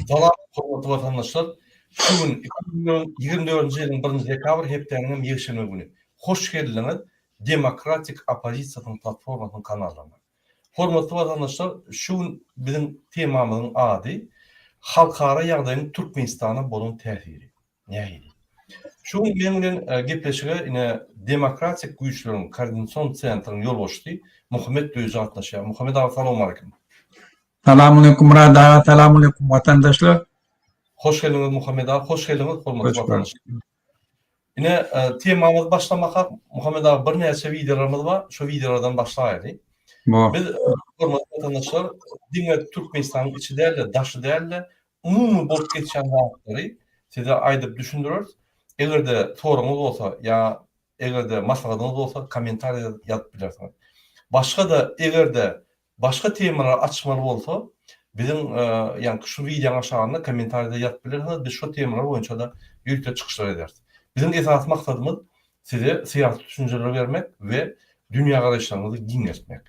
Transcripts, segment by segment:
Salam hormatly watandaşlar! Şu gün 2024-nji ýylyň birinji dekabr hepdäniň hem ýekşenbe güni. Hoş geldiňiz Demokratik oppozisiýasynyň platformasynyň kanalyna. Hormatly watandaşlar şu gün biziň temamyzyň ady Halkara ýagdaýyň Türkmenistana bolan täsiri. Nähili? Şu gün meň bilen gepleşige ine Demokratik güýçleriň koordinasion sentryň ýolbaşçysy Muhammet Döji gatnaşýar. Muhammet aga salowmaleýkim. Salamaleýkum Myrat aga, salamaleýkum watandaşlar. Hoş geldiňiz Muhammet aga, hoş geldiňiz hormatly watandaşlar. Ine temamyzy başlamakak Muhammet aga birnäçe wideolarymyz bar, şo wideolardan başlaýaly. Biz hormatly watandaşlar diňe Türkmenistanyň içi däl-de, daşy däl-de, umumy bolup geçýän zatlary size aýdyp düşündireris. Eger-de soragyňyz bolsa ýa eger-de maslahatyňyz bolsa kommentariýada ýazyp bilersiňiz. Başga-da eger-de başga temalary açmaly bolsa biziň ýaňky şu wideoň aşagynda kommentariýada ýazyp bilersiňiz biz şo temalar boýunça-da ýörite çykyşlar ederis. Biziň esasy maksadymyz size syýasy düşünjeleri bermek we dünýägaraýyşlaryňyzy giňeltmek.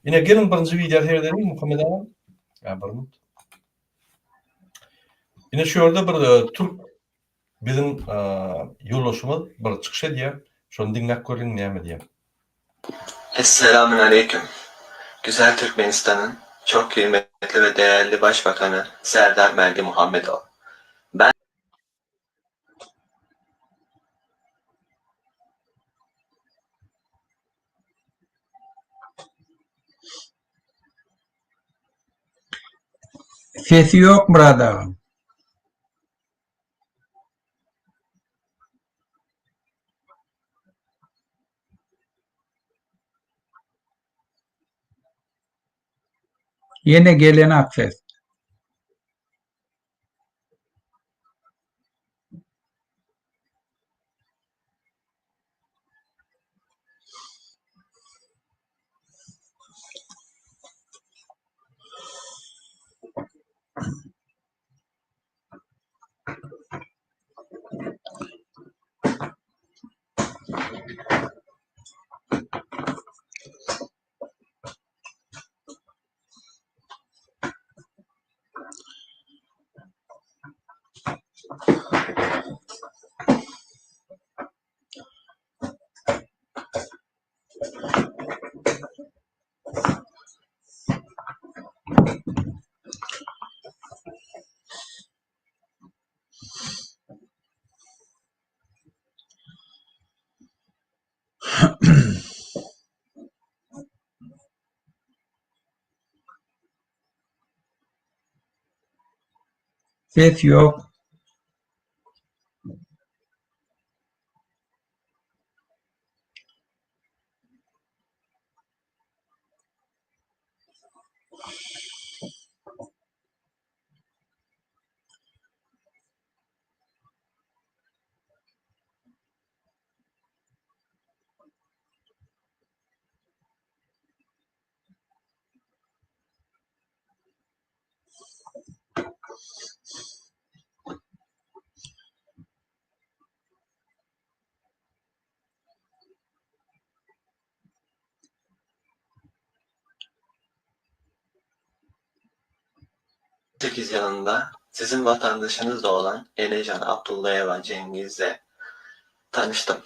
Ine geliň birinji wideo seredeliň Muhammet aga. Ýa bir minut. Ine şu ýerde bir e, türk biziň e, ýoldaşymyz bir çykyş edýär. Şony diňläp göreliň näme diýýär. Esselamun Aleyküm. Güzel Türkmenistan'ın çok kıymetli ve değerli Başbakanı Serdar Berdimuhamedov. Ben Sesi ýok Myrat agam. Ýene gelenak ses. Ses ýok. 8 yılında sizin vatandaşınız da olan Enecan Abdullayeva Cengiz'le tanıştım.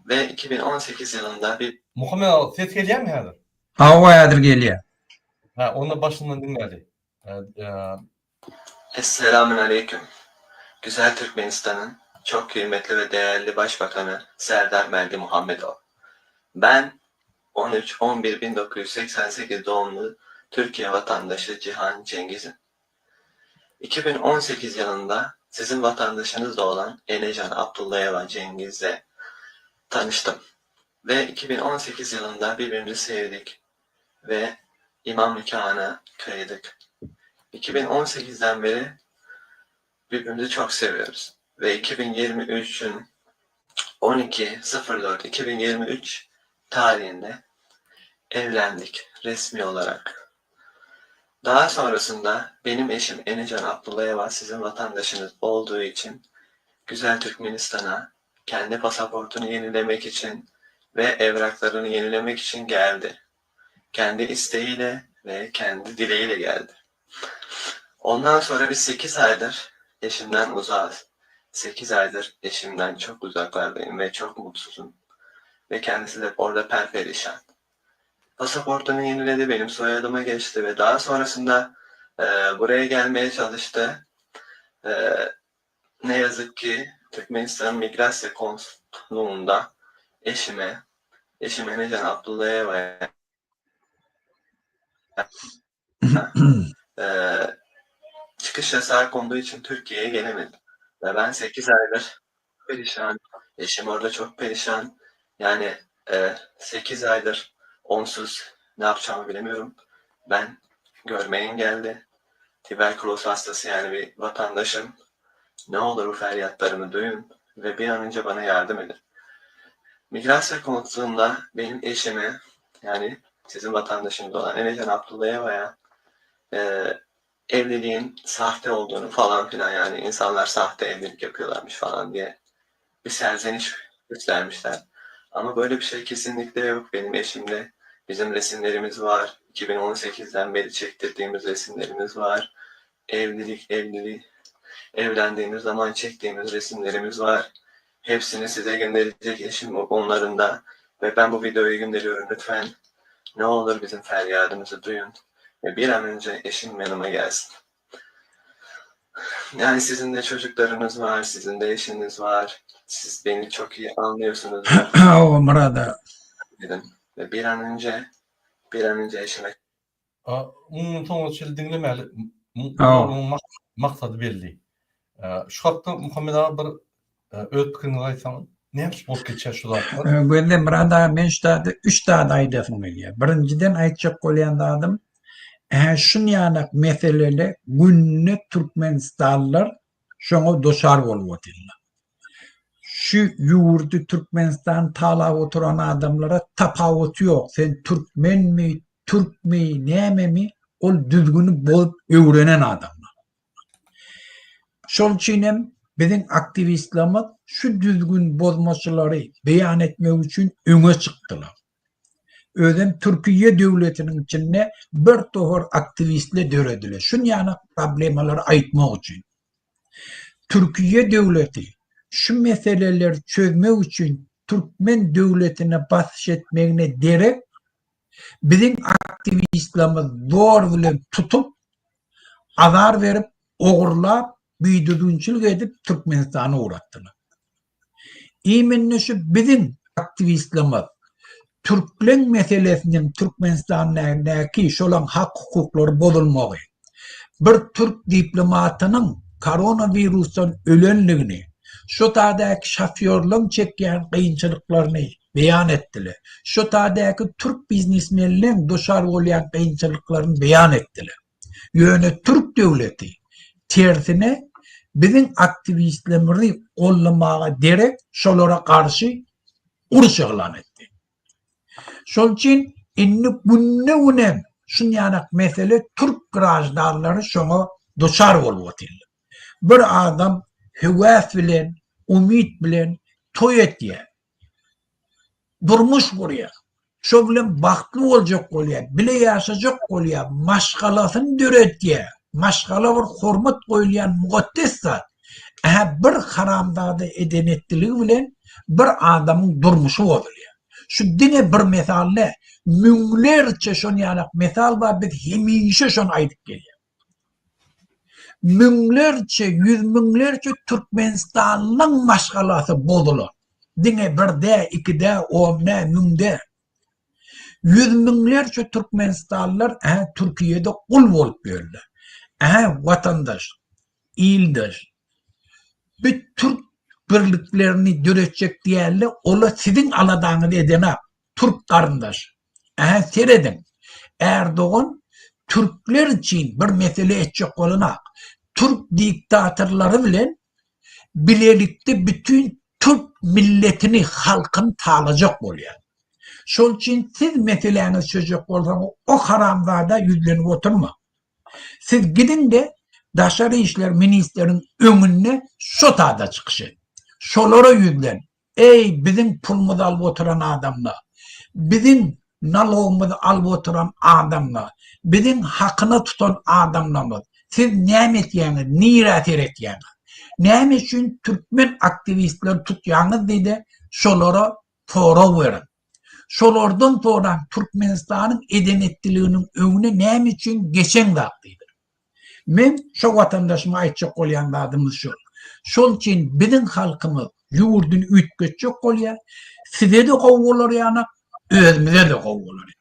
Ve 2018 yılında bir Muhammet aga ses gelýärmi häzir? Hawa häzir gelýär. Hä onda başyndan diňläli. Esselamun Aleyküm. Güzel Türkmenistan'ın çok kıymetli ve değerli Başbakanı Serdar Berdimuhamedov. Ben 13-11-1988 doğumlu Türkiye vatandaşı Cihan Cengiz'im. 2018 yılında sizin vatandaşınız da olan Enecan Abdullayeva Cengiz'le tanıştım. Ve 2018 yılında birbirimizi sevdik ve imam nikahına kıydık. 2018'den beri birbirimizi çok seviyoruz. Ve 2023'ün 12.04.2023 tarihinde evlendik resmi olarak. Daha sonrasında benim eşim Enecan Abdullayeva sizin vatandaşınız olduğu için güzel Türkmenistan'a kendi pasaportunu yenilemek için ve evraklarını yenilemek için geldi. Kendi isteğiyle ve kendi dileğiyle geldi. Ondan sonra biz 8 aydır eşimden uzağız. 8 aydır eşimden çok uzaklardayım ve çok mutsuzum. Ve kendisi de orada perperişan. Pasaportunu yeniledi, benim soyadıma geçti ve daha sonrasında e, buraya gelmeye çalıştı. E, ne yazık ki Türkmenistan Migrasya Konsolluğu'nda eşime, eşim Enecan Abdullayeva'ya e, çıkış yasağı konduğu için Türkiye'ye gelemedim. Ve ben 8 aydır perişan. Eşim orada çok perişan. Yani e, 8 aydır onsuz ne yapacağımı bilemiyorum. Ben görme engelli, tüberküloz hastası yani bir vatandaşım. Ne olur bu feryatlarımı duyun ve bir an önce bana yardım edin. Migrasya konusunda benim eşime yani sizin vatandaşınız olan Enecan Abdullayeva'ya e, evliliğin sahte olduğunu falan filan yani insanlar sahte evlilik yapıyorlarmış falan diye bir serzeniş göstermişler. Ama böyle bir şey kesinlikle yok. Benim eşimle bizim resimlerimiz var. 2018'den beri çektirdiğimiz resimlerimiz var. Evlilik, evlilik, evlendiğimiz zaman çektiğimiz resimlerimiz var. Hepsini size gönderecek eşim onların da. Ve ben bu videoyu gönderiyorum lütfen. Ne olur bizim feryadımızı duyun. Ve bir an önce eşim yanıma gelsin. Yani sizin de çocuklarınız var, sizin de eşiniz var. Siz beni çok iyi anlıyorsunuz O Murad aga. dedim. Ve bir an önce, bir an önce eşime A, Mundan soňra çenli diňlemäli. Hawa. Onuň maksady belli. Şu hakda Muhammet aga bir öz pikiriňizi aýtsaňyz, näme üçin bolup geçýär şu zatlar? Gözle Myrat aga men şu zady üç zady aýdasym gelýär. Birinjiden aýtjak bolýan zadym, ä şunýanak meselele günde türkmenistanlylar şoňa duçar bolup otyrlar. Şu ýurdy Türkmenistany talap oturan adamlara tapawuty ýok. Sen türkmenmi, türkmi, nämemi ol düzgüni bozup öwrenen adamlar. Şol üçin hem biziň aktiwistlerimiz şu düzgün bozmaçylary beýan etmek üçin öňe çykdylar. Özem Türkiýe döwletiniň içinde bir topar aktiwistler dörediler. Şunýaly problemalary aýtmak üçin. Türkiýe döwleti şu meseleleri çözmek üçin türkmen döwletine basyş etmegine derek biziň aktiwistlerimiz zor bilen tutup, azar berip, ogurlap, bidüzgünçilik edip Türkmenistana ugratdylar. Imенно şu biziň aktiwistlerimiz türkleň meselesiniň Türkmenistandäki şolaň hak-hukuklary bozulmagy, bir türk diplomatynyň koronawirusdan ölenligini, şo taýdaky şofýorlaň çekýän kynçylyklaryny beýan etdiler. Şo taýdaky türk biznesmenleň duçar bolýan kynçylyklaryny beýan etdiler. Ýöne türk döwleti tersine biziň aktiwistlerimizi goldamaga derek şolara garşy uruş yglan etdi. Şol üçin indi günde-günem şunýanak mesele türk graždanlary şoňa duçar bolup otyrlar. Bir adam höwes bilen, umyt bilen toý etýär. Durmuş gurýar. Şo bilen bagtly boljak bolýar, bile ýaşajak bolýar, maşgalasyny döredýär. Maşgala bir hormat goýulýan mukaddes zat. Ä bir haramzada eden-etdiligi bilen bir adamyň durmuşy bozulýar. Şu diňe bir mysal däl, müňlerçe şon ýalak mysal bar, biz hemişe şony aýdyp gelýäs. Müňlerçe, ýüzmüňlerçe türkmenistanlyň maşgalasy bozulan. Diňe bir dä, iki dä, on dä, müň dä. Ýüzmüňlerçe türkmenistanlylar ä Türkiýede gul bolup ýörler. Ä watandaş, ildeş. Bi türk birliklerini döretjek diýende ola siziň aladaňyzy edenak. Türk garyndaş. Ähä serediň. Erdogan türkler üçin bir mesele etjek bolanak. Türk diktatorlary bilen bilelikde bütün türk milletini, halkyny talajak bolýar. Şol üçin siz meseläňizi çözjek bolsaňyz o haramzada ýüzlenip oturmaň. Siz gidiň-de daşary işler ministriniň öňünde şo tada çykyş ediň. Şolara ýüzlen. Eý, biziň pulumyzy alyp oturan adamlar! Biziň nalogymyzy alyp oturan adamlar! Biziň hakyna tutan adamlarymyz! Siz näme etýäňiz, nirä seretýäňiz? Näme üçin türkmen aktiwistleri tutýaňyz diýde şolara sorag beriň. Şolardan soraň Türkmenistanyň eden-etdiliginiň öňüne näme üçin geçeňzak diýdir. Men şo watandaşyma aýtjak bolýan zadymyz şol. Şol üçin biziň halkymyz ýurduny üýtgetjek bolýar. Size-de gowy bolar ýanak, özümize-de gowy bolar ýanak.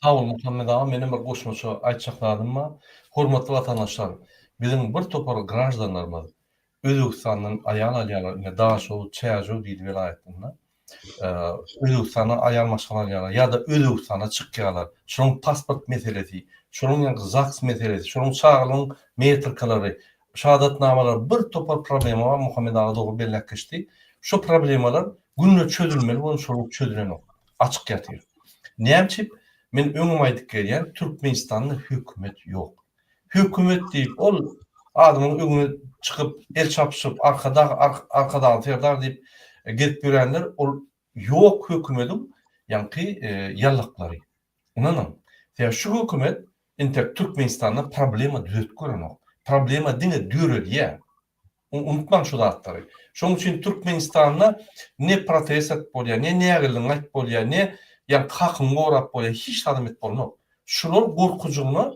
Sag bol Muhammet aga, menem bir goşmaça aýtjak zadym bar. Hormatly watandaşlar, biziň bir topar graždanlarymyz Özbegistandan aýal alýarlar, ine Daşoguz, Çärjew diýdi welaýatynda. Özbegistandan aýal maşgala alýarlar ýa-da Özbegistana çykýarlar. Şonuň pasport meselesi, şonuň ýaňky ZAGS meselesi, şonuň çagalaryň metrikalary, şahadatnamalary bir topar problema bar, Muhammet aga dogry belläp geçdi. Şo problemalar günde çözülmeli bolan şolar çözülenok. Açyk ýatyr. Näme üçin? Men öňem aýdyp gelýän, Türkmenistanda hökümet ýok. Hökümet diýip, ol adamyň öňüne çykyp, el çapyşyp, Arkadag, Arkadagly Serdar diýip gezip ýörenler, ol ýok hökümediň ýaňky ýallaklary. Ynanyň. Sebäbi şu hökümet entek Türkmenistanda problema düzetip görenok. Problema diňe döredýär. Unutmaň şu zatlary. Şonuň üçin Türkmenistanda ne protest edip bolýar, ne nägilligiňi aýdyp bolýar, ne ýaňky hakyňy gorap bolýar, hiç zadam edip bolmok. Şular gorkujygyna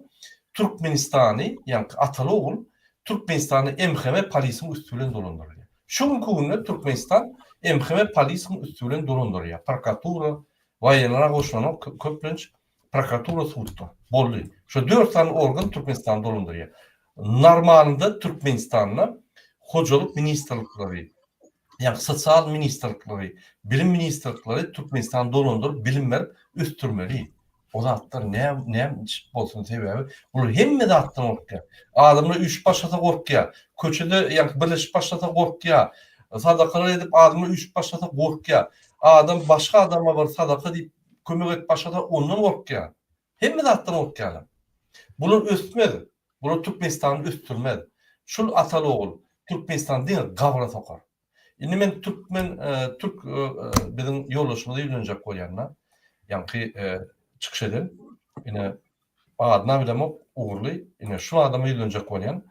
Türkmenistany, ýaňky ataly-ogul Türkmenistany MHM polisiň üsti bilen dolandyrylýar. Şu günki günde Türkmenistan MHM polisiň üsti bilen dolandyrylýar. Prokuratura, waýenlara goşulanok köplenç. Prokuratura sudda. Boldy. Şo dört sany organ Türkmenistany dolandyrýar. Normalynda Türkmenistanda hojalyk ministrlikleri, ýagny sosial ministrlikleri, bilim ministrlikleri Türkmenistany dolandyryp, bilim berip ösdürmeli. O zatlar näme näme bolsun sebäbi bular hemme zatdan gorkýar. Adamlar üýşüp başlasa gorkýar. Köçede ýagny birleşip başlasa gorkýar. Sadakalar edip adamlar üýşüp başlasa gorkýar. Adam başga adama bir sadaka diýip kömek edip başlasa ondan gorkýar. Hemme zatdan gorkýarlar. Bular ösmez. Bular Türkmenistany ösdürmez. Şul ataly ogul Türkmenistany diňe gabra sokar. Indi men türkmen türk biziň ýoldaşymyza ýüzlenjek bolýan-da. Ýaňky çykyş eden ine adyna bilemok Ugurly ine şul adama ýüzlenjek bolýan.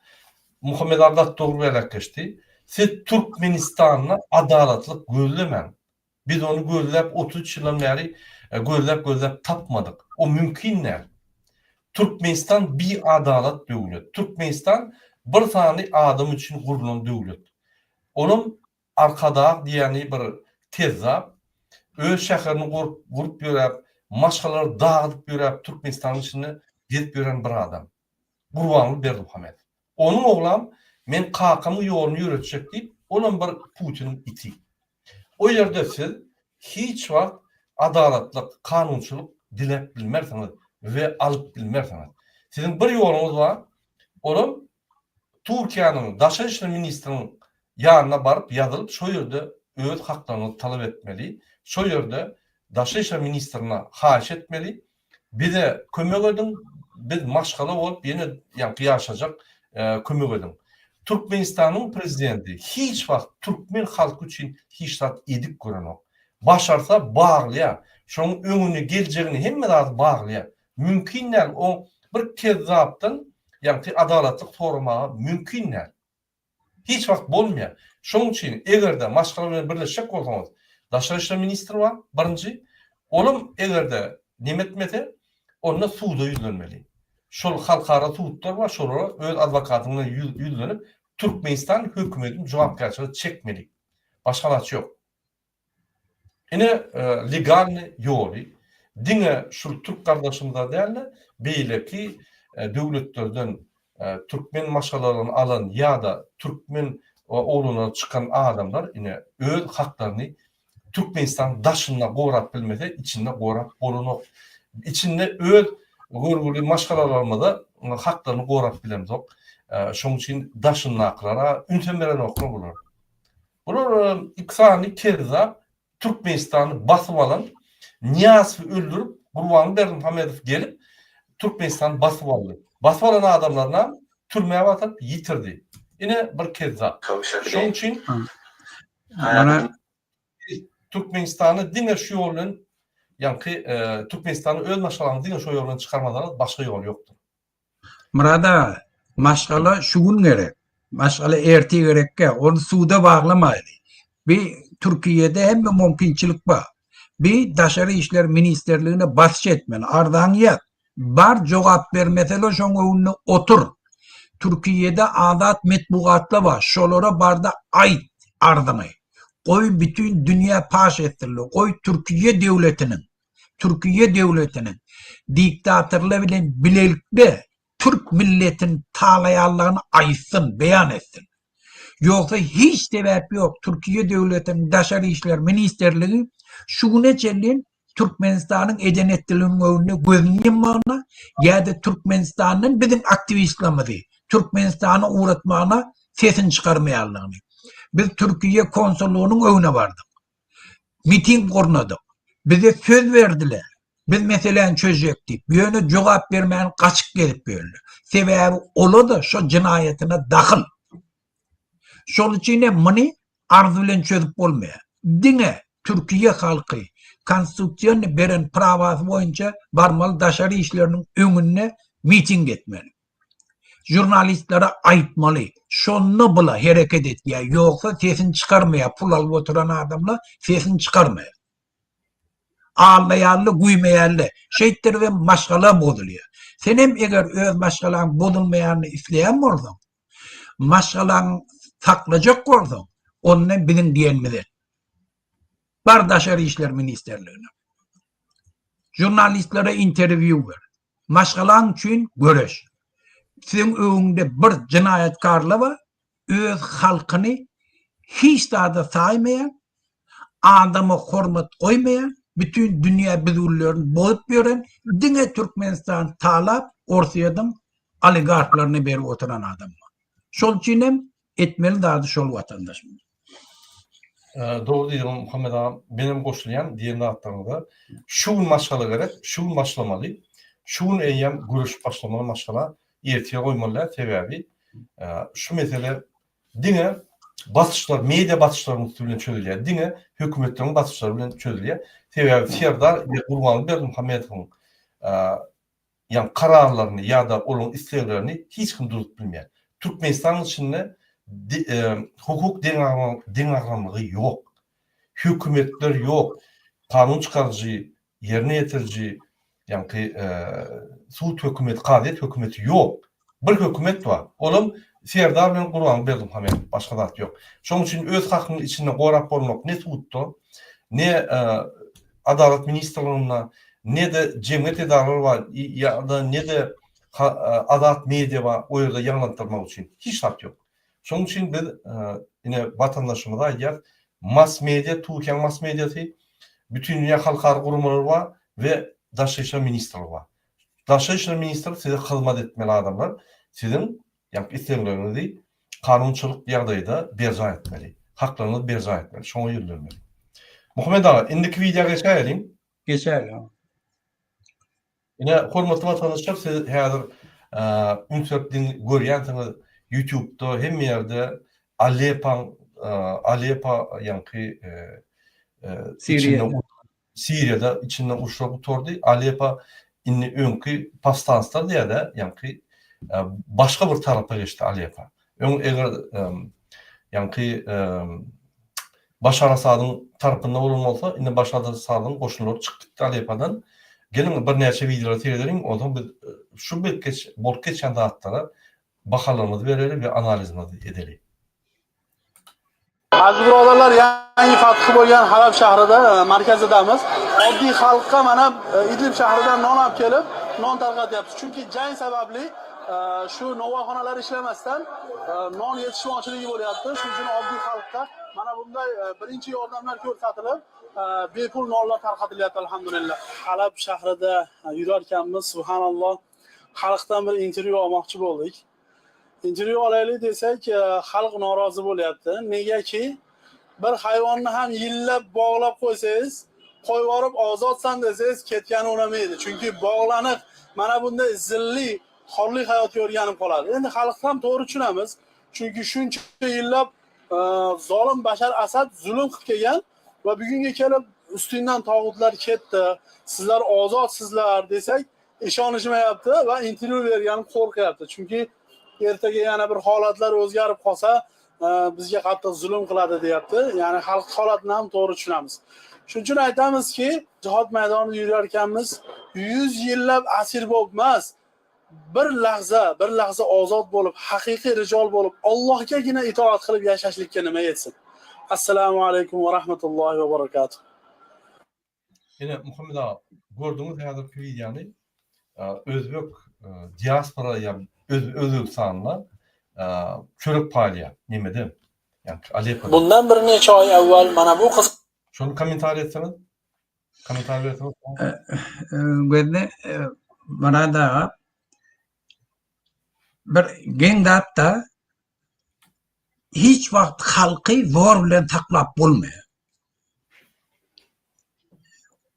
Muhammet aga gaty dogry belläp geçdi. Siz Türkmenistanda adalatlyk gözlemäň. Biz ony gözläp 33 ýyldan bäri gözläp gözläp tapmadyk. O mümkin däl. Türkmenistan biadalat döwlet. Türkmenistan bir sany adam üçin gurlan döwlet. Olam Arkadag diýeni bir kezzap öz şäherini gurup gurup ýöräp, maşgalalary dagydyp ýöräp Türkmenistanyň içinde gezip ýören bir adam. Gurbanguly Berdimuhamedow. Onuň oglam men kakamyň ýoluny ýöretjek diýip, olam bir Putiniň iti. O ýerde siz hiç wagt adalatlyk, kanunçylyk diläp bilmersiňiz we alyp bilmersiňiz. Siziň bir ýoluňyz bar, olam Türkiýäniň Daşary işler ministriniň ýanyna baryp ýazylyp şo ýerde öz haklaryňyzy talap etmeli, şo ýerde Daşary işler ministrine haýyş etmeli, Bize kömek ediň, biz maşgala bolup ýene ýaňky ýaşajak kömek ediň. Türkmenistanyň prezidenti hiç wagt türkmen halky üçin hiç zat edip görenok. Başarsa baglaýar. Şonuň öňüni, geljegini hemme zady baglaýar. Mümkin däl o bir kezzapdan ýaňky adalatlyk soramaga mümkin däl. Hiç wagt bolmaýar. Şonuň üçin eger-de maşgala bilen birleşjek bolsaňyz, daşary işler ministri bar, birinji. Olam eger-de neme etmese, onda suda ýüzlenmeli. Şol halkara sudlar bar, şolara öz adwokatyň bilen ýüzlenip, Türkmenistan hökümetini jogapkärçilige çekmeli. Başga alaç ýok. Ine legalny ýoly diňe şul türk gardaşymyza dälde beýleki döwletlerden türkmen maşgalalaryny alan ýada türkmen oglanlary çykan adamlar ine öz haklaryny Türkmenistanyň daşynda gorap bilmese içinde gorap bolanok. Içinde öz görgüli maşgalalarymyza haklaryny gorap bilemzok. Şoň üçin daşyndakylara ünsem berenoklar bular. Bular iki sany kezzap Türkmenistany basyp alan Nyýazowy öldürip Gurbanguly Berdimuhamedow gelip Türkmenistany basyp aldy. Basyp alan adamlarynam türmä basyp ýitirdi. Ine bir kezzap. Şoň üçin Türkmenistany diňe şu ýol bilen ýaňky Türkmenistany öz maşgalaňyzy diňe şo ýol bilen çykarmasaňyz başga ýol ýokdur. Myrat aga, maşgala şu gün gerek. Maşgala ertir gerekkä, ony suda baglamaýly. Bi Türkiýede hemme mümkinçilik bar. Bi Daşary işler ministrligine basyş etmeli. Arzaňy ýaz. Bar jogap bermesele şoň öňünde otur. Türkiýede azat metbugatla bar. Şolara barda aýt arzyňy. Goý bütin dünýä paş etsinler. Goý Türkiýe döwletiniň Türkiýe döwletiniň diktatorlar bilen bilelikde türk milletini talaýanlygyny aýtsyn, beýan etsin. Ýogsa hiç sebäp ýok Türkiýe döwletiniň Daşary işler ministrligi şu güne çenli Türkmenistanyň eden etdiliginiň öňünde gözüni ýummagyna ýa-da Türkmenistandan biziň aktiwistlerimizi Türkmenistana ugratmagyna sesini çykarmaýanlygyny. Biz Türkiýe konsullygynyň öňüne bardyk. Miting gurnadyk. Bize söz berdiler. Biz meseläni çözjek diýip. Ýöne jogap bermän gaçyp gezip ýörler. Sebäbi ola-da şo jenaýatyna dahyl. Şol üçin hem muny arz bilen çözüp bolmaýar. Diňe Türkiýe halky konstitusiýony beren prawasy boýunça barmaly daşary işleriniň öňünde miting etmeli. Žurnalistlere aýtmaly. Şonda bula hereket etýär. Ýogsa sesini çykarmaýar. Pul alyp oturan adamlar sesini çykarmaýar. Aldaýarlar, güýmeýärler. Şeýtdiribem maşgala bozulýar. Senem eger öz maşgalaň bozulmaýanyny isleýän bolsaň, maşgalaňy saklajak bolsaň, onda biziň diýenimizi et. Bar Daşary işler ministrligine. Žurnalistlere interwýu ber. Maşgalaň üçin göreş. Siziň öňüňde bir jenaýatkarlar bar, öz halkyny hiç zada saýmaýan, adama hormat goýmaýan, bütin dünýä düzgünlerini bozup ýören, diňe Türkmenistany talap Orsýetiň oligarhlaryna berip oturan adam bar. Şol üçin hem etmeli zady şol watandaş. Dogry diýdiň Muhammet aga, menem goşulýan diýen zatlaryňyza. Şu gün maşgala gerek, şu gün başlamaly. Şu gün eýýäm göreşip başlamaly maşgala, ertire goýmaly däl, sebäbi şu mesele diňe basyşlar, media basyşlarynyň üsti bilen çözülýär, diňe hökümetleriň basyşlary bilen çözülýär. Sebäbi Serdar we Gurbanguly Berdimuhamedowyň ýagny kararlaryny ýa-da olaryň isleglerini hiç kim durup bilmeýär. Türkmenistanyň içinde hukuk deňagramlygy ýok. Hökümetler ýok. Kanun çykaryjy, ýerine ýetiriji, ýaňky sud hökümeti, kazyýet hökümeti ýok. Bir hökümet bar. Olam Serdar bilen Gurbanguly Berdimuhamedow. Başga zat ýok. Şonuň üçin öz hakyňy içinde gorap bolmak ne sudda, ne Adalat ministrliginde, ne-de jemgyýet edaralary bar ýa-da ne-de azat media bar o ýerde ýaňlantdyrmak üçin. Hiç zat ýok. Şonuň üçin biz ine watandaşymyza aýdýarys, mass media, Türkiýäniň mass mediasy, bütindünýä halkara guramalary bar we Daşary işler ministrligi bar. Daşary işler ministrligi size hyzmat etmeli adamlar, siziň ýa islegleriňizi kanunçylyk ýagdaýda berjaý etmeli. Haklaryňyzy berjaý etmeli. Şoňa ýüzlenmeli. Muhammet aga, indiki wideo geçäýeliň. Geçäýeliň. Ine, hormatly watandaşlar, siz häzir üns berip diň görýänsiňiz, YouTube-da hemme ýerde Alepaň, Alepa ýaňky Siriýada. Siriýada içinde uruşlar gutardy. Alepa indi öňki powstanslar diýýär-de, ýaňky başga bir tarapa geçdi Alepa. Öň eger ýaňky Başar Asadyň tarapynda bolan bolsa, indi Başar Asadyň goşunlary çykyp gitdi Alepadan. Geliň birnäçe wideolary seredeliň, onsoň biz şu bolup geçýän zatlara bahalarymyzy bereli we analizimizi edeli. Aziz birodarlar, yangi fathi bo'lgan Halab shahrida, e, markazidamiz. Oddiy xalqqa mana e, Idlib shahridan non olib kelib, non tarqatyapmiz. Chunki jang sababli e, shu novvoyxonalar ishlamasdan non yetishmovchiligi bo'lyapti. Shuning uchun oddiy xalqqa mana bunday birinchi yordamlar ko'rsatilib, bepul nonlar tarqatilyapti alhamdulillah. Halab shahrida yurarkanmiz, subhanalloh, xalqdan bir intervyu olmoqchi bo'ldik. Intervyu olaylik desak, e, xalq norozi bo'lyapti. Negaki bir hayvonni ham yillab bog'lab qo'ysangiz, qo'yib yuborib ozodsan desangiz, ketgani unamaydi. Chunki bog'laniq mana bunday zilli, xorlik hayotga o'rganib qoladi. Endi xalqni ham to'g'ri tushunamiz. Chunki shuncha yillab e, zolim Bashar Asad zulm qilib kelgan va bugunga kelib ustingdan tog'utlar ketdi, sizlar ozodsizlar desak, Ishonishmayapti va intervyu bergani qo'rqyapti. Chunki ertaga yana bir holatlar o'zgarib qolsa, e, bizga qattiq zulm qiladi deyapti. Ya'ni xalq holatini ham to'g'ri tushunamiz. Shuning uchun aytamizki, jihod maydonida yurar ekanmiz, 100 yillab asir bo'lib emas, bir lahza, bir lahza ozod bo'lib, haqiqiy rijol bo'lib, Allohgagina itoat qilib yashashlikka nima yetsin. Assalomu alaykum va rahmatullohi va barakatuh. Ine Muhammet aga, gördüňiz häzirki wideony. Özbek diaspora ýa Özbegistanda çörek paýlaýar nemede? Ýa Alepoda. Bundan bir necha oy avval mana bu qiz Şony kommentariý etseňiz. Kommentariý berseňiz. Gözde Myrat aga bir geň zat-da hiç wagt halky zor bilen saklap bolmaýar.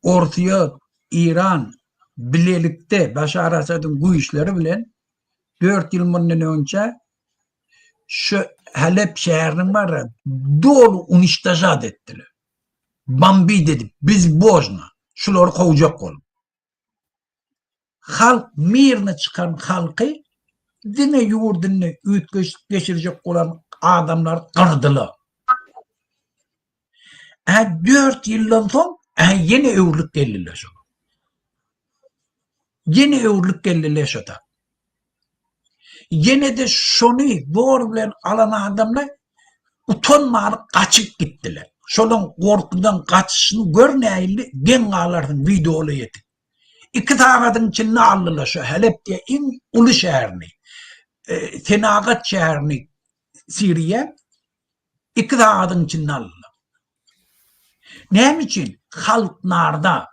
Orsýet, Eýran bilelikde Başar Asadyň güýçleri bilen 4 ýyl mundan öňçe şu Halep şäheriniň bar doly uniştožat etdiler. Bombit edip, bezbožno şulary kowjak bolup. Halk mirna çykan halky diňe ýurduny üýtgeşik geçirjek bolan adamlar gyrdylar. Ä 4 ýyldan soň ä ýene öwrülip geldiler şolar. Ýene öwrülip geldiler şota. Ýene-de şony zor bilen alan adamlar utanman gaçyp gitdiler. Şolaň gorkudan gaçyşyny gör nähili geň galarsyň wideoly ýetip. Iki sagadyň içinde aldylar şu Halep diýen iň uly şäherini, e, senagat şäherini Siriýa iki sagadyň içinde aldylar. Näme üçin? Halk narda.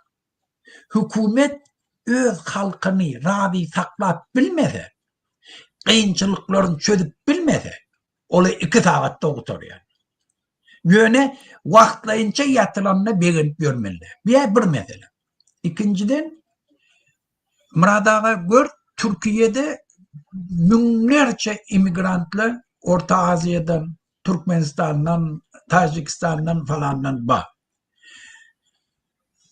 Hökümet öz halkyny razy saklap bilmese, kynçylyklaryny çözüp bilmese, oly iki sagatda gutarýar. Ýöne wagtlaýynça ýatylanda begenip ýörmeli. Bu bir mesele. Ikinjiden Myrat aga gör Türkiýede müňlerçe immigrantlar Orta Aziýadan, Türkmenistandan, Tajikistandan falandan bar.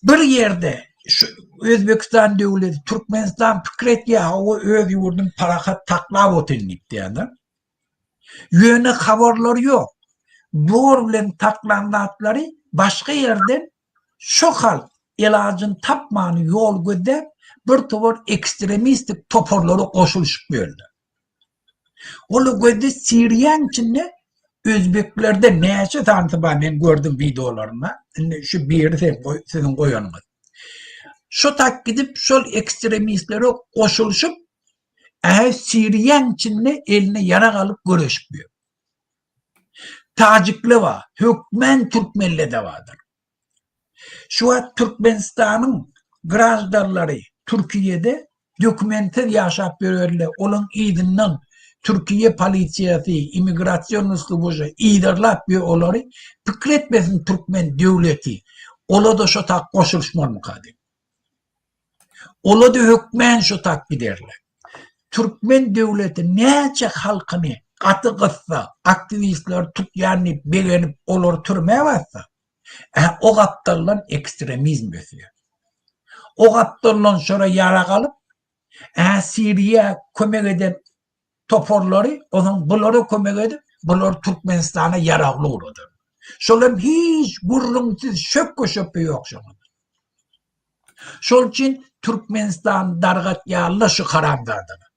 Bir ýerde şu Özbekistan döwleti Türkmenistan pikir etýär, hawa öz ýurduny parahat saklap otyryn diýip diýýärler. Ýöne habarlary ýok. Zor bilen saklan zatlary başga ýerden şo halk elajyny tapman ýol gözläp bir towar ekstremistik toparlara goşulyşyp ýörler. Ol gözde Siriýaň içinde özbeklerde näçe sanysy bar men gördüm wideolarynda. Indi şu biri sen siziň goýanyňyz. Şo tak gidip şol ekstremistlere goşulyşyp Ähä Siriýaň içinde eline ýarag alyp göreşip ýör. Tajikle bar, hökmän türkmenle-de bardyr. Şu wagt Türkmenistanyň graždanlary Türkiýede dokumentsiz ýaşap ýörerler, olaň yzyndan Türkiýe polisiýasy, immigrasion služba yzarlap ýör olary, pikir etmesin türkmen döwleti, ola-da şo tak goşulyşmalymyka diýip. Ola-da hökmän şo tak giderler. Türkmen döwleti näçe halkyny gaty gyssa, aktiwistleri tutýan diýip begenip olary türmä bassa, ä o gapdaldan ekstremizm ösýär. O gapdaldan şora ýarag alyp, ä Siriýa kömek eden toparlary onuň bulara kömek edip, bular Türkmenistana ýaragly ugradyr. Şol hem hiç gürrüňsiz şökge-şöpbe ýok şoňa. Şol üçin Türkmenistan dargatýarlar şu haramzadalar.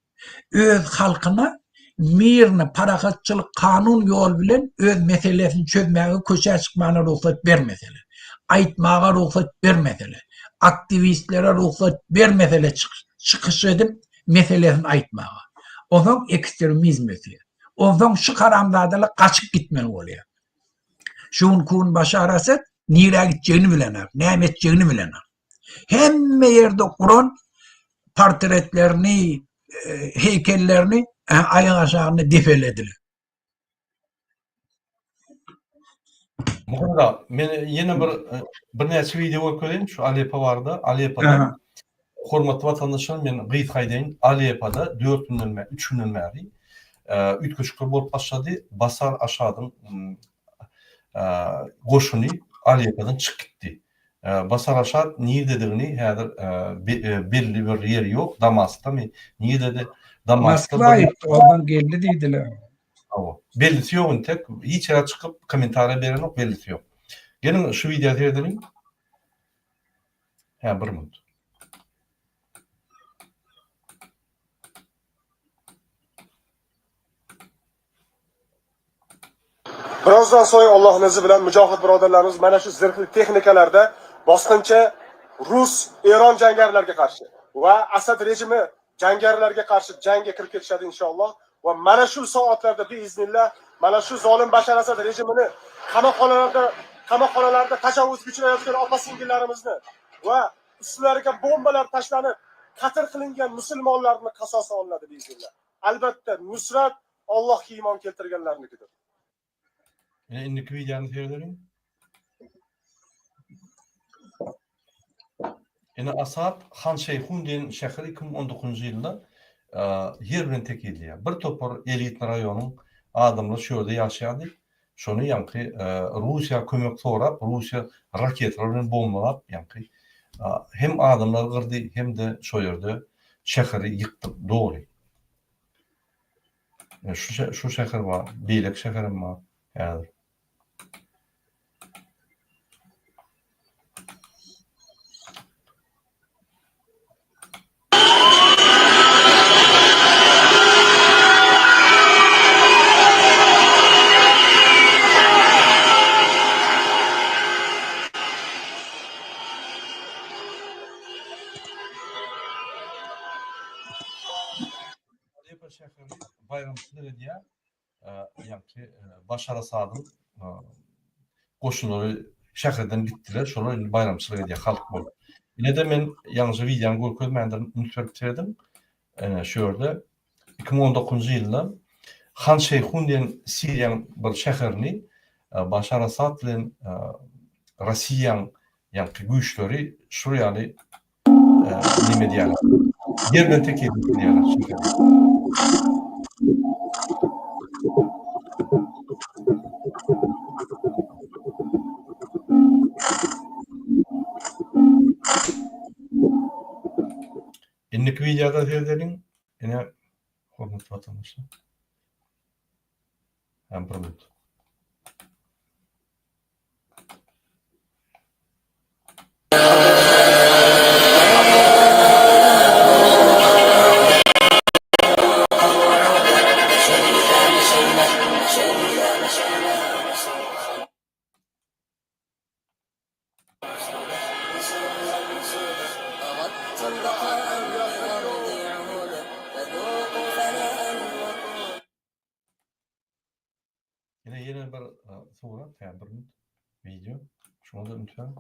Öz halkyna mirny, parahatçylyk, kanun ýol bilen öz meselesini çözmäge köçä çykmana rugsat bermeseler, aýtmaga rugsat bermeseler, aktiwistlere rugsat bermeseler çykyş edip meselesini aýtmaga. Onsoň ekstremizm ösýär. Onsoň şu haramzadalar gaçyp gitmeli bolýar. Şu günki gün Başar Asad nirä gitjegini bilenok, näme etjegini bilenok. Hemme ýerde guran portretlerini, e, heýkellerini e, aýak aşagynda depelediler. Muhammed aga, men ýene bir e, birnäçe wideo görkezeýin şu Alepo barada. Alepoda hormatly watandaşlar men gysga aýdaýyn. Alepoda 4 günden bäri, 3 günden bäri e, üýtgeşikler bolup başlady. Basar Aşadyň e, goşuny Alepodan çykyp gitdi. Başar Asad nirdedigini häzir belli bir ýeri ýok, Damaskdamy, nirdedi? Damaskda Moskwa gitdi, oradan geldi diýdiler. Hawa. Bellisi ýok entek. Hiç ýere çykyp kommentariýa berenok, bellisi ýok. Geliň şu wideoya seredeliň. Hä, bir minut. Birozdan so'ng Allohning izi bilan mujohid birodarlarimiz mana shu zirhli texnikalarda bosqinchi rus, Eron jangarilariga qarshi va Asad rejimi jangarilariga qarshi jangga kirib ketishadi inshaalloh va mana shu soatlarda biiznillah mana shu zolim Bashar Asad rejimini qamoqxonalarda qamoqxonalarda tajovuzga uchrayotgan opa singillarimizni va ustlariga bombalar tashlanib qatl qilingan musulmonlarni qasosi olinadi biiznillah. Albatta nusrat Allohga iymon keltirganlarnikidir. Ine indiki wideony seredeliň. Ine Asad Han Şeýhun diýen şäheri 2019-njy ýylda ýer bilen tekizleýär. Bir topar elitny raýonyň adamlary şu ýerde ýaşaýardy. Şony ýaňky Russiýa kömek sorap, Russiýa raketalar bilen bombalap ýaňky hem adamlary gyrdy, hem-de şo ýerde şäheri ýykdy doly. Şu şu şäher bar, beýleki şäherem bar häzir. Aleppo şäheri baýramçylyk edýär. Ýagny Başar Asadyň goşunlary şäherden gitdiler. Şolar indi baýramçylyk edýär halk bolup. Ine-de men ýaňyja wideony görkezmändirin, üns berip serediň. Ine şu ýerde 2019-njy ýylda Han Şeýhun diýen Siriýanyň bir şäherini Başar Asad bilen Russiýanyň ýaňky güýçleri şur ýaly neme edýärler. Ýer bilen tekiz edýärler. Indiki wideoda seredeliň. Ine hormatly watandaşlar. Hem bir minut. Ine ýene bir surat, ýa bir wideo. Şuňa da üns beriň.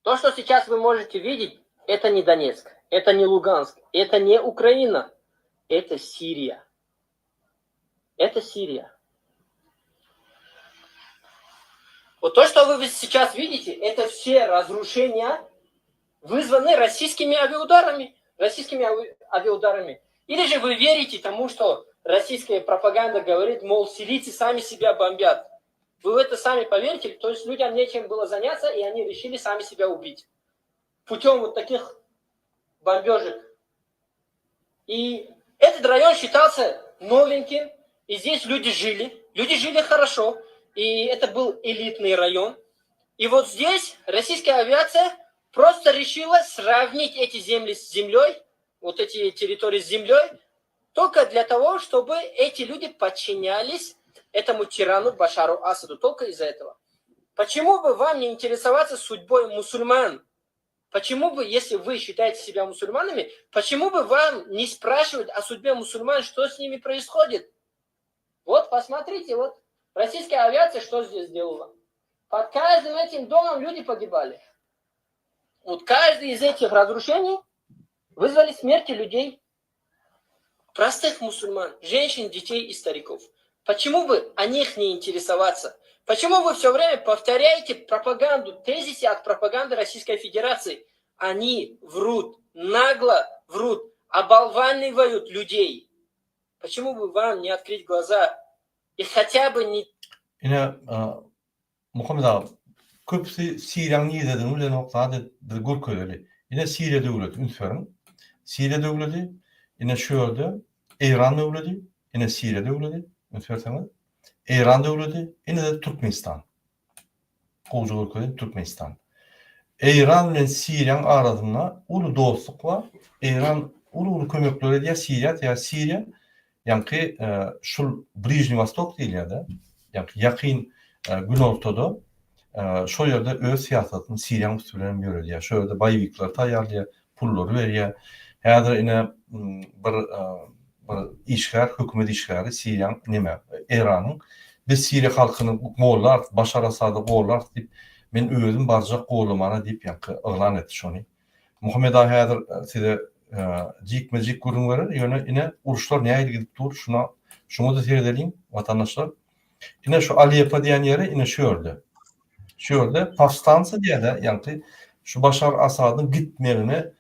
То, что сейчас вы можете видеть, это не Донецк, это не Луганск, это не Украина, это Сирия. Это Сирия. Вот то, что вы сейчас видите, это все разрушения, вызванные российскими авиаударами. Российскими авиаударами. Или же вы верите тому, что российская пропаганда говорит, мол, сирийцы сами себя бомбят. Вы в это сами поверите? То есть людям нечем было заняться, и они решили сами себя убить. Путем вот таких бомбежек. И этот район считался новеньким, и здесь люди жили. Люди жили хорошо, и это был элитный район. И вот здесь российская авиация просто решила сравнить эти земли с землей, вот эти территории с землей, только для того, чтобы эти люди подчинялись этому тирану Башару Асаду. Только из-за этого. Почему бы вам не интересоваться судьбой мусульман? Почему бы, если вы считаете себя мусульманами, почему бы вам не спрашивать о судьбе мусульман, что с ними происходит? Вот, посмотрите, вот российская авиация что здесь сделала? Под каждым этим домом люди погибали. Вот каждый из этих разрушений вызвали смерти людей, простых мусульман, женщин, детей и стариков. Почему бы о них не интересоваться? Почему вы все время повторяете пропаганду, тезисы от пропаганды Российской Федерации? Они врут, нагло врут, оболванивают людей. Почему бы вам не открыть глаза и хотя бы не... Ine, Muhammet aga. Köpüsi Siriýanyň nirededigini bilenok zat biz görkezeli. Ine Siriýa döwleti üns beriň. Siriýa döwleti ine şu ýerde Eýran döwleti ine Siriýa döwleti üns berseňiz. Eýran döwleti ine-de Türkmenistan. Gowja görkezeýin Türkmenistan. Eýran bilen Siriýanyň arasynda uly dostluk bar. Eýran uly-uly kömekler edýär Siriýa, sebäbi Siriýa ýaňky şul Bližniý Wostok diýilýär-de, ýaňky ýakyn günortada şol ýerde öz syýasatyny Siriýanyň üsti bilen hem ýöredýär. Şol ýerde boýewikleri taýýarlaýar, pullary berýär. Häzir ine bir bir işgär, hökümet işgäri Siriýanyň neme, Eýranyň biz Siriýa halkyny gollarys, Başar Asady gollarys diýip, men özüm barjak gollamana diýip ýaňky yglan etdi şony. Muhammet aga häzir size jikme-jik gürrüň berer, ýöne ine uruşlar nähili gidip dur, şuna şuňa-da seredeliň watandaşlar. Ine şu Alepo diýen ýeri ine şu ýerde. Şu ýerde powstanca diýýärler, ýaňky şu Başar Asadyň gitmegine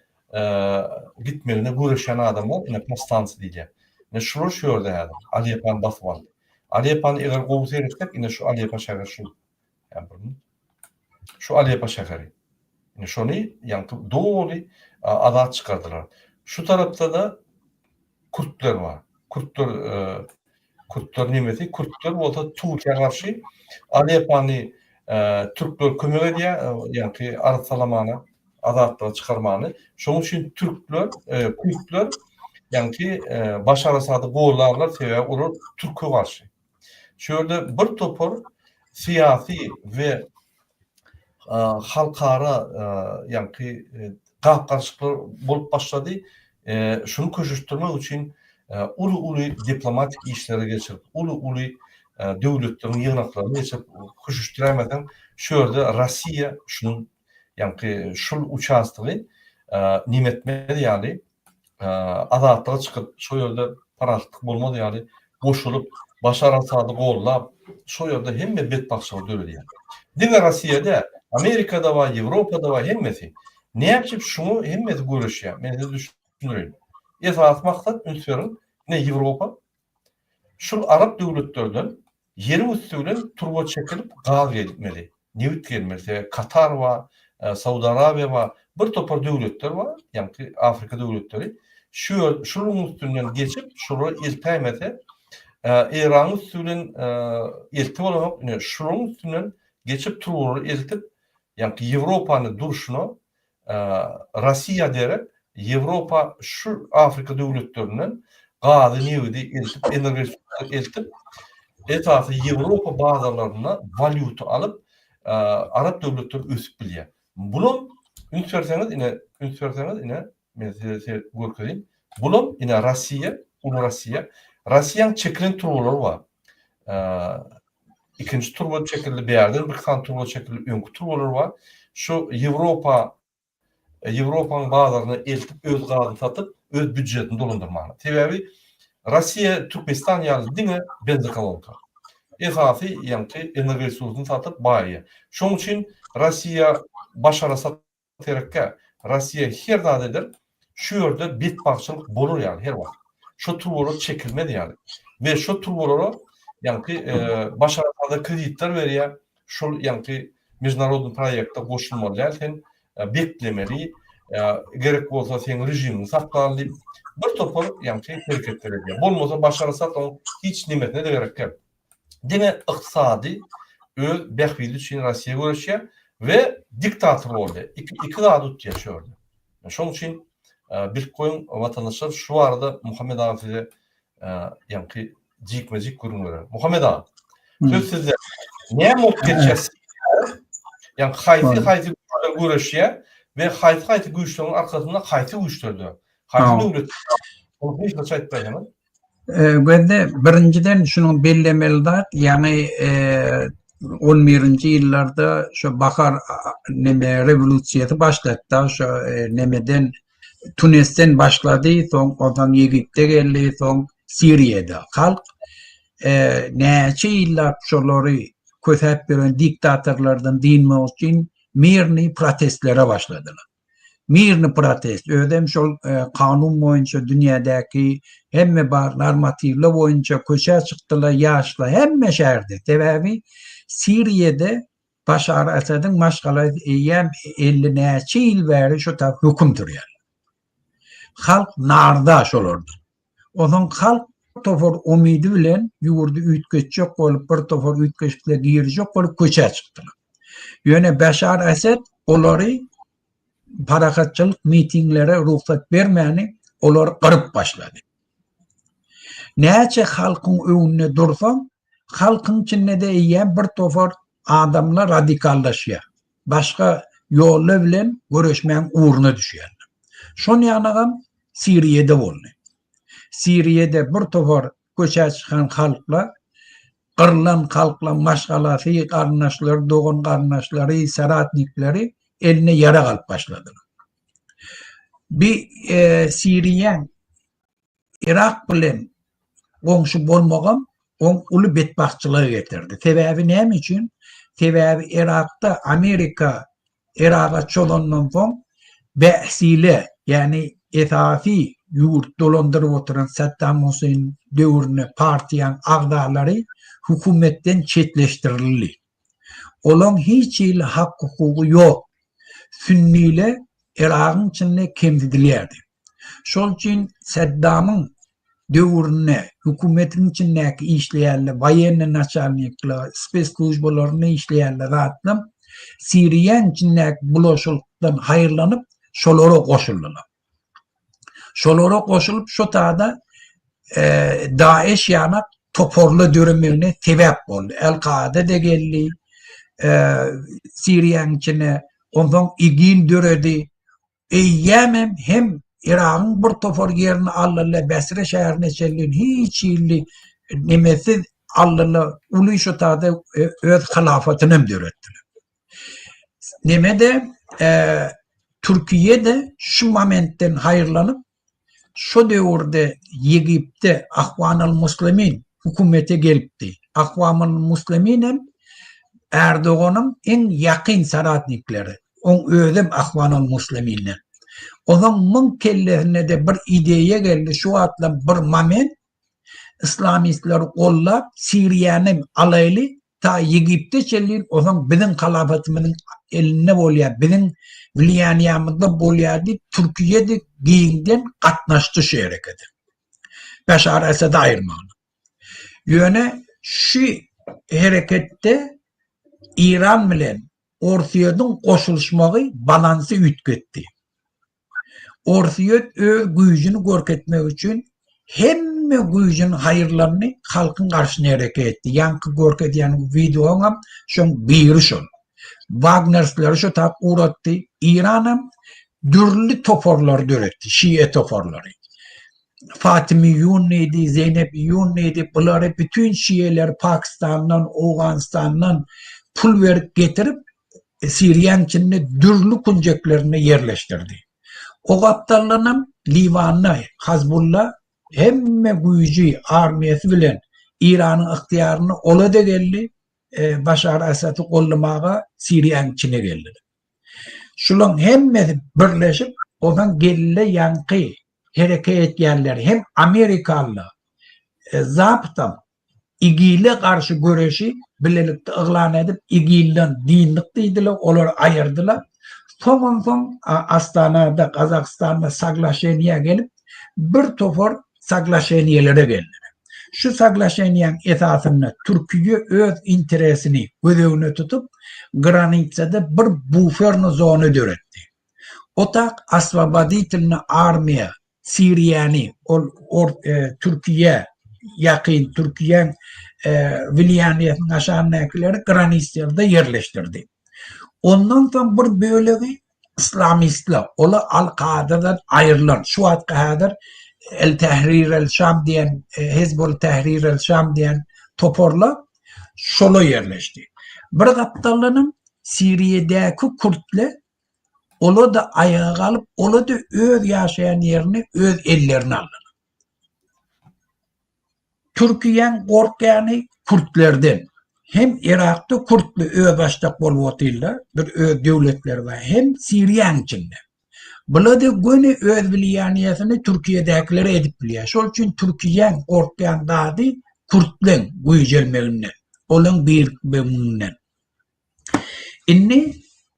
gitmegine göreşýän adamlar ine powstanca diýilýär. Ine şular şu ýerde häzir Alepony basyp aldy. Alepony eger gowy seretsek ine şu Alepo şäheri şu. Şu Alepo şäheri. Ine şony ýaňky doly azat çykardylar. Şu tarapda-da kürtler bar. Kürtler kürtler nemesi, kürtler bolsa Türkiýä garşy Alepony türkler kömek edýär, ýaňky arassalamana, azatlyga çykarmany. Şonuň üçin türkler, kürtler ýaňky Başar Asady gollarlar, sebäbi olar türke garşy. Şu ýerde bir topar syýasy we halkara ýaňky gap-garyşyklar bolup başlady. Şuny köşeşdirmek üçin uly-uly diplomatik işleri geçirip, uly-uly döwletleriň ýygnaklaryny geçirip köşeşdiräýmeseň, şu ýerde Russiýa şunuň ýaňky şul uçastogy neme etmez ýaly azatlyga çykyp, şo ýerde parahatlyk bolmaz ýaly goşulyp, Başar Asady gollap, şo ýerde hemme betbagtçylygy döredýär. Diňe Russiýa däl, Amerikada bar, Ýewropada bar, hemmesi. Näme üçin şuňa hemmesi göreşýär? Men size düşündireýin. Esasy maksat, üns beriň, ine Ýewropa, şul arap döwletlerden Ýeriň üsti bilen turba çekilip gaz gelmeli, nebit gelmeli. Sebäbi Katar bar, Saud Arabiýa bar, bir topar döwletler bar, ýaňky Afrika döwletleri. Şu ýer, şularyň üstünden geçip, şolara eltäýmese, Eýranyň üsti bilen eltip bolanok, ine şularyň üstünden geçip turbalary eltip, ýaňky Ýewropany durşuna Russiýa derek Ýewropa şu Afrika döwletlerinden gazy, nebidi eltip, energoresurslary eltip, esasy Ýewropa bazarlarynda walýuta alyp, arap döwletleri ösüp bilýär. Bulam üns berseňiz, ine, üns berseňiz, ine, men size görkezeyim. Bulam ine Russiýa, uly Russiýa. Russiýanyň çekilen turbalary bar. Ikinji turba çekildi, bärden bir sany turba çekildi, öňki turbalar bar. Şu Ýewropa Ýewropanyň bazaryna eltip öz gazyny satyp, öz býudjetini dolandyrmaga. Sebäbi Russiýa Türkmenistan ýaly diňe benzokolonka. Esasy ýaňky energoresursyny satyp baýaýar. Şonuň üçin Russiýa Başar Asad gerekkä. Russiýa her zat eder, şu ýerde betbagtçylyk bolar ýaly her wagt. Şo turbalar çekilmez ýaly. We şo turbalara ýaňky Başar Asada kreditler berýär, şol ýaňky mejnarodnyý proýekte goşulmaly däl sen, beklemeli, gerek bolsa seň režimiňi saklaly diýip, bir topar ýaňky hereketler edýär. Bolmasa Başar Asad oň hiç nemesine-de gerek däl. Diňe ykdysady öz bähbidi üçin Russiýa göreşýär we diktator boldy. Iki, iki zady utýar şu ýerde. Şonuň üçin bilip goýuň watandaşlar şu barada Muhammet aga size ýaňky jikme-jik gürrüň berer. Muhammet aga, söz sizde. Näme bolup geçýär? Ýagny haýsy haýsy güýçler göreşýär we haýsy haýsy güýçleriň arkasynda haýsy güýçler dur? Haýsy döwlet? Ony gysgaça aýdyp berseňiz. Gözde birinjiden şunuň bellemeli zat, ýagny on birinji ýyllarda şu bahar neme rewolýusiýasy başlady-da, şu nemeden Tunisden başlady, soň ondan Ýegipte geldi, soň Siriýada. Halk näçe ýyllap şolary kösäp ýören diktatorlardan dynmak üçin mirnyý protestlere başladylar. Mirny protest, özem şol kanun boýunça dünýädäki hemme bar normatiwler boýunça köçä çykdylar ýaşlar hemme şäherde. Sebäbi Siriýada. Başar Asadyň maşgalasy eýýäm 50 näçe ýyl bäri şu tap höküm sürýär. Halk narda şolardan. Onsoň halk bir topar umydy bilen ýurdy üýtgetjek bolup, bir topar üýtgeşikler girizjek bolup köçä çykdylar. Ýöne Başar Asad olary parahatçylyk mitinglere rugsat bermäni olary gyryp başlady. Näçe halkyň öňünde dursaň, halkyň içinde-de eýýäm bir topar adamlar radikallaşýar. Başga ýollar bilen göreşmäň ugruna düşýärler. Şon ýanagam Siriýada boldy. Siriýada bir topar köçä çykan halklar, gyrylan halklaň maşgalasy, garyndaşlary, dogan-garyndaşlary, soratnikleri eline ýarag alyp başladylar. Bi Siriýaň Yrak bilen goňşy bolmagam oň uly betbagtçylyga getirdi. Sebäbi näme üçin? Sebäbi Yrakda Amerika Yraga çozandan soň Bäsile, ýagny esasy ýurt dolandyryp oturan Saddam Huseýn döwründe partiýaň agzalary hökümetden çetleşdirildi. Olaň hiç hili hak-hukugy ýok. Sünnile Yragyň içinde kemsidilýärdi. Şol üçin Saddamyň döwründe hökümetiň içindäki işleýänler, woýennyý naçalnikler, spesslujbalarynda işleýänler zatlam Siriýaň içindäki bulaşylykdan haýyrlanyp şolara goşuldylar. Şolara goşulyp şo tada DAEŞ ýanak toparly döremegine sebäp boldy. El-Kaide-de geldi Siriýanyň içine, onsoň IGIL döredi. Eýýämem hem Yragyň bir topar ýerini aldylar, Besre şäherine çenli hiç hili nemesiz aldylar, uly şo tada öz hylafatyny hem döretdiler. Nemede Türkiýe-de şu momentden haýyrlanyp, şo döwürde Ýegiptde Ahwanal Muslimin hökümete gelipdi. Ahwanal Muslimin hem Erdoganyň iň ýakyn soratnikleri. Oň özem Ahwanal Musliminden. Onuň muň kellesine-de bir ideýa geldi, şu wagtlam bir moment islamistleri gollap Siriýany alaýly, ta Ýegipte çenli onsoň biziň halafatymyzyň elinde bolýar, biziň wliýaniýamyzda bolýar diýip Türkiýe-de giňden gatnaşdy şu herekete. Beşar Esedi aýyrmagyna. Ýöne şu hereketde Eýran bilen Orsýetiň goşulyşmagy balansy üýtgetdi. Orsýet öz güýjüni görkezmek üçin hemme güýjüni haýyrlandy, halkyň garşyna hereket etdi. Ýaňky görkezýän wideoňam şoň biri şol. Wagnersleri şo tap ugratdy. Eýranam dürli toparlary döretdi, şie toparlary. Fatimiyun diýdi, Zeýnebiyun diýdi, bulary bütin şiýeleri Pakistandan, Owganystandan pul berip getirip, Siriýanyň içinde dürli künjeklerinde ýerleşdirdi. O gapdaldanam Liwanda Hazbulla hemme güýji, armiýasy bilen Eýranyň ygtyýarynda ola-da geldi, Başar Asady goldamaga Siriýanyň içine geldiler. Şulaň hemmesi birleşip, ondan geldi ýaňky hereket etýänler hem amerikalylar, Zapdam IGIL-e garşy göreşi bilelikde yglan edip, IGIL-den dyndyk diýdiler, olary aýyrdylar. Soň onsoň Astanada, Gazagystanda soglaşeniýä gelip, bir topar soglaşeniýelere geldiler. Şu soglaşeniýäň esasynda Türkiýe öz interesini göz öňüne tutup, granitsada bir buferny zona döretdi. Otak oswoboditelny armiýa Siriýany ol or Türkiýä ýakyn Türkiýäň wliýaniýasynyň aşagyndakyleri granitsýada ýerleşdirdi. Ondan soň bir bölegi islamistler, olar Al-Kaadadan aýrylan, şu wagtky häzir El Tahrir El Şam diýen, Hizbul Tahrir El Şam diýen toparlar şola ýerleşdi. Bir gapdaldanam Siriýadäki kürtler Ola-da aýaga galyp, ola-da öz ýaşaýan ýerini öz ellerine aldylar. Türkiýäň gorkýany kürtlerden. Hem Yrakda kürtli özbaşdak bolup otyrlar, bir öz döwletleri bar, hem Siriýaň içinde. Bular-da göni öz wliýaniýesini Türkiýedäkilere edip bilýär. Şol üçin Türkiýäň gorkýan zady kürtleň güýjelmeginden, olaň birikmeginden. Indi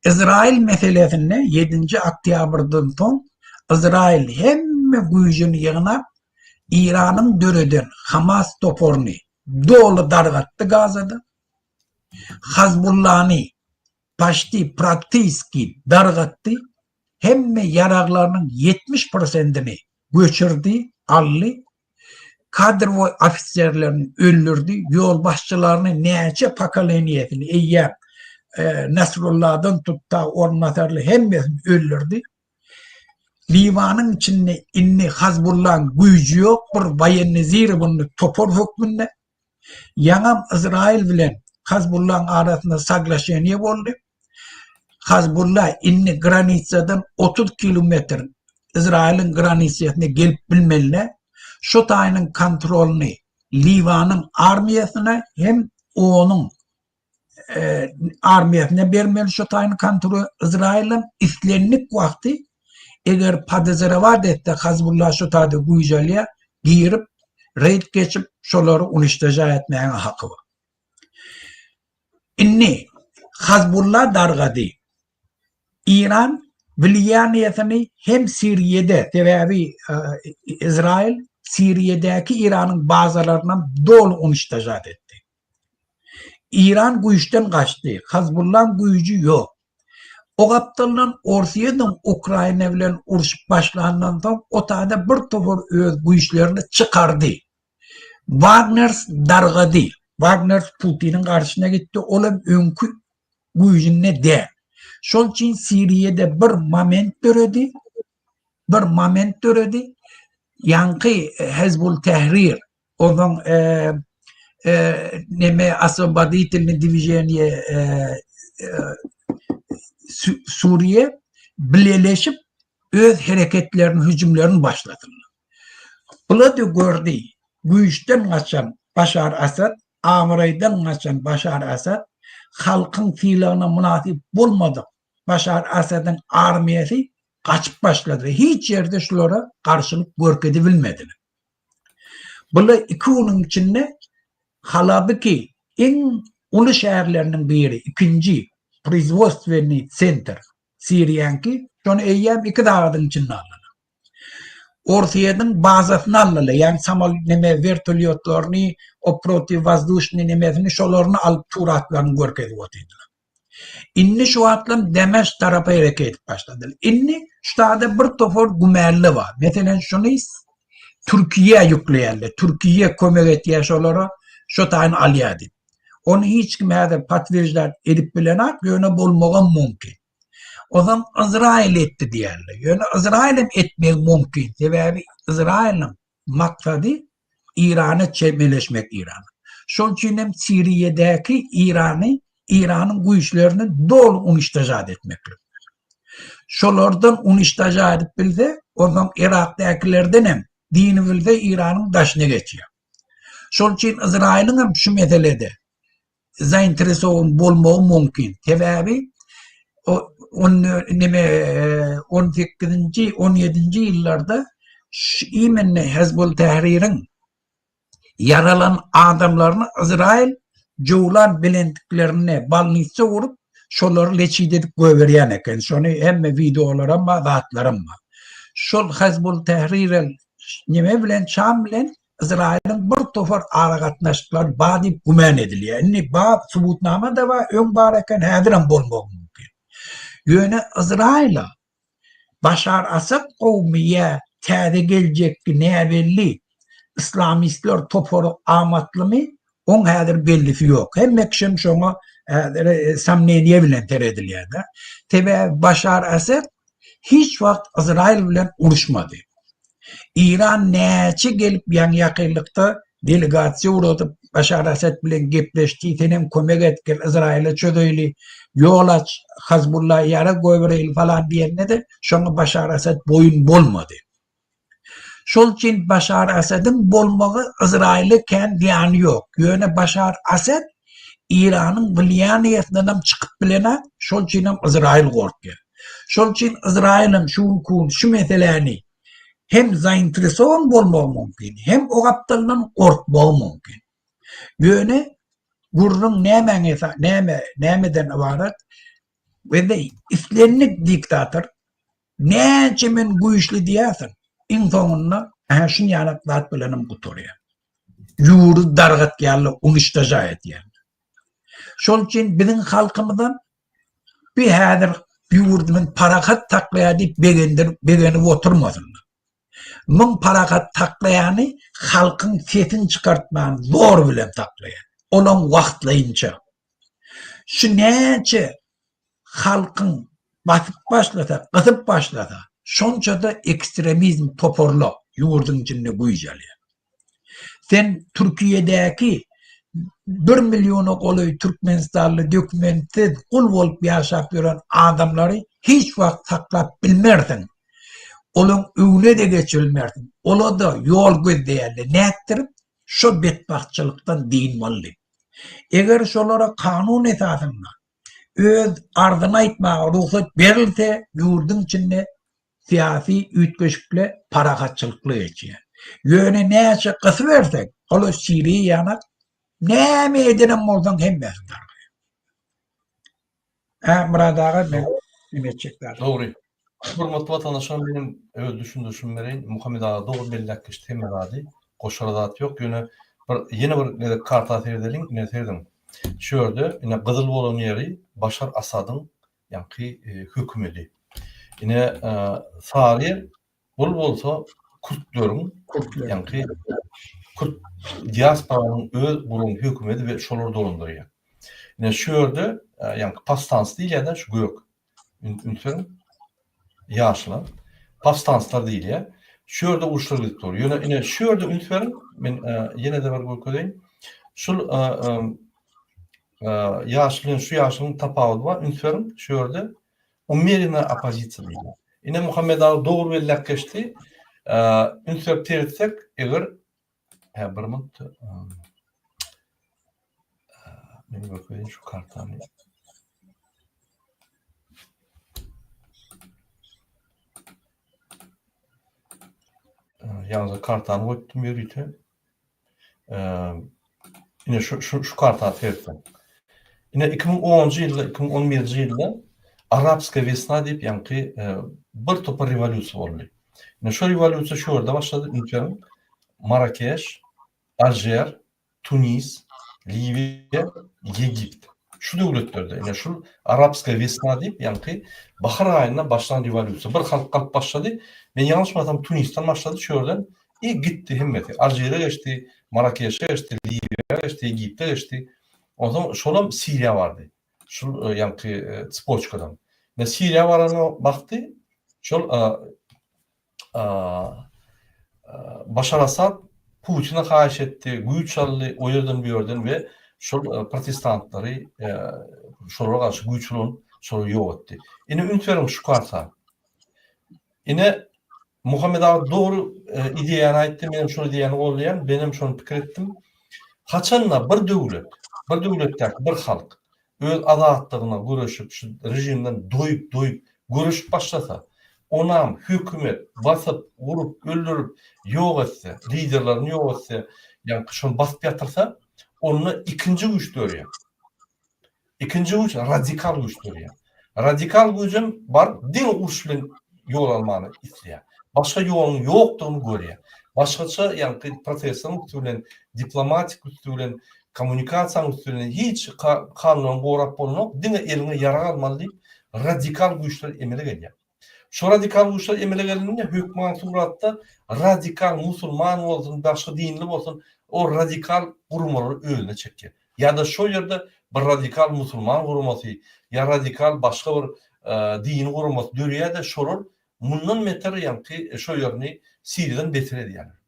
Izrail meselesinde ýedinji oktýabrdan soň Izrail hemme güýjüni ýygnap Iranyň döreden Hamas toparyny doly dargatdy Gazada. Hazbullany paçti praktiski dargatdy. Hemme ýaraglarynyň 70 prosentini göçürdi, aldy. Kadrowoý ofiserlerini öldürdi, ýolbaşçylaryny näçe pokoleniýesini eýýäm Nasrulladan tut ta orunbasarly hemmesini öldürdi. Liwanyň içinde indi Hazbullaň güýji ýok bir woýennizirowanyý topar hökmünde. Ýaňam Yzraýyl bilen Hazbullaň arasynda soglaşeniýe boldy. Hazbulla indi granitsadan 30 kilometr Yzraýylyň granitsasyna gelip bilmeli. Şo taýynyň kontrolyny Liwanyň armiýasyna hem onuň armiýasyna bermeli şo taýyny kontrol Yzraýylyň islendik wagty eger podozrewat etse Hazbulla şo taýda güýç alýar girip reýd geçip şolary uniştožat etmäge haky bar. Indi Hazbulla dargady. Iran wliýaniýesini hem Siriýede sebäbi Izrail Siriýedäki Iranyň bazalarynam doly uniştožat etdi. Iran güýçden gaçdy. Hazbullaň güýji ýok. O gapdaldan Orsýetiň Ukraina bilen urşup başlandan soň o taýda bir topar öz güýçlerini çykardy. Wagners dargady. Wagners Putiniň garşyna gitdi. Ol hem öňki güýjünde däl. Şol üçin Siriýada bir moment döredi. Bir moment döredi. Ýaňky Hezbul Tehrir Onuň neme osvoboditelnyý dwiženiýe Suriýe bileleşip öz hereketlerini, hüjümlerini başladylar. Bular-da gördi, güýçden gaçan Başar Asad, abraýdan gaçan Başar Asad, halkyň sylagyna mynasyp bolmadyk Başar Asadyň armiýasy gaçyp başlady. Hiç ýerde şulara garşylyk görkezibilmediler. Bular iki günüň içinde Halabyky iň uly şäherleriniň biri, ikinji proizwodstwennyý sentr Siriýaňky, şony eýýäm iki sagadyň içinde aldylar. Orsýetiň bazasyny aldylar, ýagny samol neme wertolýotlaryny, o protiwozdušnyý nemesini şolaryny alyp suratlaryny görkezip otyrdylar. Indi şu wagtlam Demeşk tarapa hereket edip başladylar. Indi şu taýda bir topar gümänli bar. Meselem şuny Türkiýä ýükleýärler. Türkiýe kömek etýär şolara, şo taýyny alýar diýip. Ony hiç kim häzir potwерждать edip bilenok, ýöne bolmagam mümkin. Ozam Yzraýyl etdi diýýärler. Ýöne Yzraýyl hem etmegi mümkin. Sebäbi Yzraýylyň maksady Irana çemeleşmek Irana. Şol üçin hem Siriýadäki Irany, Iranyň güýçlerini doly uniştožat etmeklik. Şolardan uniştožat edip bilse, onsoň Yrakdakilerden hem dini bilse Iranyň daşyna geçýär. Şol üçin Yzraýylyň hem şu meselede zainteresowan bolmagy mümkin. Sebäbi on neme 18-nji, 17-nji ýyllarda imенно Hezbul Tähririň ýaralan adamlaryny Izrail Jöwlan belentliklerinde bolnitsa gurup, şolary leçit edip goýberýän eken. Şony hemme wideolaram bar, zatlaram bar. Şol Hezbul Tährir neme bilen Şam bilen Yzraýylyň bir topar aragatnaşyklary bar diýip gümän edilýär. Indi bar, subutnama-da bar, öň bar eken, häzirem bolmagy mümkin. Ýöne Yzraýyla Başar Asad gowumy ýa täze geljekki näbelli islamistler topary amatlymy, oň häzir bellisi ýok. Hemme kişem şoňa häzir somneniýe bilen seredilýär-de. Sebäbi Başar Asad hiç wagt Yzraýyl bilen uruşmady. Iran näçe gelip ýaňy-ýakynlykda delegasiýa ugradyp, Başar Asad bilen gepleşdi, senem kömek et, gel Yzraýyla çözeýli, ýol aç, Hazbulla ýarag goýbereýli falan diýende-de, şoňa Başar Asad boýun bolmady. Şol üçin Başar Asadyň bolmagy Yzraýyla kän zyýany ýok. Ýöne Başar Asad Iranyň wliýaniýasyndanam çykyp bilenok, şol üçinem Yzraýyl gorkýar. Şol üçin Yzraýylam şu günki gün şu meseläni hem zainteresowan bolmagy mümkin, hem o gapdaldan gorkmagy mümkin. Ýöne gürrüň nämäň esa näme nämeden ybarat? We-de islendik diktator näçe men güýçli diýersiň, iň soňunda ähä şuny ýalak zat bilenem gutarýar. Ýurdy dargatýarlar, uniştoža edýärler. Şol üçin biziň halkymyzam bi häzir ýurdumyz parahat saklaýar diýip begendirip begenip oturmasynlar. Muň parahat saklaýany halkyň sesini çykartman zor bilen saklaýar. Olam wagtlaýynça. Şu näçe halkyň basyp başlasa, gysyp başlasa, şonça-da ekstremizm toparlar ýurduň içinde güýç alýar. Sen Türkiýedäki bir milliona golaý türkmenistanly dokumentsiz gul bolup ýaşap ýören adamlary hiç wagt saklap bilmersiň. Olaň öňüne-de geçibilmersiň. Ola-da ýol gözleýärler. Nätdirip şo betbagtçylykdan dynmaly diýip. Eger şolara kanun esasynda öz arzyny aýtmaga rugsat berilse, ýurduň içinde syýasy üýtgeşikle parahatçylykly geçýär. Ýöne näçe gysybersek, ol Siriýany näme edenem bolsaň hemmesi dargaýar. Hä, Myrat aga, men neme etjek zadym. Dogry. Hormatly watandaşlar menem öz düşündirişimi bereýin. Muhammet aga dogry belläp geçdi hemme zady. Goşara zat ýok. Ýöne bir ýene bir gezek karta seredeliň. Ine serediň. Şu ýerde ine gyzyl bolan ýeri Başar Asadyň ýaňky hökümedi. Ine sary ýer bul bolsa kürtleriň ýaňky kürt diasporanyň öz guran hökümedi we şolar dolandyrýar. Ine şu ýerde ýaňky powstans diýilýär-de şu gök. Üns beriň. Ýaşlar. Powstanslar diýilýär. Şu ýerde uruşlar gidip dur. Ýöne ine şu ýerde üns beriň. Men ýene-de bir görkezeýin. Şul Ýaş bilen şu ýaşyň tapawudy bar, üns beriň, şu ýerde umerennaya oppozisiýa diýilýär. Ine Muhammet aga dogry belläp geçdi. Üns berip seretsek, eger hä bir minut men görkezeyim şu kartany. Ýalňyz kartany goýupdym ýörite. Ine şu şu şu karta seretseň. Ine 2010-njy ýylda, 2011-nji ýylda Arapskaya wesna diýip ýaňky bir topar rewolýusiýa boldy. Ine şu rewolýusiýa şu ýerde başlady, üns beriň. Marakeş, Alžir, Tunis, Liwiýa, Ýegipt. Şu döwletlerde ine şul Arapskaya wesna diýip ýaňky bahar aýynda başlan rewolýusiýa. Bir halk galyp başlady. Men ýalňyşmasam Tunisden başlady, şu ýerden I gitdi hemmesi. Alžire geçdi, Marakeşe geçdi, Liwiýa geçdi, Egipte geçdi. Onsoň şolam Siriýa bardy. Şul ýaňky tspoçkadan. Ine Siriýa baranda bakdy, şol Başar Asad Putine haýyş etdi, güýç aldy o ýerden bu ýerden we şol protestantlary şolara garşy güýç ulanyp şolary ýok etdi. Ine üns beriň şu karta. Ine Muhammet aga dogry ideýany aýtdy, menem şol ideýany goldaýan, menem şony pikir etdim. Haçanda bir döwlet, bir döwletdäki bir halk öz azatlygyna göreşip, şu režimden doýup, doýup göreşip başlasa, onam hökümet basyp, urup, öldürip, ýok etse, liderlerini ýok etse, ýaňky şony basyp ýatyrsa, onda ikinji güýç dörýär. Ikinji güýç radikal güýç dörýär. Radikal güýjem baryp diňe uruş bilen ýol almany isleýär. Başga ýoluň ýokdugyny görýär. Başgaça ýaňky protestiň üsti bilen, diplomatik üsti bilen, kommunikasiýanyň üsti bilen hiç kanunlaryny gorap bolanok, diňe eliňe ýarag almaly diýip radikal güýçler emele gelýär. Şo radikal güýçler emele gelende hökman suratda radikal musulman bolsun, başga dinli bolsun, o radikal guramalary özüne çekýär. Ýa-da şo ýerde bir radikal musulman guramasy ýa radikal başga bir dini guramasy dörýär-de, şolar mundan beter ýaňky şo ýerini Siriýadan beter edýärler.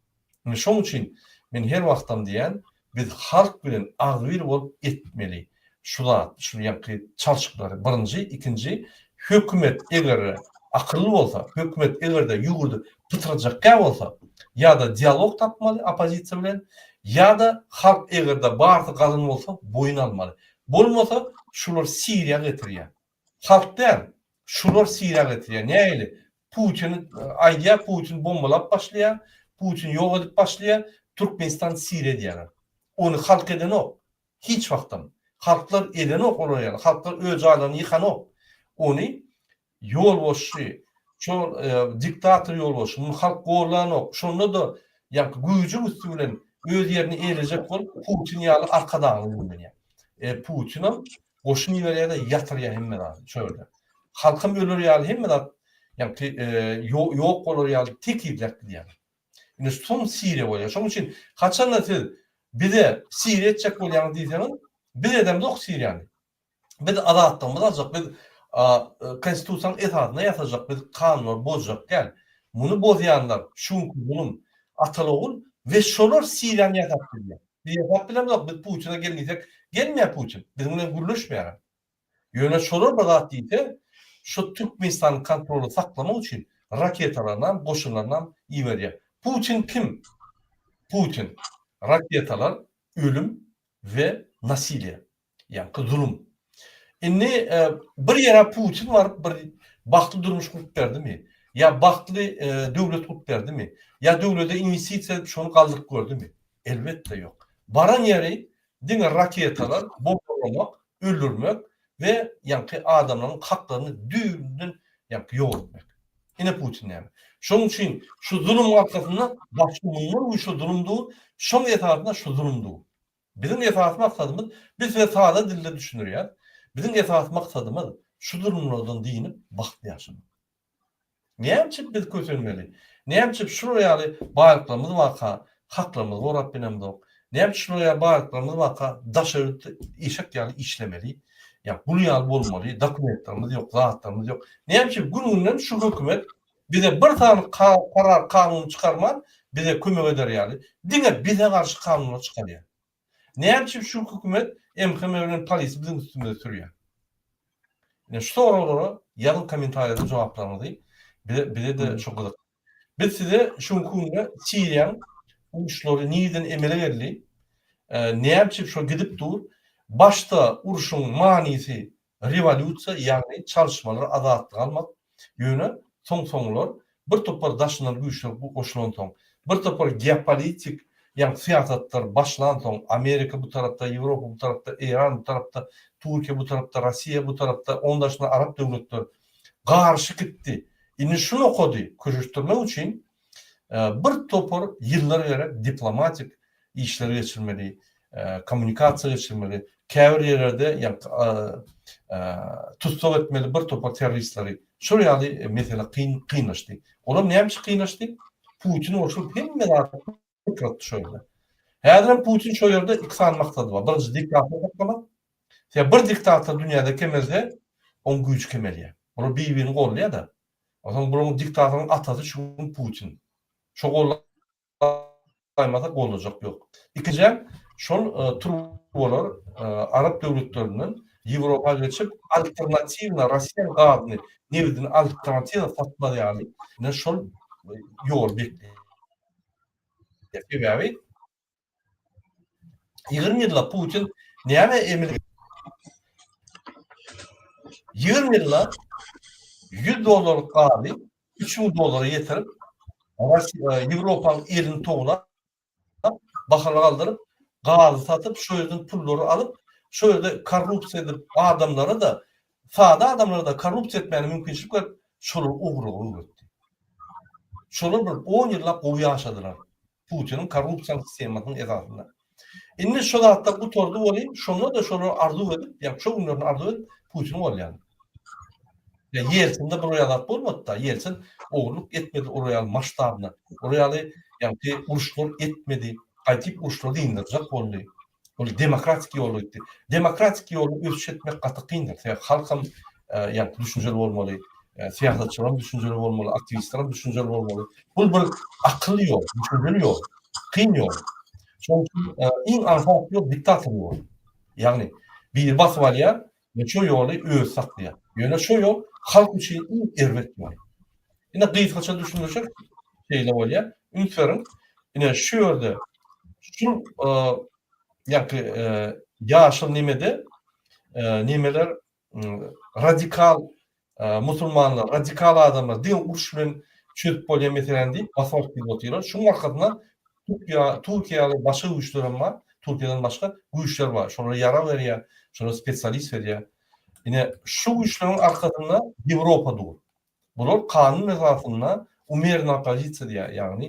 Indi şoň üçin men her wagtam diýýän, biz halk bilen agzybir bolup etmeli şu zat, şu ýaňky çalşyklary. Birinji, ikinji, hökümet eger akylly bolsa, hökümet eger-de ýurdy pytrajakkä bolsa, ýa-da dialog tapmaly oppozisiýa bilen, ýa-da halk eger-de barsy galan bolsa boýun almaly. Bolmasa şular Siriýa getirýär. Halk däl, şular Siriýa getirýär. Nähili? Putin aýdýar, Putin bombalap başlaýar, Putin ýok edip başlaýar, Türkmenistan Siriýa diýýärler. Ony halk edenok. Hiç wagtam. Halklar edenok olar ýaly. Halklar öz jaýlaryny ýykanok. Ony ýolbaşçy, şol diktator ýolbaşçy, muny halk gollanok, şonda-da ýaňky güýjüň üsti bilen öz ýerini eýlejek bolup Putin ýaly arkadagly güýmenýär. E, Putinam goşun iberýär-de ýatyrýar hemme zady şo ýerde. Halkam öler ýaly hemme zat ýaňky ýok bolar ýaly tekizläp gidýär. Indi soň Siriýa bolýar. Şonuň üçin haçanda siz bize Siriýa etjek bolýaňyz diýseňiz, biz edemzok Siriýany. Biz azatlygymyzy aljak, biz Konstitusiýanyň esasynda ýasajak, biz kanunlary bozjak däl. Muny bozýanlar şu günki zulum, ataly-ogul we şolar Siriýany ýasap bilýär. Biz ýasap bilemzok, biz Putine gel diýsek, gelmeýär Putin, biziň bilen gürleşmeýärem. Ýöne şolar bir zat diýse, şu Türkmenistanyň kontroly saklamak üçin raketalarynam, goşunlarynam iberýär. Putin kim? Putin, raketalar, ölüm we nasiliýe. Ýaňky zulum. Indi bir ýere Putin baryp bir bagtly durmuş gurup berdimi? Ýa bagtly döwlet gurup berdimi? Ýa döwlete inwestisiýa edip şony galdyryp gördümi? Elbetde ýok. Baran ýeri diňe raketalar, bombalamak, öldürmek we ýaňky adamlaryň haklaryny düýbünden ýaňky ýok etmek. Ine Putin näme. Şonuň üçin şu zulumyň arkasynda başga mundan güýçli zulum dur, şoň esasynda şu zulum dur. Biziň esasy maksadymyz, biz size sada dilde düşündirýäs, biziň esasy maksadymyz şu zulumlardan dynyp bagtly ýaşamak. Näme üçin biz kösenmeli? Näme üçin şular ýaly baýlyklarymyz barka haklarymyzy gorap bilemzok? Näme üçin şular ýaly baýlyklarymyz barka daşary ýurtda eşek ýaly işlemeli? Ýa gul ýaly bolmaly, dokumentlerimiz ýok, zatlarymyz ýok. Näme üçin gün-günden şu hökümet Bize bir sany karar kanun çykarman bize kömek eder ýaly diňe bize garşy kanunlar çykarýar. Näme üçin şu hökümet MHM bilen polisi biziň üstümize sürýär? Ine şu soraglara ýazyň kommentariýada jogaplaryňyzy bize bize-de şu gyzyk. Biz size şu günki günde Siriýaň uruşlary nireden emele geldi? Näme üçin şo gidip dur? Başda urşuň manysy Rewolýusiýa, ýagny çalyşmalar, azatlyk almak. Ýöne soň-soňlar bir topar daşyndan güýçler goşulansoň, bir topar geopolitik, ýagny syýasatlar başlansoň, Amerika bu tarapda, Ýewropa bu tarapda, Eýran bu tarapda, Türkiýe bu tarapda, Russiýa bu tarapda, onuň daşynda arap döwletler garyşyp gitdi. Indi şu nokady köşeşdirmek üçin Bir topar ýyllar gerek diplomatik işleri geçirmeli, kommunikasiýa geçirmeli, käbir ýerlerde tussag etmeli bir topar terroristleri. Şol ýaly mesele kyn kynlaşdy. Olam näme üçin kynlaşdy? Putin goşulyp hemme zady pytratdy şo ýerde. Häzirem Putin şo ýerde iki sany maksady bar. Birinji diktator saklamak. Sebäbi bir diktator dünýäde kemelse, oň güýji kemelýär. Olar bir-birini goldaýar-da. Onsoň bularyň diktatoryň atasy şu gün Putin. Şo gollaýmasa gollajak ýok. Ikinjäm şol turbalar arap döwletlerinden Ýewropa geçip alternatiwna Russiýanyň gazyny, nebitini alternatiwna satmaz ýaly ine şol ýoly bekleýär. Sebäbi 20 ýylda Putin näme emel 20 ýylda 100 dollarlyk gazy 3000 dollara ýetirip, Ýewropanyň elini towlap, bahaly galdyryp, gazy satyp, şo ýerden pullary alyp, şo ýerde korrupsiýa edip, adamlara-da, sada adamlara-da korrupsiýa etmäne mümkinçilik berip, şolary ogurlyga öwretdi. Şolar bir 10 ýyllap gowy ýaşadylar. Putiniň korrupsiýanyň sistemasynyň esasynda. Indi şo zatlar gutardy welin, şonda-da şolar arzuw edip, ýa şo günlerini arzuw edip Putin bolýar. Ýa Ýeltsinde bir ýaly zat bolmady-da. Ýeltsin ogurlyk etmedi olar ýaly masştabynda. Olar ýaly ýagny uruşlar etmedi. Gaýtyp uruşlary dyndyryjak boldy. Ol demokratik ýola gitdi. Demokratik ýolda ösüş etmek gaty kyndyr. Sebäbi halkam ýagny düşünjeli bolmaly, syýasatçylaram düşünjeli bolmaly, aktiwistlerem düşünjeli bolmaly. Bu bir akylly ýol, düşünjeli ýol, kyn ýol. Şonuň üçin iň aňsat ýol diktator ýoly. Ýagny biri basyp alýar we şo ýoly özi saklaýar. Ýöne şo ýol halk üçin iň erbet ýol. Ine gysgaça düşündirsek şeýle bolýar. Üns beriň. Ine şu ýerde şu ýaňky ýaşyl nemede nemeler radikal musulmanlar, radikal adamlar diňe uruş bilen çözüp bolýan meseläni diýip basyp alyp gidip otyrlar. Şuň arkasynda Türkiýe, Türkiýe ýaly başga güýçler hem bar. Türkiýeden başga güýçler bar. Şolara ýarag berýär, şolara spesialist berýär. Ine, şu güýçleriň arkasynda Ýewropa dur. Bular kanun esasynda umerna oppozisiýa diýýär, ýagny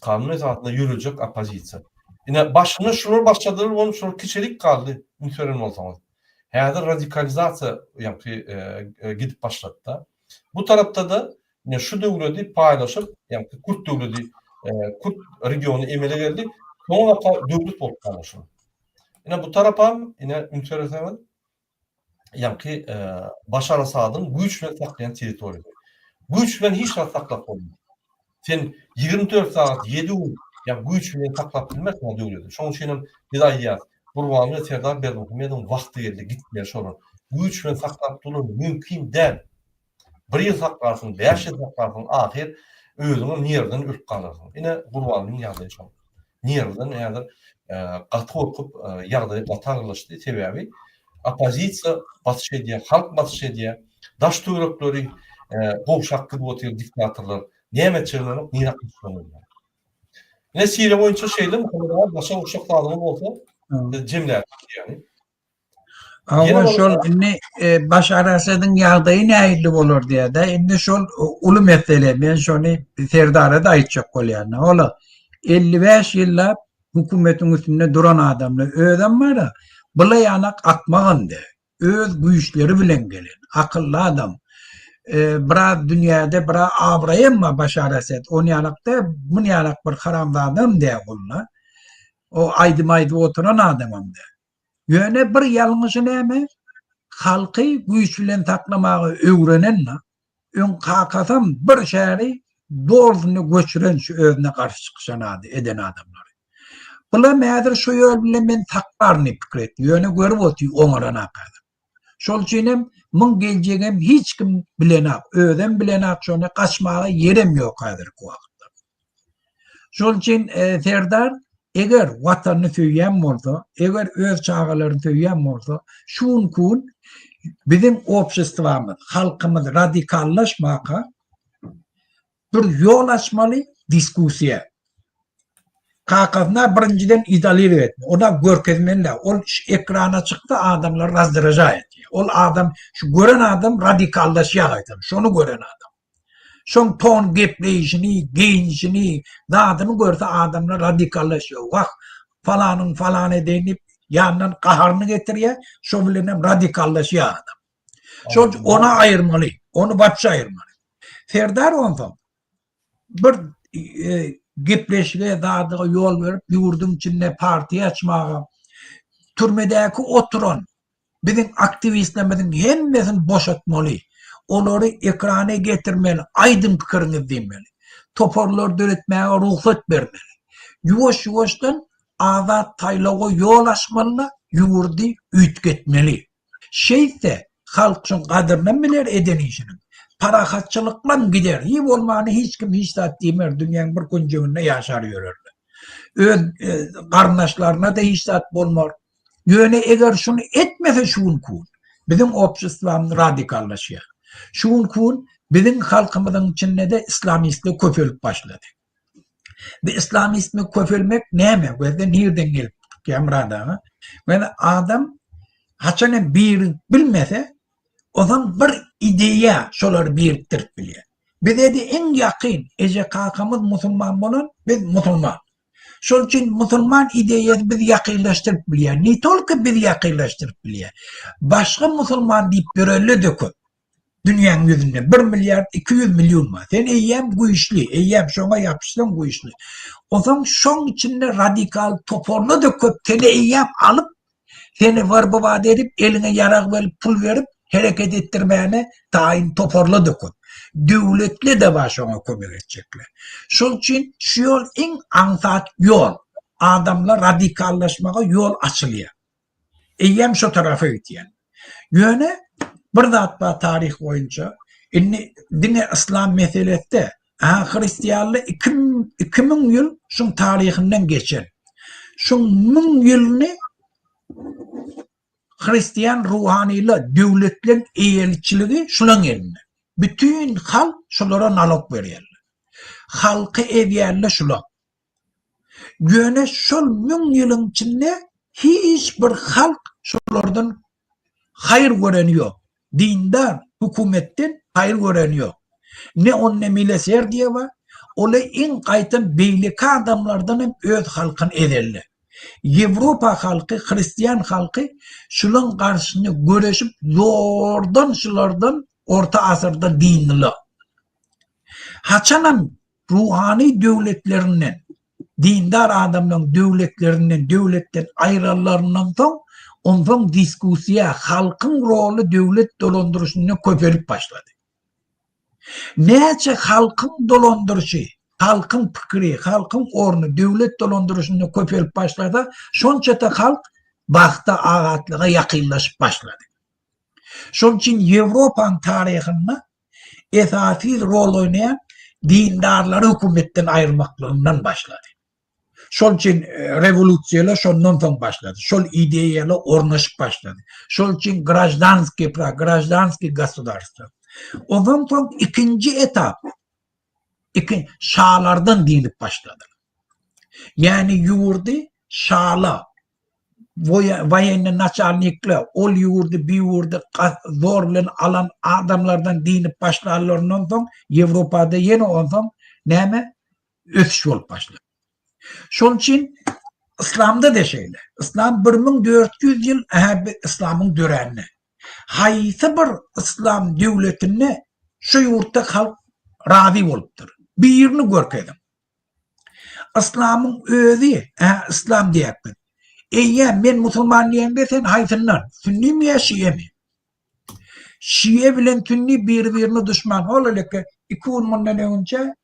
kanun esasynda ýörejek oppozisiýa. Ine, başynda şular başladylar, bolup şular kiçelik galdy, üns beren bolsaňyz. Häzir radikalizasiýa ýaňky gidip başlady-da. Bu tarapda-da ine şu döwledi paýlaşyp, ýaňky kürt döwledi, kürt regiony emele geldi. Soňra döwlet bolup galdy şular. Ine bu tarapam, ine üns berseňiz, ýaňky Başar Asadyň güýç bilen saklaýan territoriýasy. Güýç bilen hiç zat saklap bolmaz. Sen 24 sagat 7 gün ýa güýç bilen saklap bilmersiň o döwleti. Şonuň üçin hem biz aýdýarys, Gurbanguly Serdar Berdimuhamedowyň wagty geldi, gitmeli şolar. Güýç bilen saklap durmak mümkin däl. Bir ýyl saklarsyň, bäş ýyl saklarsyň, ahyr özüňem nerwden ölüp galarsyň. Ine, Gurbangulyň ýagdaýy şol. Nerwden häzir gaty gorkup, ýagdaýy gaty agyrlaşdy. Sebäbi oppozisiýa basyş edýär, halk basyş edýär. Daş-töwerekleri gowşak gidip otyr diktatorlar. Näme etjegini bilenok, nirä gaçjagyny bilmän. Ine, Siriýa boýunça şeýle, Muhammet aga, başga goşjak zadyňyz bolsa, biz jemläp ýaly. Hawa şol indi e, Başar Asadyň ýagdaýy nähili bolar diýýär-de. Indi şol uly mesele. Men şony Serdara-da aýtjak bolýan. Ola 55 ýyllap hökümetiň üstünde duran adamlar özem bar-a, bula ýanak akmagam däl. Öz güýçleri bilen gelen, akylly adam. E, biraz dünýäde biraz abraýam bar Başar Asad. Ony ýanak däl, muny ýanak bir haramzadam däl onda. O aýdym aýdyp oturan adamam däl. Ýöne bir ýalňyşy näme? Halky güýç bilen saklamaga öwrenen-de, öň kakasam bir şäri dolusyny göçüren şu özüne garşy çykyşan ady eden adamlary. Bulam häzir şu ýol bilen men saklaryn diýip pikir etdi. Ýöne görüp otyr oňaran-ak häzir. Şol üçinem muň geljegem hiç kim bilenak, özem bilenak şony gaçmaga ýerem ýok häzirki wagtda. Şol üçin e, Serdar eger watanyny söýýän bolsa, eger öz çagalaryny söýýän bolsa, şu günki gün biziň obşestwamyz, halkymyz radikallaşmaka Bir ýol açmaly diskussiýa. Kakasyna birinjiden izolirowat etme. Ona görkezmeli. Ol ekrana çyksa adamlar razdraža etýär. Ol adam şu gören adam radikallaşýar gaýtam. Şony gören adam. Şoň ton gepleýişini, geýinişini, zadyny görse adamlar radikallaşýar. Wah, falanyň falan edeýin diýip, ýandan gaharyny getirýär. Şo bilen hem radikallaşýar adam. Şol ona aýyrmaly. Ony wapşe aýyrmaly. Serdar onsoň bir e, gepleşige zadyga ýol berip ýurduň içinde partiýa açmaga türmedäki oturan biziň aktiwistlerimiziň hemmesini boşatmaly. Olary ekrana getirmeli, aýdyň pikiriňizi diýmeli. Toparlar döretmäge rugsat bermeli. Ýuwaş-ýuwaşdan azat saýlawa ýol açmaly, ýurdy üýtgetmeli. Şeýtse, halk şoň gadyrynam biler eden işiniň. Parahatçylyklam gider, hiý bolmany hiç kim hiç zat diýmer, dünýäň bir künjeginde ýaşar ýörerler. Öz garyndaşlaryna-da hiç zat bolmar. Ýöne eger şuny etmese şu günki gün, biziň obşestwamyz radikallaşýar. Şu günki gün biziň halkymyzyň içinde-de islamistler köpelip başlady. Bu islamistmi köpelmek näme? Gözde nirden gelip çykýar Myrat aga? Ýöne adam haçan hem birigip bilmese, ozan bir ideýa şolary birikdirip bilýär. Bize-de iň ýakyn eje-kakamyz musulman bolan, biz musulman. Şol üçin musulman ideýasy bizi ýakynlaşdyryp bilýär. Ne tolko bizi ýakynlaşdyryp bilýär. Başga musulman diýip ýörenler-de köp. Dünýäň ýüzünde bir milliard 200 million bar. Sen eýýäm güýçli, eýýäm şoňa ýapyşsaň güýçli. Onsoň şoň içinde radikal toparlar-da köp seni eýýäm alyp, seni werbować edip, eliňe ýarag berip, pul berip, hereket etdirmäne taýyn toparlar-da köp. Döwletler-de bar şoňa kömek etjekler. Şol üçin şu ýol iň aňsat ýol. Adamlar radikallaşmaga ýol açylýar. Eýýäm şo tarapa gidýär. Ýöne bir zat bar taryh boýunça, indi diňe yslam meselesi-de, aha hristianly 2000 ýyl şuň taryhyndan geçen. Şuň 1000 ýylyny hristian ruhanylar, döwletleň eýelikçiligi şulaň elinde. Bütin halk şulara nalog berýärler. Halky ezýänler şular. Ýöne şol müň ýylyň içinde hiç bir halk şolardan haýyr göreni ýok. Dindar hökümetden haýyr göreni ýok. Ne onda mileserdiýe bar, ola iň gaýtam beýleki adamlardan hem öz halkyny ezelde. Ýewropa halky, hristian halky şulaň garşysyna göreşip zordan şulardan orta asyrda dyndylar. Haçanam ruhany döwletlerinden, dindar adamlaryň döwletlerinden, döwletden aýralaryndan soň, onsoň diskussiýa, halkyň roly döwlet dolandyryşynda köpelip başlady. Näçe halkyň dolandyryşy, halkyň pikiri, halkyň orny döwlet dolandyryşynda köpelip başlasa, şonça-da halk bagta, agatlyga ýakynlaşyp başlady. Şonuň üçin Ýewropanyň taryhynda esasy rol oýnaýan dindarlary hökümetden aýyrmaklygyndan başlady. Şol üçin e, rewolýusiýalar şondan soň başlady. Şol ideýalar ornaşyp başlady. Şol üçin graždanskiý pra, graždanskiý gosudarstwo. Ondan soň ikinji etap iki şalardan diýlip başlady. Ýani ýurdy şala woýenny naçalnikler ol ýurdy bi ýurdy zor bilen alan adamlardan diýnip başlanlaryndan soň Ýewropada ýene onsoň näme ösüş bolup başlady. Şonuň üçin yslamda da şeýle. Yslam 1400 ýyl ähä yslamyň döränine. Haýsy bir yslam döwletinde şu ýurtda halk razy bolupdyr? Birini görkeziň. Yslamyň özi, hä, yslam diýýäk biz. Eýýäm men musulman diýeňde sen haýsyndan? Sünnimi ýa şiemi? Şie bilen sünni biri-birine duşman. Ol eleke iki gün mundan öňünçä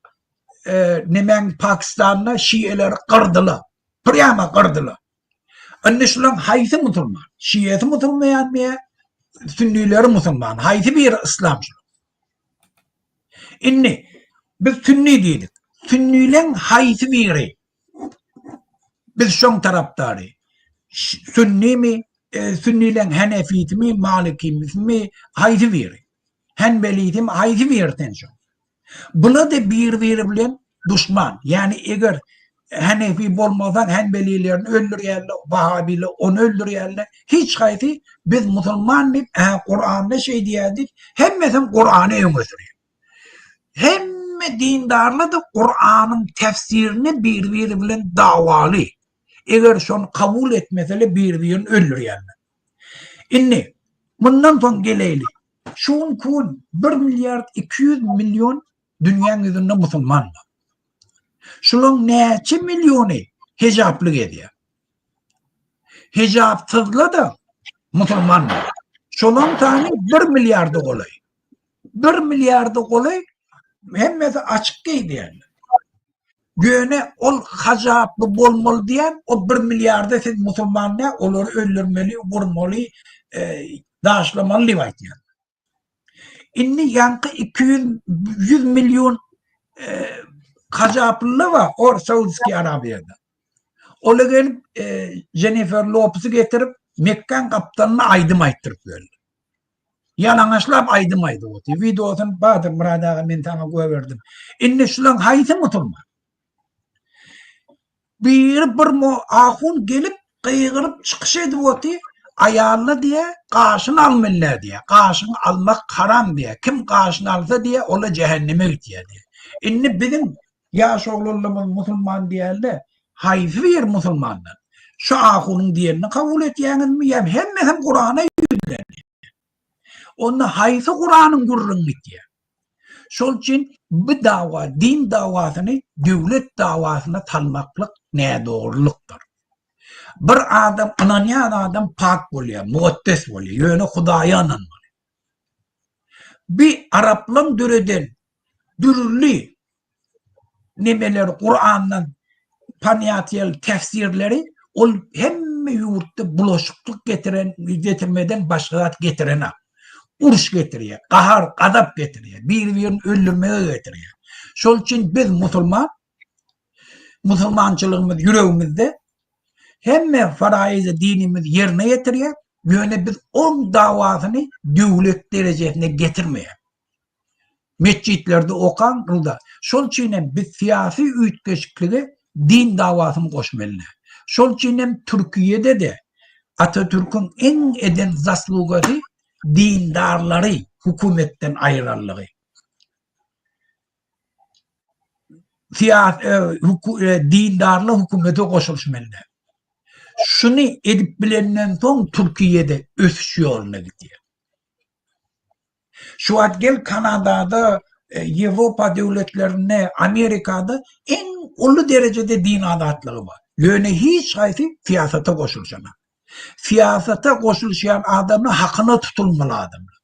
e, nemäň Pakistanda şieleri gyrdylar. Prýama gyrdylar. Indi şulaň haýsy musulman? Şiesi musulmanmy ýa sünnileri musulman? Haýsy biri yslam şulaň? Indi biz sünni diýdik. Sünnileň haýsy biri? Biz şoň tarapdary. Sünnimi, e, sünnileň henefisimi, malikimisimi, haýsy biri? Henbelisimi, haýsy biri sen şoň? Bular-da bir-biri bilen duşman. Ýagny eger Hanefi bolmasaň Hanbelilerini öldürýärler, Wahabiler ony öldürýärler. Hiç haýsy biz musulman diýip, hä Kuranda şeý diýýär diýip, hemmesem Kurany öňe sürýär. Hemme dindarlar-da Kuranyň tefsirine bir-biri bilen dawaly. Eger şony kabul etmeseler bir-birini öldürýärler. Indi mundan soň geleýli. Şu günki gün bir milliard 200 million dünýäň ýüzünde musulman bar. Şulaň näçe milliony hijaply gezýär. Hijapsyzla-da musulman bar. Şolaň sany bir milliarda golaý. Bir milliarda golaý hemmesi açyk geýýärler. Ýöne ol hajaply bolmaly diýen o bir milliarda siz musulman däl, olary öldürmeli, urmaly, e, daşlamaly diýip aýtýar. Indi ýaňky 200 100 million e, hajaplylar bar or Saudski Arabiýada. Ola gelip e, Jennifer Lopez'i getirip Mekkaň gapdalyna aýdym aýtdyryp berdi. Ýalaňaçlap aýdym aýdyp otyr. Wideosyny bardyr Myrat aga men saňa goýberdim. Indi şulaň haýsy musulman? Biri bir ahun gelip gygyryp çykyş edip otyr. Aýalyna diýä, gaşyny almaly diýä. Gaşyňy almak haram diýä. Kim gaşyny alsa diýä, ola jähenneme gitýär diýä. Indi biziň ýaş oglanlarymyz musulman diýende, haýsy bir musulmanlar? Şu ahunyň diýenini kabul etýäňizmi ýa hemmesem Kurana ýüzlendi? Onda haýsy Kuranyň gürrüňi gitýär? Şol üçin bu dawa, din dawasyny döwlet dawasyna salmaklyk nädogrulykdyr. Bir adam ynanýan adam pak bolýar, mukaddes bolýar, ýöne Hudaýa ynanmaly. Bi araplaň döreden dürli nemeleri Kurandan ponýatiýaly tefsirleri ol hemme ýurtda bulaşyklyk getiren getirmeden başga zat getirenak. Uruş getirýär, gahar, gazap getirýär, bir-birini öldürmege getirýär. Şol üçin biz musulman musulmançylygymyz ýüregimizde hemme faraizy dinimiz ýerine ýetirýär, ýöne biz oň dawasyny döwlet derejesine getirmeýär. Metjitlerde okaň rda. Şol üçin hem biz syýasy üýtgeşiklige din dawasyny goşmaly. Şol üçin hem Türkiýede-de Atatürküň iň eden zaslugasy. dindarlary hökümetden aýyranlygy. Syýasy e, dindarlar hökümete goşulyşmaly. Şuny edip bilenden soň Türkiýede ösüş ýoluna gidýär. Şu wagt gel Kanadada, e, Ýewropa döwletlerinde, Amerikada iň uly derejede din azatlygy bar. Ýöne hiç haýsy syýasata goşulyşanak. Syýasata goşulyşýan adamlar hakyna tutulmaly adamlar.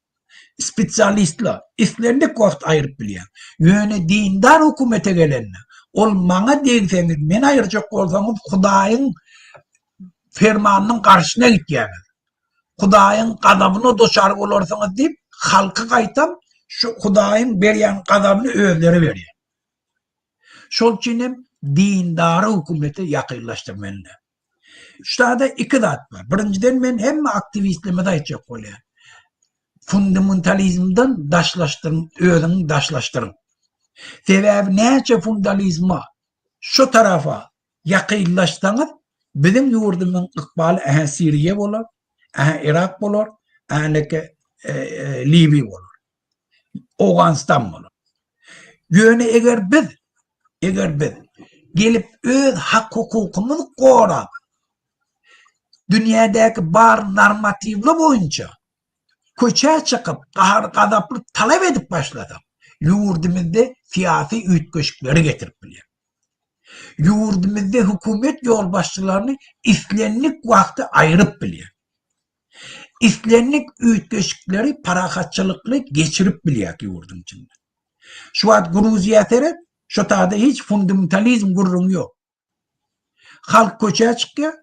Spesialistler islendik wagt aýryp bilýär. Ýöne dindar hökümete gelende, ol maňa degseňiz, meni aýyrjak bolsaňyz, Hudaýyň permanynyň garşyna gitýäňiz. Hudaýyň gazabyna duçar bolarsyňyz diýip, halky gaýtam şu Hudaýyň berýän gazabyny özleri berýär. Şol üçin hem dindary hökümete ýakynlaşdyrmaly. Şu iki zat bar. Birinjiden men hemme aktiwistlerimize aýtjak bolýan. Fundamentalizmden daşlaşdyryň, özüňi daşlaşdyryň. Sebäbi näçe fundalizma şu tarafa ýakynlaşsaňyz, biziň ýurdumyzyň ykbaly ähä Siriýa bolar, ähä Irak bolar, ähä e, e, Liwiýa bolar. Owganystan bolar. Ýöne eger biz eger biz gelip öz hak-hukukymyzy gorap, dünýädäki bar normatiwler boýunça köçä çykyp, gahar-gazaply talap edip başlasak, ýurdumyzda syýasy üýtgeşikleri getirip bilýär. Ýurdumyzda hökümet ýolbaşçylaryny islendik wagty aýryp bilýär. Islendik üýtgeşikleri parahatçylykly geçirip bilýär ýurduň içinde. Şu wagt Gruziýa seret, şu taýda hiç fundamentalizm gürrüňi ýok. Halk köçä çykýar,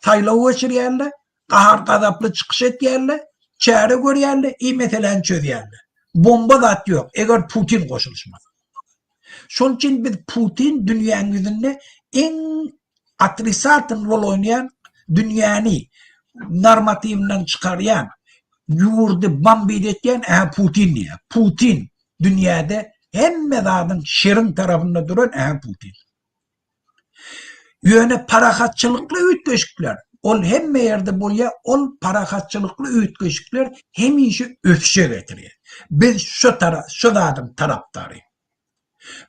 saýlaw geçirýärler, gahar-gazaply çykyş etýärler, çäre görýärler, i meseläni çözýärler. Bomba zat ýok, eger Putin goşulyşmasa. Şol üçin biz Putin dünýäň ýüzünde iň otrisatel rol oýnaýan, dünýäni normatiwinden çykarýan, ýurdy bombit etýän ähä Putin diýýär. Putin dünýäde hemme zadyň şeriň tarapynda duran ähä Putin. Ýöne parahatçylykly üýtgeşikler, ol hemme ýerde bolýar, ol parahatçylykly üýtgeşikler hemişe ösüşe getirýär. Biz şu tara şu zadyň tarapdary.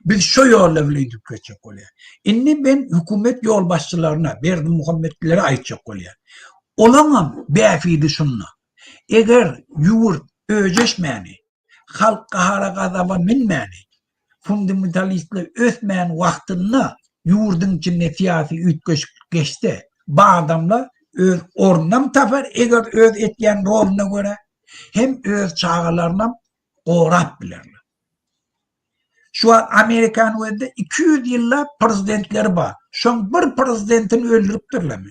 Biz şu ýolda bilen gidip geçjek bolýar. Indi men hökümet ýolbaşçylaryna, Berdimuhametlere aýtjak bolýar. Olaňam bähbidi şunda. Eger ýurt öjeşmäni, halk gahara-gazaba münmäni, fundamentalistler ösmän wagtynda ýurduň içinde syýasy üýtgeşiklik geçse, bu adamlar öz ornunam tapar, eger öz etýän roluna görä, hem öz çagalarynam gorap bilerler. Şu wagt Amerikanyň özünde 200 ýyllap prezidentleri bar. Şoň bir prezidentini öldüripdirlermi?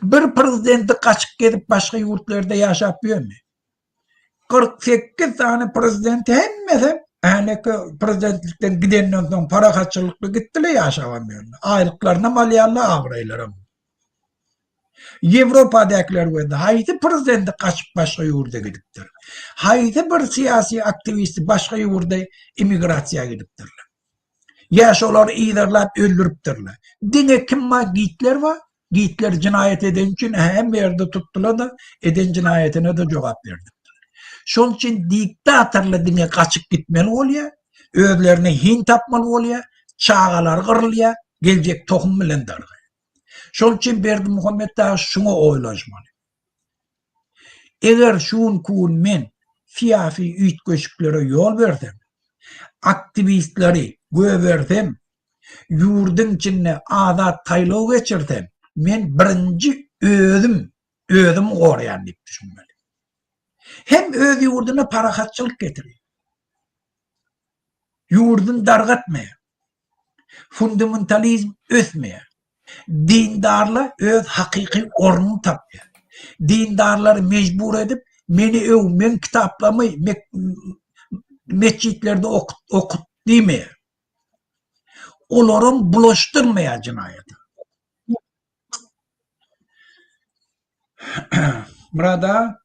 Bir prezidenti gaçyp gezip başga ýurtlarda ýaşap ýörmi? 48 sany prezident hemmesi häleki prezidentlikden gidenden soň parahatçylykly gitdiler ýaşabam ýörler. Aýlyklarynam alýarlar, abraýlaram. Ýewropadäkiler we haýsy prezidenti gaçyp başga ýurda gidipdir? Haýsy bir syýasy aktiwisti başga ýurda immigrasiýa gidipdirler? Ýa şolary yzarlap öldüripdirler. Diňe kim bar? Gitler bar. Gitler jinaýat eden üçin hemme ýerde tutdular-da, eden jinaýatyna-da jogap berdirdiler. Şonuň üçin diktatorlar diňe gaçyp gitmeli bolýar, özlerine hin tapmaly bolýar, çagalary gyrylýar, geljek tohum bilen dargaýar. Şonuň üçin Berdimuhamet dagy şuňa oýlanşmaly. Eger şu günki gün men syýasy üýtgeşiklere ýol bersem, aktiwistleri göbersem, ýurduň içinde azat saýlaw geçirsem, men birinji özüm özümi goraýan diýip düşünmeli. Hem öz ýurduna parahatçylyk getirýär. Ýurduny dargatmaýar. Fundamentalizm ösmeýär. Dindarlar öz hakyky ornuny tapýar. Dindarlary mejbur edip, meni öw, meň kitaplarymy metjitlerde okut, okut diýmeýär. Olaram bulaşdyrmaýar jenaýata. Myrat aga?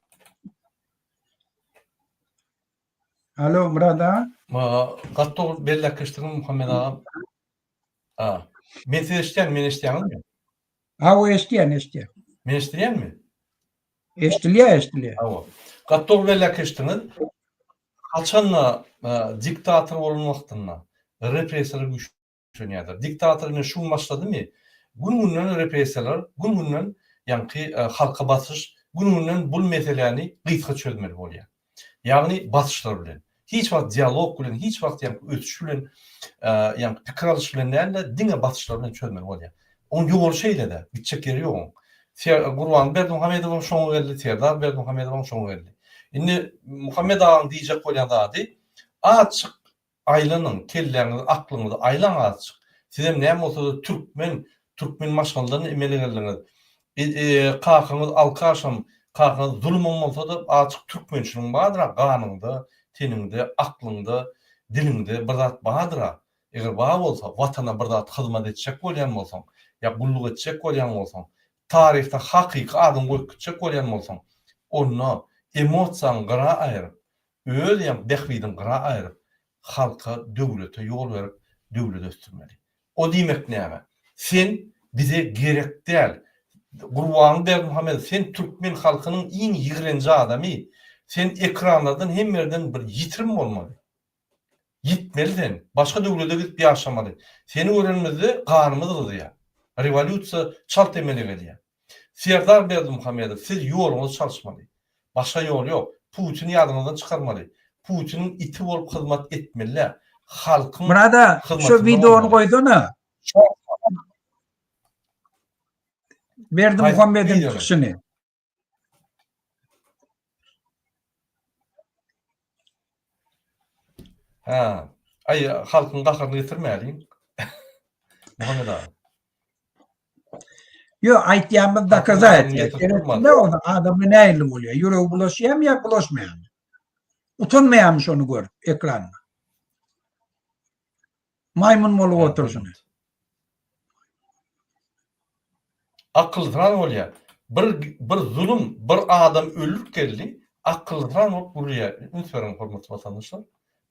Alo, Myrat aga? Gaty dogry belläp geçdiňiz Muhammet aga. Ha. Men sizi eşidýän, meni eşidýäňizmi? Hawa, eşidýän, eşidýän. Men eşidilýänmi? Eşdilýär, eşdilýär. Hawa. Gaty dogry belläp geçdiňiz. Haçanda diktator bolan wagtynda repressiýalar güýçlenýärdir. Diktator ine şu gün başladymy, gün-günden repressiýalar, gün-günden ýaňky halka basyş, gün-günden bul meseläni gysga çözmeli bolýar. Ýagny basyşlar bilen. Hiç wagt dialog bilen, hiç wagt ýaňky ösüş bilen, ýaňky pikir alyş bilen däl-de, diňe basyşlar bilen çözmeli bolýar. Oň ýoly şeýle-de, gitjek ýeri ýok oň. Gurbanguly Berdimuhamedowam şoňa geldi, Serdar Berdimuhamedowam şoňa geldi. Indi Muhammet agaň diýjek bolýan zady, azjyk Aýlanyň, kelläňizi, aklyňyzy aýlaň azjyk. Sizem näme bolsa-da türkmen, türkmen maşgaladan emele geldiňiz. Kakaňyz alkaşam, kakaňyz zulumam bolsa-da azjyk türkmençiligiň bardyr-a ganyňda, teniňde, aklyňda, diliňde bir zat bardyr-a. Eger bar bolsa, Watana bir zat hyzmat etjek bolýan bolsaň, ýa gulluk etjek bolýan bolsaň, taryhda hakyky adyňy goýup gitjek bolýan bolsaň, onda emosiýaňy gyra aýryp, Öz ýa bähbidin gyra aýryp, halka, döwlete ýol berip, döwleti ösdürmeli. O diýmek näme? Sen bize gerek däl. Gurbanguly Berdimuhamedow sen türkmen halkynyň iň ýigrenji adamy. Sen ekranlardan hemme ýerden bir ýitirim bolmaly. Ýitmeli sen. Başga döwlede gidip ýaşamaly. Seni görenimizde ganymyz gyzýar. Rewolýusiýa çalt emele gelýär. Serdar Berdimuhamedow siz ýoluňyzy çalyşmaly. Başga ýol ýok. Putini ýadyňyzdan çykarmaly. Putiniň iti bolup hyzmat etmeli däl. Halkyň Murada şu hyzmatynda wideony bolmaly. goýsana. Berdimuhamediň Haýsy wideony? çykyşyny. Hä. Aý, halkyň gaharyny getirmäliň. Muhammet aga. Ýok, aýtýanymyz Halkyň dokaza gaharyny etýär. getirip Gerek durmaly. ne onda adamda nähili bolýar? Ýüregi bulaşýarmy ýa bulaşmaýarmy? Utanmaýarmy şony görüp ekranda? Maýmyn bolup Hä, oturşyny. Akylsyran bolýar. Bir bir zulum, bir adam öldürip geldi, akylsyran bolup gürleýär. Üns beriň hormatly watandaşlar.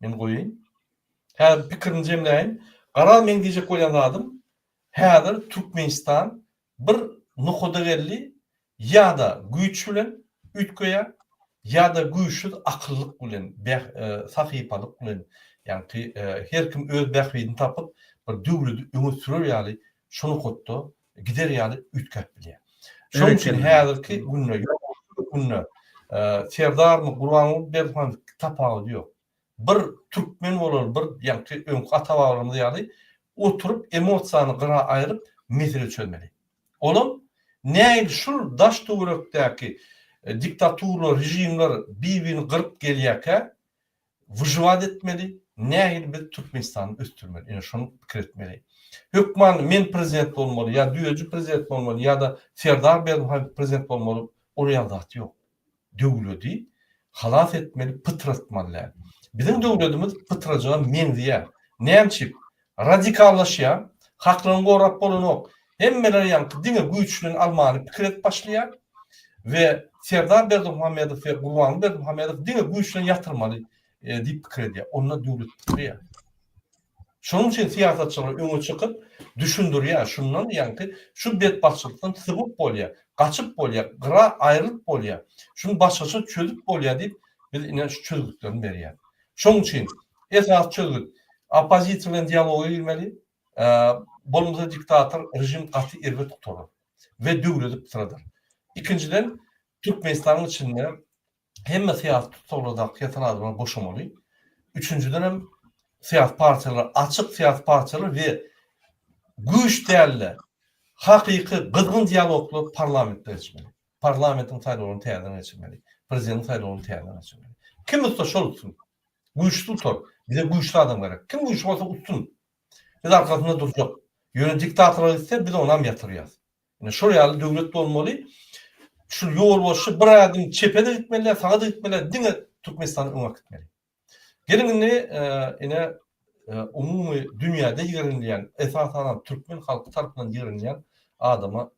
Men goýaýyn. Häzir pikirimi jemläýin. Garaz meň diýjek bolýan zadym, häzir Türkmenistan bir nokada geldi, ýa-da güýç bilen üýtgeýär, ýa-da güýçsüz akyllyk bilen, sahypalyk bilen, ýaňky her kim öz bähbidini tapyp, bir döwledi öňe sürer ýaly şu nokatda gider ýaly üýtgäp bilýär. Şonuň üçin häzirki günde, ýokarky günde Serdarmy, Gurbanguly Berdimuhamedow tapawudy ýok. Bir türkmen bolar, bir ýaňky öňki ata-babalarymyz ýaly oturyp emosiýany gyra aýryp mesele çözmeli. Olam nähili şul daş töwerekdäki diktaturlar, režimler bir-birini gyryp gelýärkä wyžiwat etmeli, nähili biz Türkmenistany ösdürmeli, ine şony pikir etmeli. Hökman men prezident bolmaly ýa Düýeji prezident bolmaly ýa-da Serdar Berdimuhamedow prezident bolmaly ol ýaly zat ýok. Döwledi halas etmeli pytratmaly däl. Biziň döwledimiz pytrajaga meňzeýär. Näme üçin? Radikallaşýar, haklaryny gorap bolanok. Hemmeler ýaňky diňe güýç bilen almany pikir edip başlaýar we Serdar Berdimuhamedow we Gurbanguly Berdimuhamedow diňe güýç bilen ýatyrmaly diýip pikir edýär. Onda döwlet pytraýar. Şonuň üçin syýasatçylar öňe çykyp düşündirýär, şundan ýaňky şu betbagtçylykdan sypyp bolýar, gaçyp bolýar, gyra aýrylyp bolýar, şuny başgaça çözüp bolýar diýip, biz ine şu çözgütlerini berýäris. Şonuň üçin esasy çözgüt oppozisiýa bilen dialoga girmeli, bolmasa diktator režim gaty erbet gutarar we döwledi pytradar. Ikinjiden Türkmenistanyň içinde hemme syýasy tussaglardaky ýatan adamlar boşamaly. Üçünjiden hem syýasy partiýalar, açyk syýasy partiýalar we güýç däl-de, hakyky gyzgyn dialoglar parlamentde geçmeli. Parlamentiň saýlawlaryny täzeden geçirmeli. Prezidentiň saýlawlaryny täzeden geçirmeli. Kim utsa şol utsun. Güýçli utar. Bize güýçli adam gerek. Kim güýçli bolsa utsun. Biz arkasynda durjak. Ýöne diktatorlar gitse biz onam ýatyrýas. Ine şol ýaly döwlet bolmaly. Şu ýolbaşçy bir ädim çepe-de gitmeli däl, saga-da gitmeli däl, diňe Türkmenistany öňe äkitmeli. Geliň indi ine umumy dünýäde ýigrenilýän, esasanam türkmen halky tarapyndan ýigrenilýän adama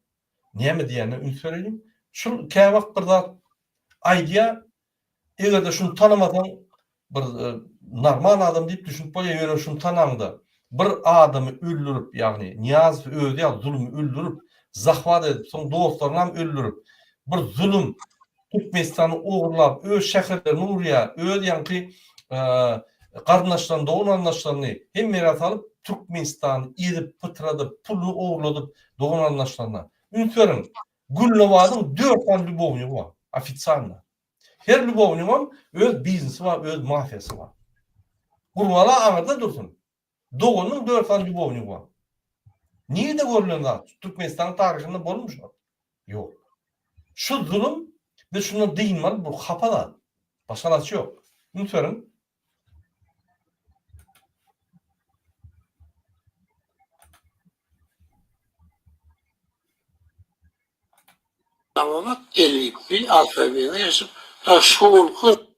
näme diýýänine üns bereliň. Şul käwagt bir zat aýdýar, Eger-de şuny tanamasaň, bir normal adam diýip düşünip bolýar, ýöne şuny tanaňda, bir adamy öldürip, ýagny Nyýazow özi ýaly zulumy öldürip, zahwat edip, soň dostlarynam öldürip, bir zulum. Türkmenistany ogurlap, öz şäherlerini urýar, öz ýaňky garyndaşlaryny, dogan-garyndaşlaryny hemme ýere salyp, Türkmenistany ezip, pytradyp, puluny ogurladyp dogan-garyndaşlaryna. Üns beriň, Gülnabadyň dört sany lýubownigi bar, ofitsialno. Her lýubownigiňem öz biznesi bar, öz mafiýasy bar. Gurbanguly aňyrda dursun. Doganynyň dört sany lýubownigi bar. Nirde görlen zat? Türkmenistanyň taryhynda bolmy şu? Ýok. Şu zulum biz şundan dynmaly bu hapa zat. Başga alaç ýok. Üns beriň. Damamak elipbiý alfabetine geçip, şowhun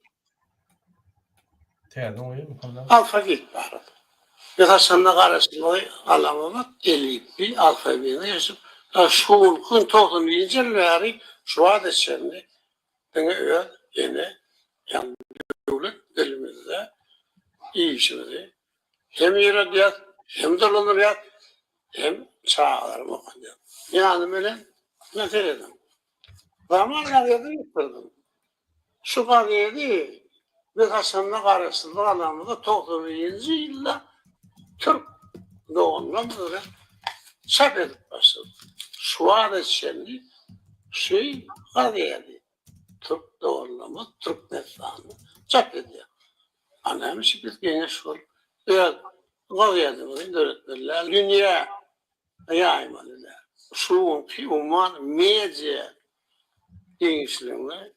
Täze oýun Muhammet. Alfabet barada. Biz haçanda garaşsyzlygy alamyzda elipbiý alfabetine geçip, şowhun 91-nji ýyl bäri şu wagta çenli diňe öz ene, ýagny döwlet dilimizde işimizi hem ýöredýäs, hem dolandyrýas, hem çagalarym okadýar. Ýany bilen men serediň. Zaman gazetini getirdim. Şu gazeti biz haçanda garaşsyzlyk alanymyzda 91-nji ýylda türk doganlarymyz bilen çap edip başladyk. Şu wagta çenli şu gazeti türk doganlarymyz Türkmenistanda çap edýär. A näme üçin biz geňeş bolup öz gazetimizi döretmeli däl, dünýä ýaýmaly däl. Şu günki umuman media giňişliginde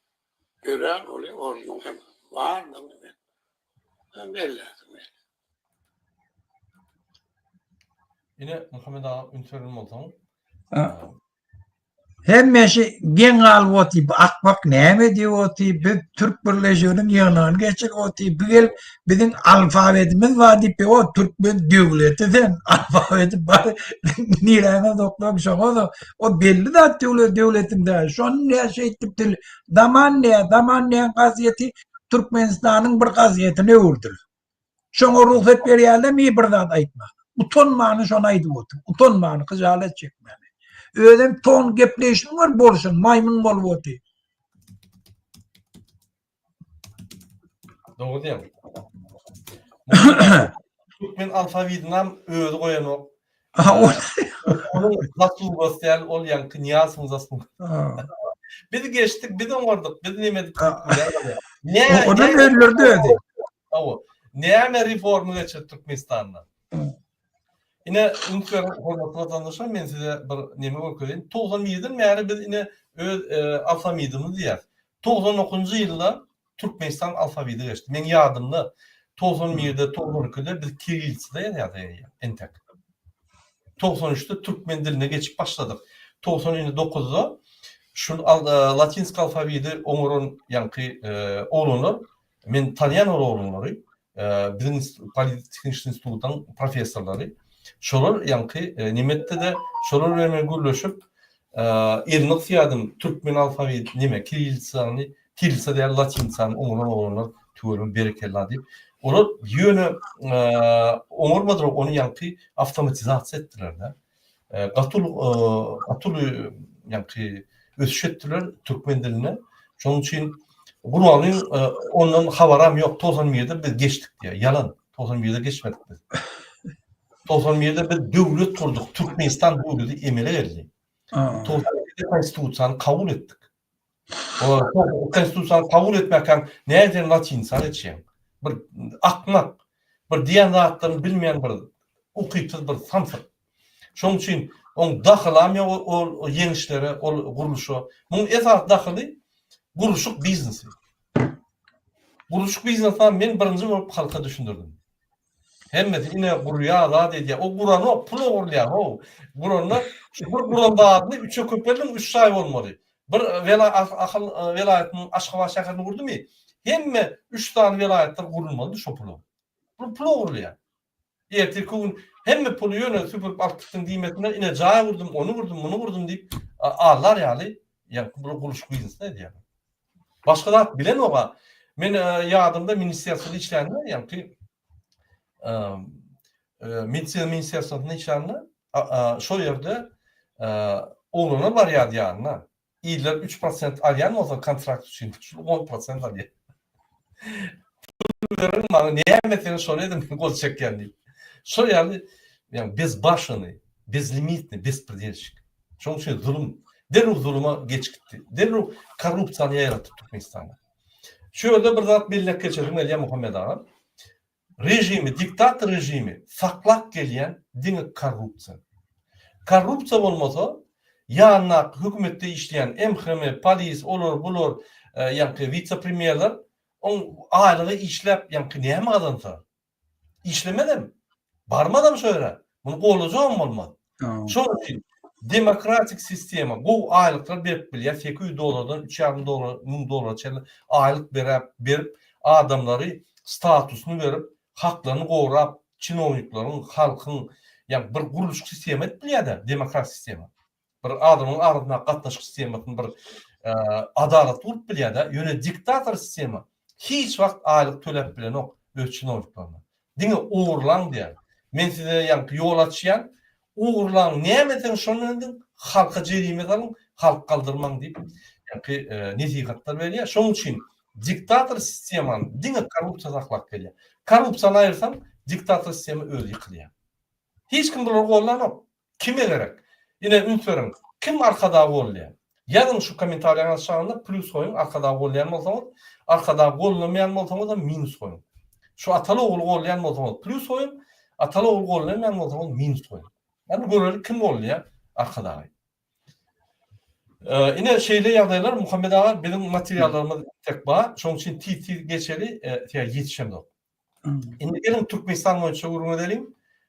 örän uly ornuň hem bardygyny men belläsim gelýär. Ine Muhammet aga üns beren bolsaň. Hemmesi geň galyp otyr, bu akmak näme diýip otyr, biz Türk birleşiginiň ýygnagyny geçirip otyr, bu gelip biziň alfabetimiz bar diýip, o türkmen döwleti sen, alfabeti bar, niräňe soklaň şoňa da, o belli zat döwlet döwletiň däl, şony nä şeýtdip dil, Zaman nä, Zaman näň gazeti Türkmenistanyň bir gazetine öwürdiler. Şoňa rugsat berýärlermi bir zat aýtma. Utanmany şony aýdyp otyr. Utanmany, hyjalat çekmäni. Özem ton gepleýşini gör bolşuny, maýmyn bolup otyr. Dogry diýýäň. Türkmen alfawidinam özi goýanok. Onuň zaslugasy däl, ol ýaňky Nyýazowyň zaslugasy. Biz geçdik, biz oňardyk, biz neme edip Ne, Onam öldürdü özi. Hawa. Näme reforma geçirdi Türkmenistanda? Ine, üns beriň, hormatly watandaşlar, men size bir neme görkezeýin. 91-den bäri biz ine öz e, alfawidimizi diýýäris. 99-njy ýylda Türkmenistan alfawidi geçdi. Meň ýadymda 91-de, 92-de biz kirillitsada ýazýardyk entek. 93-de türkmen diline geçip başladyk. 99-da şu latinsk alfawidi oňaran ýaňky oglanlar, men tanýan ol oglanlary, biziň politehniki institutyň professorlary, şolar ýaňky neme etdi-de, şolar bilen men gürleşip, elini gysýardym, türkmen alfawidi neme kirillitsany Kirillsa däl latinçany oňaran oglanlar tüweleme berekella diýip. Olar ýöne oňarmadylar ony ýaňky awtomatizasiýa etdiler-de. Gaty uly gaty uly ýaňky ösüş etdiler türkmen dilinde. Şonuň üçin Gurbangulyň ondan habaram ýok 91-de biz geçdik diýýär. Ýalan. 91-de geçmedik biz. 91-de biz döwlet gurduk. Türkmenistan döwleti emele geldi. 91-de konstitusiýany kabul etdik. Konstitusiýany kabul etmäkäň näme sen latynça geçýäň? Bir akmak, bir diýen zatlaryny bilmeýän bir ukypsyz bir samsyk. Şonuň üçin oň dahylam ýok ol ýeňişlere, ol gurluşa. Muň esasy dahyly gurluşyk biznesi. Gurluşyk biznesini men birinji bolup halka düşündirdim. Hemmesi ine gurýar, zat edýär. O guranok, pul ogurlaýar, how. Guranda şu bir guran zadyny üçe köpeldiň, üç jaý bolmaly. Bir wela Ahal welaýatynyň Aşgabat şäherini gurdumy? Hemme üç sany welaýatda gurulmalydy şo pula. Bu pul ogurlaýar. Ertirki gün hemme puly ýöne süpürip alyp gitdiň diýmesinler, ine jaý gurdum, ony gurdum, muny gurdum diýip allar ýaly, ýa bu gurluşyk biznesini edýärler. Başga zat bilenok-a. Men ýadymda ministerstwada işlände, ýagny medisina ministerstwasynda işlände, şol ýerde oglanlar barýardy ýanyna. Iller üç prosent alýan bolsa kontrakt üçin, şul on prosent alýar. Pul beriň maňa näme etseňiz şony ediň men gol çekýän diýip. Şol ýaly ýagny bezbaşennyý, bezlimitnyý bespredelşik. Şonuň üçin zulum, derrew zuluma geç gitdi. Derrew korrupsiýany ýaýratdy Türkmenistanda. Şu ýerde bir zat belläp geçesim gelýär Muhammet aga. Režimi, diktator režimi saklap gelýän diňe korrupsiýa. Korrupsiýa bolmasa, ýanyndaky hökümetde işleýän MHM, polis, olar, bular, ýaňky wise-premýerler oň aýlyga işläp, ýaňky näme gazansa? Işlemezem. Barmazam şo ýere. Muny golajagam bolmaz. Şonuň üçin demokratik sistema gowy aýlyklar berip bilýär, 800 dollardan üç ýarym dollar, 1000 dollara çenli aýlyk beräp, berip, adamlary statusyny berip, haklaryny gorap, çinownikleriň, halkyň, ýagny bir gurluşyk sistema edip bilýär-de, demokratik sistema. Bir adamyň arasyndaky gatnaşyk sistemasyny bir adalatly gurup bilýär-de, ýöne diktator sistema hiç wagt aýlyk töläp bilenok öz çinowniklerine. Diňe ogurlaň diýýär. Men size ýaňky ýol açýan, ogurlaň, näme etseňiz şony ediň, halka jerime salyň, halk galdyrmaň diýip, ýaňky nesihatlar berýär. Şonuň üçin diktator sistemany diňe korrupsiýa saklap gelýär. Korrupsiýany aýyrsaň, diktator sistema özi ýykylýar. Hiç kim bulary gollanok. Kime gerek? Ine üns beriň, kim Arkadagy gollaýar? Ýazyň şu kommentariýaň aşagynda plýus goýuň Arkadagy gollaýan bolsaňyz, Arkadagy gollamaýan bolsaňyzam minus goýuň. Şu ataly ogly gollaýan bolsaňyz plýus goýuň, ataly ogly gollamaýan bolsaňyz minus goýuň. Hany göreli kim gollaýar Arkadagy. Ine şeýle ýagdaýlar Muhammet aga biziň materiallarymyz entek bar. Şonuň üçin tiz-tiz geçeli, sebäbi ýetişemzok. Indi geliň Türkmenistan boýunça gürrüň edeliň.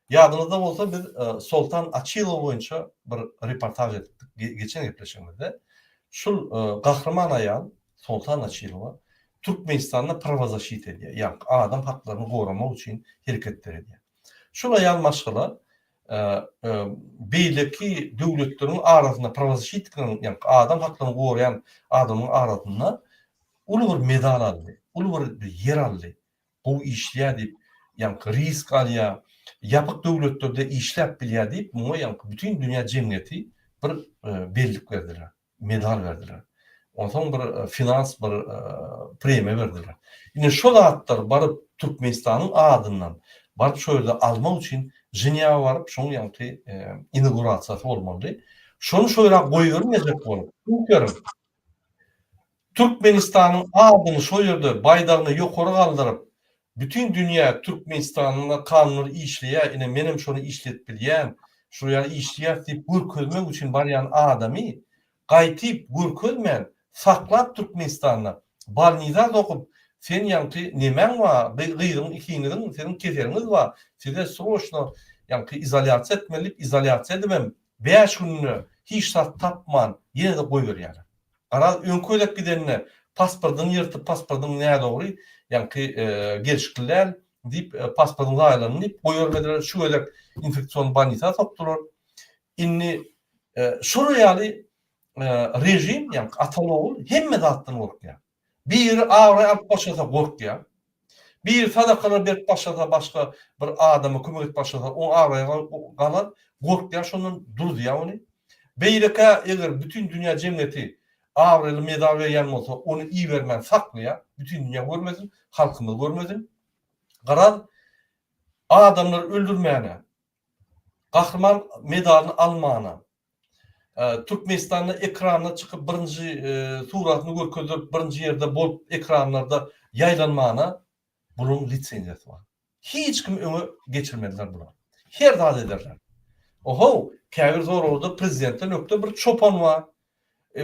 Ýadyňyzda bolsa biz Soltan Açylow boýunça bir reportaž edipdik geçen gepleşigimizde. Şul gahryman aýal Soltan Açylowa Türkmenistanda prawozaşit edýär, ýagny adam haklaryny goramak üçin hereketler edýär. Şul aýal maşgala beýleki döwletleriň arasynda prawozaşitnikleriň, ýagny adam haklaryny goraýan adamlaryň arasynda uly bir medal aldy, uly bir ýer aldy. Gowy işleýär diýip, ýaňky risk alýar, ýapyk döwletlerde işläp bilýär diýip, muňa ýaňky bütin dünýä jemgyýeti bir bellik berdiler, medal berdiler. Onsoň bir finans bir premiýa berdiler. Ine şo zatlar baryp Türkmenistanyň adyndan baryp şo ýerde almak üçin Ženewa baryp şoň ýaňky inaugurasiýasy bolmalydy. Şony şo ýere goýbermejek bolup, üns beriň, Türkmenistanyň adyny şo ýerde baýdagyny ýokary galdyryp, bütin dünýä Türkmenistanda kanunlar işleýär, ine menem şony işledip bilýän, şul ýaly işleýäs diýip görkezmek üçin barýan adamy gaýtyp görkezmän saklap Türkmenistanda balniza sokup sen ýaňky nemäň bar gyzyň ikiňiziň siziň keseliňiz bar size sroçno ýaňky izolýasiýa etmeli diýip izolýasiýa edibem bäş günde hiç zat tapman ýene-de goýberýärler. Garaz, öňki gezek gidende pasportyny ýyrtyp, pasportyň nädogry, ýaňky gelşikli däl diýip, pasportyň zaýalandy diýip goýbermediler. Şu gezek infeksion bolnisa sokdular. Indi şolar ýaly režim, ýaňky ataly-ogul hemme zatdan gorkýar. Biri abraý alyp başlasa gorkýar. Biri sadakalar berip başlasa başga bir adama kömek edip başlasa oň abraýy galar, gorkýar şondan duruzýar ony. Beýlekä eger bütin dünýä jemgyýeti abraýly medal berýän bolsa ony ibermän saklaýar, bütin dünýä görmesin, halkymyz görmesin. Garaz adamlary öldürmäne, gahryman medalyny almana, Türkmenistanda ekranda çykyp birinji suratyny görkezdirip birinji ýerde bolup ekranlarda ýaýlanmana bularyň lisenziýasy bar. Hiç kim öňe geçirmezler bulary. Her zat ederler. Ohow, käbir soraglarda prezidentden ökde bir çopan bar.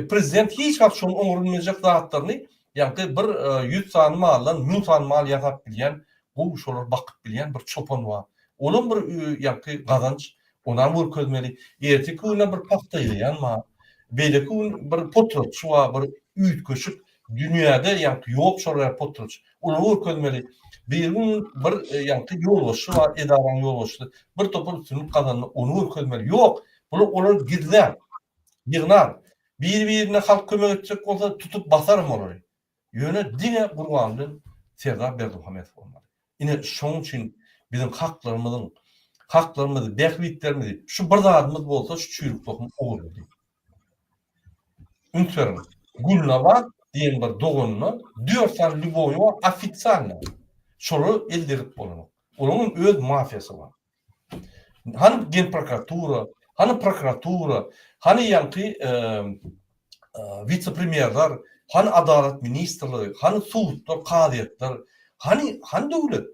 Prezident hiç wagt şonuň oňrulmajak zatlaryny, ýaňky bir 100 sany maldan 1000 sany mal ýasap bilýän, gowy şolary bakyp bilýän bir çopan bar. Olam bir ýaňky gazanç, onam görkezmeli. Erteki güne bir pagta ýygýan bar. Beýleki gün bir potratçy bar, bir üýtgeşik dünýäde ýaňky ýok şol ýaly potratçy. Olary görkezmeli. Bir gün bir ýaňky ýolbaşçy bar, edaranyň ýolbaşçysy. Bir topar üstünlik gazandy, ony görkezmeli. Ýok, bular olary gizlär. Ýygnar. Biri-birine halk kömek etjek bolsa tutup basarym olary. Ýöne diňe Gurban bilen Serdar Berdimuhamedow bolmaly. Ine şoň üçin biziň haklarymyzyň, haklarymyzy, bähbitlerimizi şu bir zadymyz bolsa şu çüýrük tohum ogurlady. Üns beriň. Gülnabat diýen bir doganyna dört sany lýubowy bar ofitsialno. Şolara el degirip bolanok. Olaryň hem öz mafiýasy bar. Hany genprokuratura, hany prokuratura, hany ýaňky wise-premýerler, hany adalat ministrligi, hany sudlar, kazyýetler, hany hany döwlet?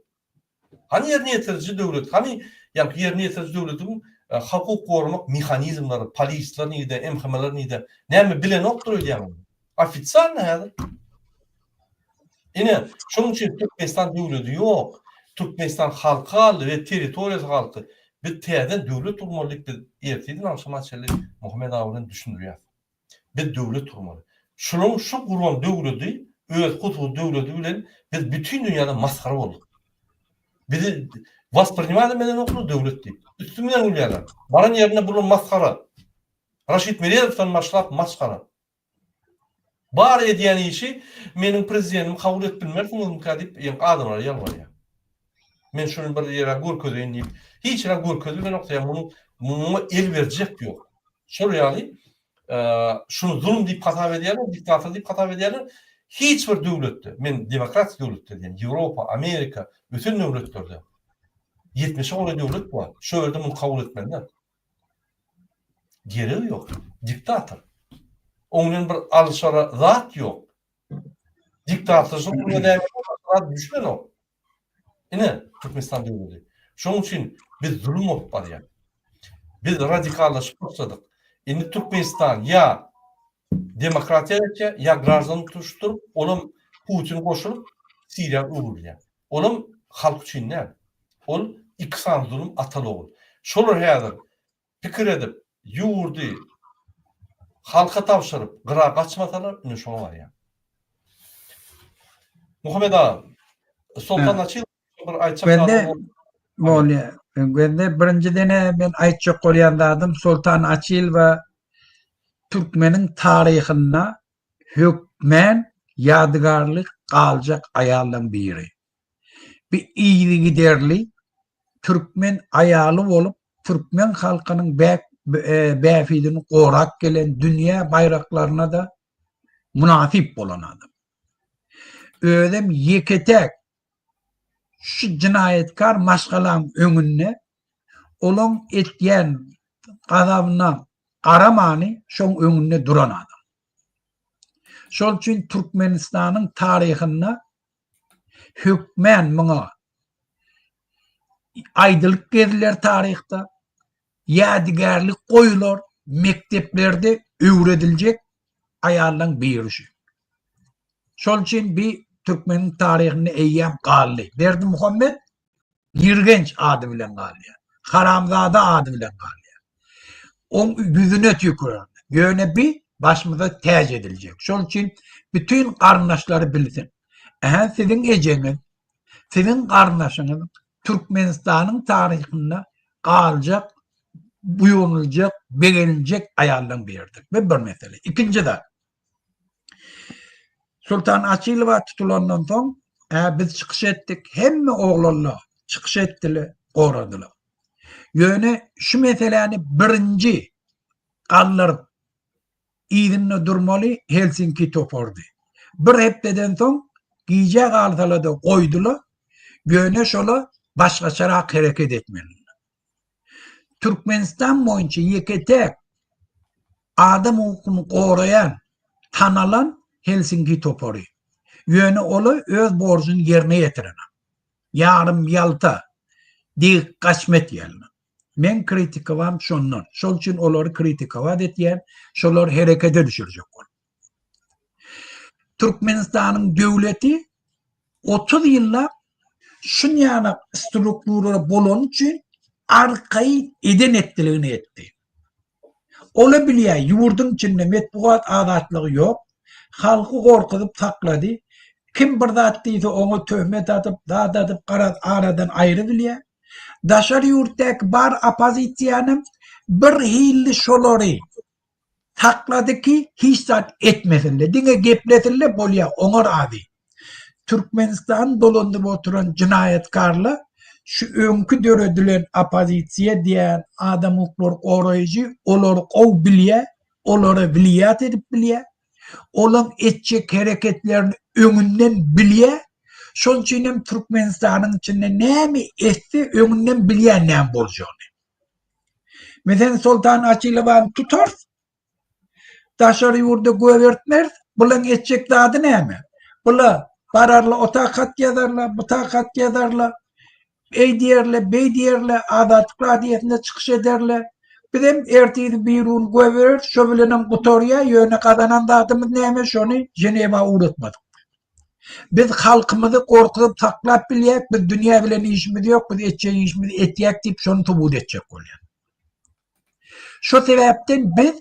Hany ýerine ýetiriji döwlet, hany ýaňky ýerine ýetiriji döwletiň hukuk goramak mehanizmleri, polisler nirde, MHM-ler nirde? Näme bilenokdyr öýdýäňizmi? Ofitsialno häzir. Ine, şonuň üçin Türkmenistan döwleti ýok. Türkmenistan halky galdy we territoriýasy galdy. Biz täzeden döwlet gurmaly diýip biz ertirden agşama çenli Muhammet aga bilen düşündirýäs. Biz döwlet gurmaly. Şularyň şu guran döwledi, öz hususy döwledi bilen biz bütin dünýäde masgara bolduk. Bizi wasprinimat hem edenoklar döwlet diýip. Üstümizden gülýärler. Baran ýerinde bular masgara. Raşid Meredowdan başlap masgara. Bar edýän işi meniň prezidentimi kabul edip bilmersiňizmikä diýip ýaňky adamlara ýalbarýar. Men şuny bir ýere görkezeýin diýip. Hiç ýere görkezilenok ýa munuň muňa el berjek ýok. Şol ýaly şuny zulum diýip hasap edýärler, diktator diýip hasap edýärler. Hiç bir döwletde, men demokratik döwletde diýen, Ýewropa, Amerika, ösen döwletlerde 70-e golaý döwlet bar. Şo ýerde muny kabul etmezler. Geregi ýok. Diktator. Oň bilen bir alyşara zat ýok. Diktatorçylyk näme zat düşünenok. Ine, Türkmenistan döwleti. Şonuň üçin biz zulum bolup barýar. Biz radikallaşyp başladyk. Indi Türkmenistan ýa demokratiýa geçýär, ýa graždan tutuşdyryp, olam Putin goşulyp Siriýa öwrülýär. Olam halk üçin däl. Ol iki sany zulum ataly-ogul. Şolar häzir pikir edip, ýurdy halka tabşyryp, gyra gaçmasalar, indi şoňa barýar. Muhammet aga, Soltan Açylow bir aýtjak zadyň Bolýar. Gözde birinjiden men aýtjak bolýan zadym Soltan Açylowa türkmeniň taryhynda hökmän ýadygärlik galjak aýallaň biri. Bi yzygiderli türkmen aýaly bolup türkmen halkynyň bähbidini gorap gelen dünýä baýraklaryna-da mynasyp bolan adam. Özem ýeke-täk şu jenaýatkar maşgalaň öňünde olaň etýän gazabyna garamany şoň öňünde duran adam. Şol üçin Türkmenistanyň taryhynda hökmän muňa aýdylyp geziler taryhda, ýadygärlik goýular, mekdeplerde öwrediljek aýallaň biri şu. Şol üçin bi türkmeniň taryhynda eýýäm galdy. Berdimuhamet Ýirgenç ady bilen galýar. Haramzada ady bilen galýar. Oň ýüzüne tüýkürerler. Ýöne bi başymyza täç ediljek. Şol üçin bütin garyndaşlary bilsin. Ähä siziň ejeňiz, siziň garyndaşyňyz Türkmenistanyň taryhynda galjak, buýanyljak, begeniljek aýallaryň biridir. Bu bir mesele. Ikinji zat. Sultan Açylowa tutulandan soň, ä biz çykyş etdik, hemme oglanlar çykyş etdiler, goradylar. Ýöne şu meseläni birinji galdyryp yzynda durmaly Helsinki topardy. Bir hepdeden soň gijä galsalar-da goýdular, ýöne şola başgaçarak hereket etmeli. Türkmenistan boýunça ýeke-täk adam hukugyny goraýan, tanalan Helsinki topary. Ýöne ola öz borjuny ýerine ýetirenok. Ýarym ýalta, degip gaçma etýärler. Meň kritikawam şondan. Şol üçin olary kritikowat etýän, şolary herekete düşürjek bolup. Türkmenistanyň döwleti 30 ýyllap şunýanak struktura bolany üçin arkaýyn eden etdiligini etdi. Ola bilýär, ýurduň içinde metbugat azatlygy ýok, halky gorkuzyp saklady, kim bir zat diýse oňa töhmet atyp, zat atyp garaz aradan aýry bilýär. Daşary ýurtdaky bar oppozisiýanam birhilli şolary Saklady ki hiç zat etmesinle diňe geplesinle bolýa oňa razy. Türkmenistany dolandyryp oturan jynaýatkarla şu öňki döredilen oppozisiýa diýän adam hukuklary goraýjy olary gowy bilýä. olara wliýat edip bilýär. Olaň etjek hereketlerini öňünden bilýär. Şonuň üçin hem Türkmenistanyň içinde näme etse öňünden bilýär näme boljagyny. Meselem Soltan Açylowany tutarys, Daşary ýurda göbertmeris. Bulaň etjek zady näme? Bula bararla otak hat ýazarla, butak hat ýazarla, eý diýerle, beý diýerle, Azatlyk radiosynda çykyş ederle. Bizem ertir birun göbereris, şo bilenem gutarýa, ýöne gazanan zadymyz näme, şony Ženewa ugratmadyk. Biz halkymyzy gorkuzyp saklap bilýäk, biz dünýä bilen işimiz ýok, biz etjek işimizi etýäk diýip şony subut etjek bolýar. Şo sebäpden biz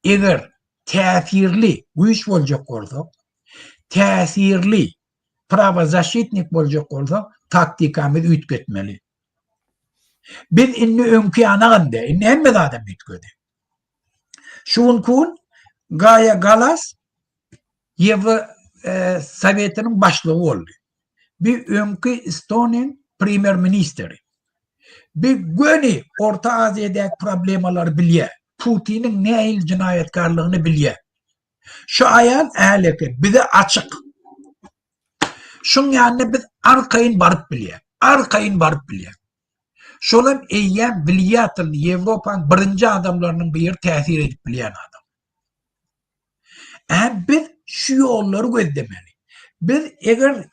eger täsirli güýç boljak bolsak, täsirli prawozaşitnik boljak bolsak, taktikamyzy üýtgetmeli. Biz indi öňki ýanagam däl, indi hemme zadam üýtgedi. Şu günki gün Gaýa Galas Ýewro Sowetiniň başlygy boldy. Bir öňki Estoniýanyň premýer-ministri. Bir göni Orta Aziýadaky problemalary bilýär. Putiniň nähili jenaýatkarlygyny bilýär. Şu aýal äleke bize açyk. Şuň ýanyna biz arkaýyn baryp bilýär. Arkaýyn baryp bilýär. Şolam eýýäm bilýär, Ýewropanyň birinji adamlarynyň biri täsir edip bilýän adam. Ä biz şu ýollary gözlemeli. Biz eger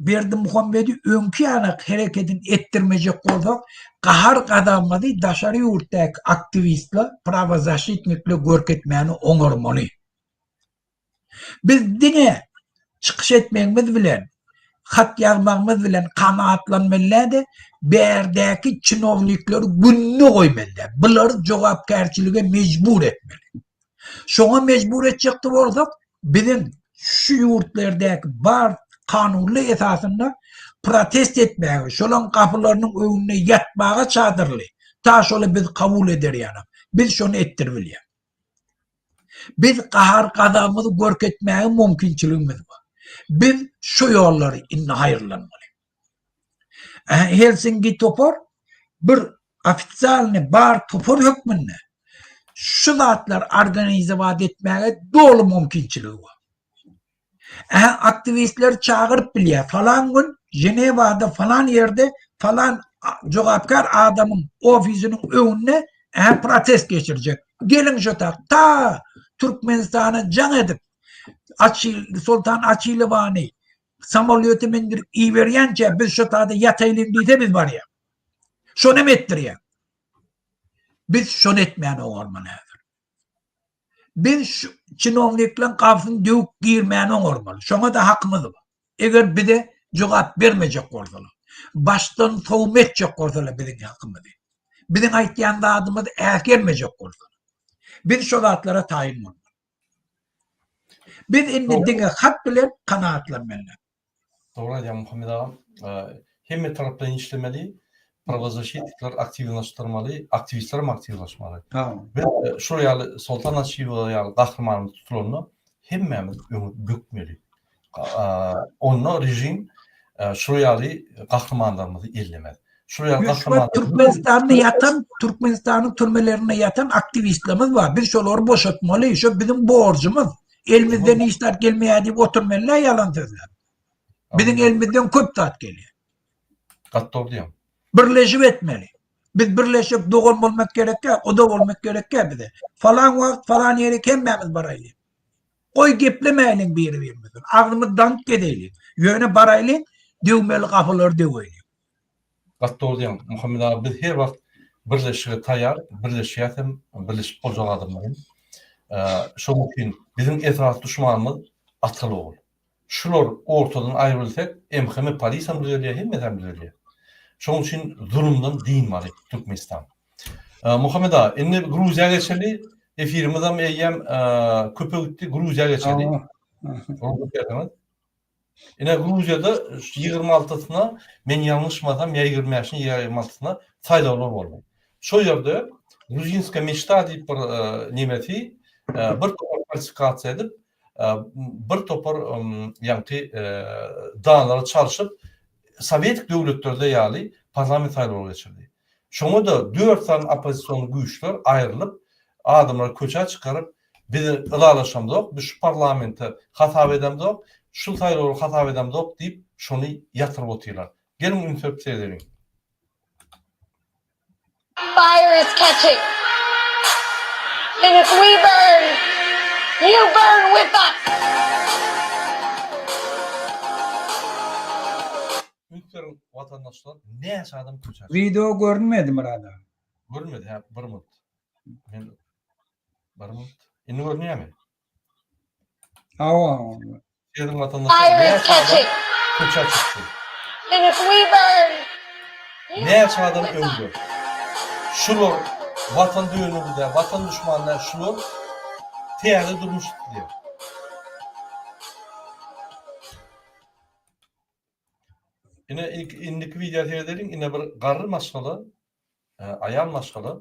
Berdimuhamedi öňki ýanak herekedini etdirmejek bolsak, gahar-gazabymyzy daşary ýurtdaky aktiwistler, prawozaşitnikler görkezmäni oňarmaly. Biz diňe çykyş etmegimiz bilen, hat ýazmagymyz bilen kanagatlanmaly däl-de, bärdäki çinownikleri gününe goýmaly däl. Bulary jogapkärçilige mejbur etmeli. Şoňa mejbur etjekde bolsak, biziň şu ýurtlardaky bar kanunly esasynda protest etmäge, şolaň gapylarynyň öňünde ýatmaga çadyrly, ta şoly biz kabul eder ýalam. Biz şony etdiribilýäs. Biz gahar-gazabymyzy görkezmäge mümkinçiligimiz bar. Biz şu ýollary indi haýyrlanmaly. Helsinki topar bir ofisialny bar topar hökmünde şu zatlary organizowat etmäge doly mümkinçiligi bar. Ähä aktiwistleri çagyryp bilýär. Falan gün Ženewada falan ýerde falan jogapkär adamyň ofisiniň öňünde ähä protest geçirjek. Geliň şo tak ta Türkmenistana jaň edip Açil Soltan Açilowany samolýota mindirip iberýänçä biz şo tada ýataýlyň diýse biz barýas. Şony hem etdirýär. Biz şony etmäni oňarmaly häzir. Biz şu çinownikleň gabsyny döwüp girmäni oňarmaly. Şoňa-da hakymyz bar. Eger bize jogap bermejek bolsalar, başdan sowma etjek bolsalar biziň hakymyzy, biziň aýtýan zadymyzy äsgermejek bolsalar, biz şo zatlara taýyn bolmaly. Biz indi diňe hat bilen kanagatlanmaly. Dogry aýdýaň Muhammet agam. Hemme taraplaýyn işlemeli, prawozaşitnikleri aktiwlaşdyrmaly, aktiwistler hem aktiwlaşmaly. Biz şol ýaly Soltan Açyýewa ýaly gahrymanymyz tutulanda hemmämiz öňe bökmeli. Onda režim şol ýaly gahrymanlarymyzy ellemez. Şol ýaly gahrymanlar Türkmenistanda ýatan, Türkmenistanyň türmelerinde ýatan aktiwistlerimiz bar. Biz şolary boşatmaly. Şo biziň borjumyz. Elimizden hiç zat gelmeýär diýip oturmaly ýalan sözläp. Biziň elimizden köp zat gelýär. Gaty dogry diýýäň. Birleşip etmeli. Biz birleşip dogan bolmak gerekkä, guda bolmak gerekkä bize. Falan wagt falan ýere hemmämiz baraýly. Goý geplemäýliň biri-birimiz bilen. Agzymyzy daňyp gezeýliň. Ýöne baraýlyň, döwmeli gapylary döweýliň. Gaty dogry diýýäň Muhammet aga biz her wagt birleşige taýýar, birleşýäs hem, birleşip boljak adamlar hem. Şonuň üçin biziň esasy duşmanymyz ataly ogul. Şular ortadan aýrylsak MHM polisam düzelýär, hemmesem düzelýär. Şonuň üçin zulumdan dynmaly Türkmenistan. Muhammet aga, indi Gruziýa geçeli. Efirimizem eýýäm köpe gitdi. Gruziýa geçeli. Rugsat berseňiz. Ine Gruziýada 26-syna men ýalňyşmasam ýa 25-ine ýa 26-syna saýlawlar boldy. Şo ýerde Gruzinska meçta diýip bir nemesi bir topar falsifikasiýa edip, bir topar ýaňky danlary çalşyp, sowet döwletlerde ýaly parlament saýlawlary geçirdi. Şoňa-da dört sany oppozision güýçler aýrylyp, adamlary köçä çykaryp, Biz ylalaşamzok, biz şu parlamente hasap edemzok, şu saýlawlary hasap edemzok diýip, şony ýatyryp otyrlar. Geliň üns berip seredeliň. Fire is catching and if we burn, you burn with us. Üns beriň watandaşlar näçe adam köçä çykdy. Wideo görünmedi Myrat aga. Görünmedi hä bir minut. Men bir minut. Indi görünýärmi? Hawa hawa. Siziň watandaşlar näçe adam köçä çykdy? Näçe adam öldi? Şular watan dönügi däl, watan duşmany däl, şular täze durmuş isleýär. Ine indiki wideo seredeliň, ine bir garry maşgala, aýal maşgala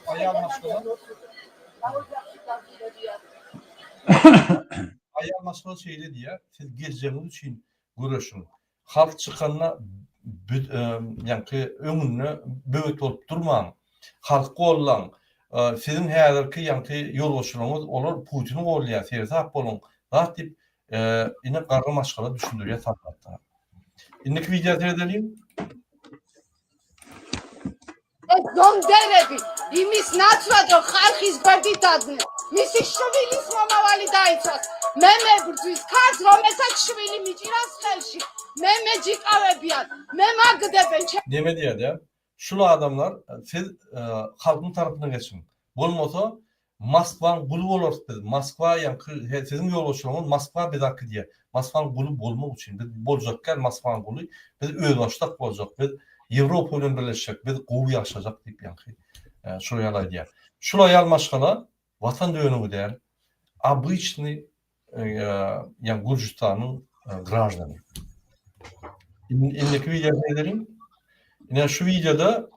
Aýal maşgala Aýal maşgala şeýle diýýär, siz geljegiňiz üçin göreşiň. Halk çykanda ýaňky öňünde böwet bolup durmaň. Halky gollaň. Siziň häzirki ýaňky ýolbaşçylaryňyz olar Putini gollaýar, seresap boluň. Zat diýip ine garry maşgala düşündirýär soldatlara. Indiki wideo seredeliň. ეს გონდერები იმის ნაცვლად რომ ხალხის გვერდით დადგნენ, მისი შვილის მომავალი დაიცვას. მე მებრძვის ქალს, რომელსაც შვილი მიჭირავს ხელში. მე მეჯიკავებიან, მე მაგდებენ. Neme diýýär-dä? Şul adamlar siz halkyň tarapyna geçiň. Bolmasa Moskwaň guly bolarys biz. Moskwa ýaňky siziň ýolbaşçylaryňyz Moskwa bizi akidýär. Moskwaň guly bolmak üçin biz boljak däl Moskwaň guly. Biz özbaşdak boljak. Biz Ýewropa bilen birleşjek. Biz gowy ýaşajak diýip ýaňky şul ýaly aýdýar. Şul aýal maşgala watan dönügi däl. Obyçnyý ýa Gürjüstanyň graždany. Indiki wideo seredeliň. Ine şu wideoda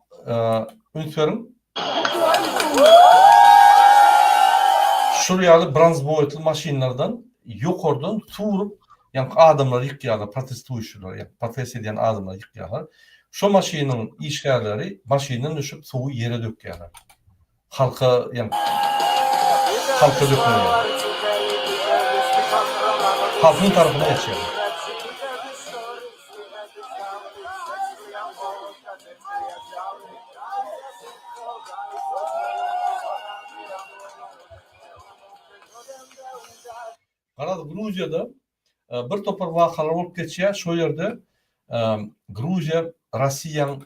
üns beriň. Şul ýaly bronzboýtly maşynlardan ýokardan suw urup, ýaňky adamlary ýykýarlar, protestuýuşileri, ýa protest edýän adamlary ýykýarlar. Şo maşynyň işgärleri maşyndan düşüp suwy ýere dökýärler. Halka ýa halka dökmeýär. Halkyň tarapyna geçýär. Garaz Gruziýada bir topar wakalar bolup geçýär. Şo ýerde Gruziýa Rossiýaň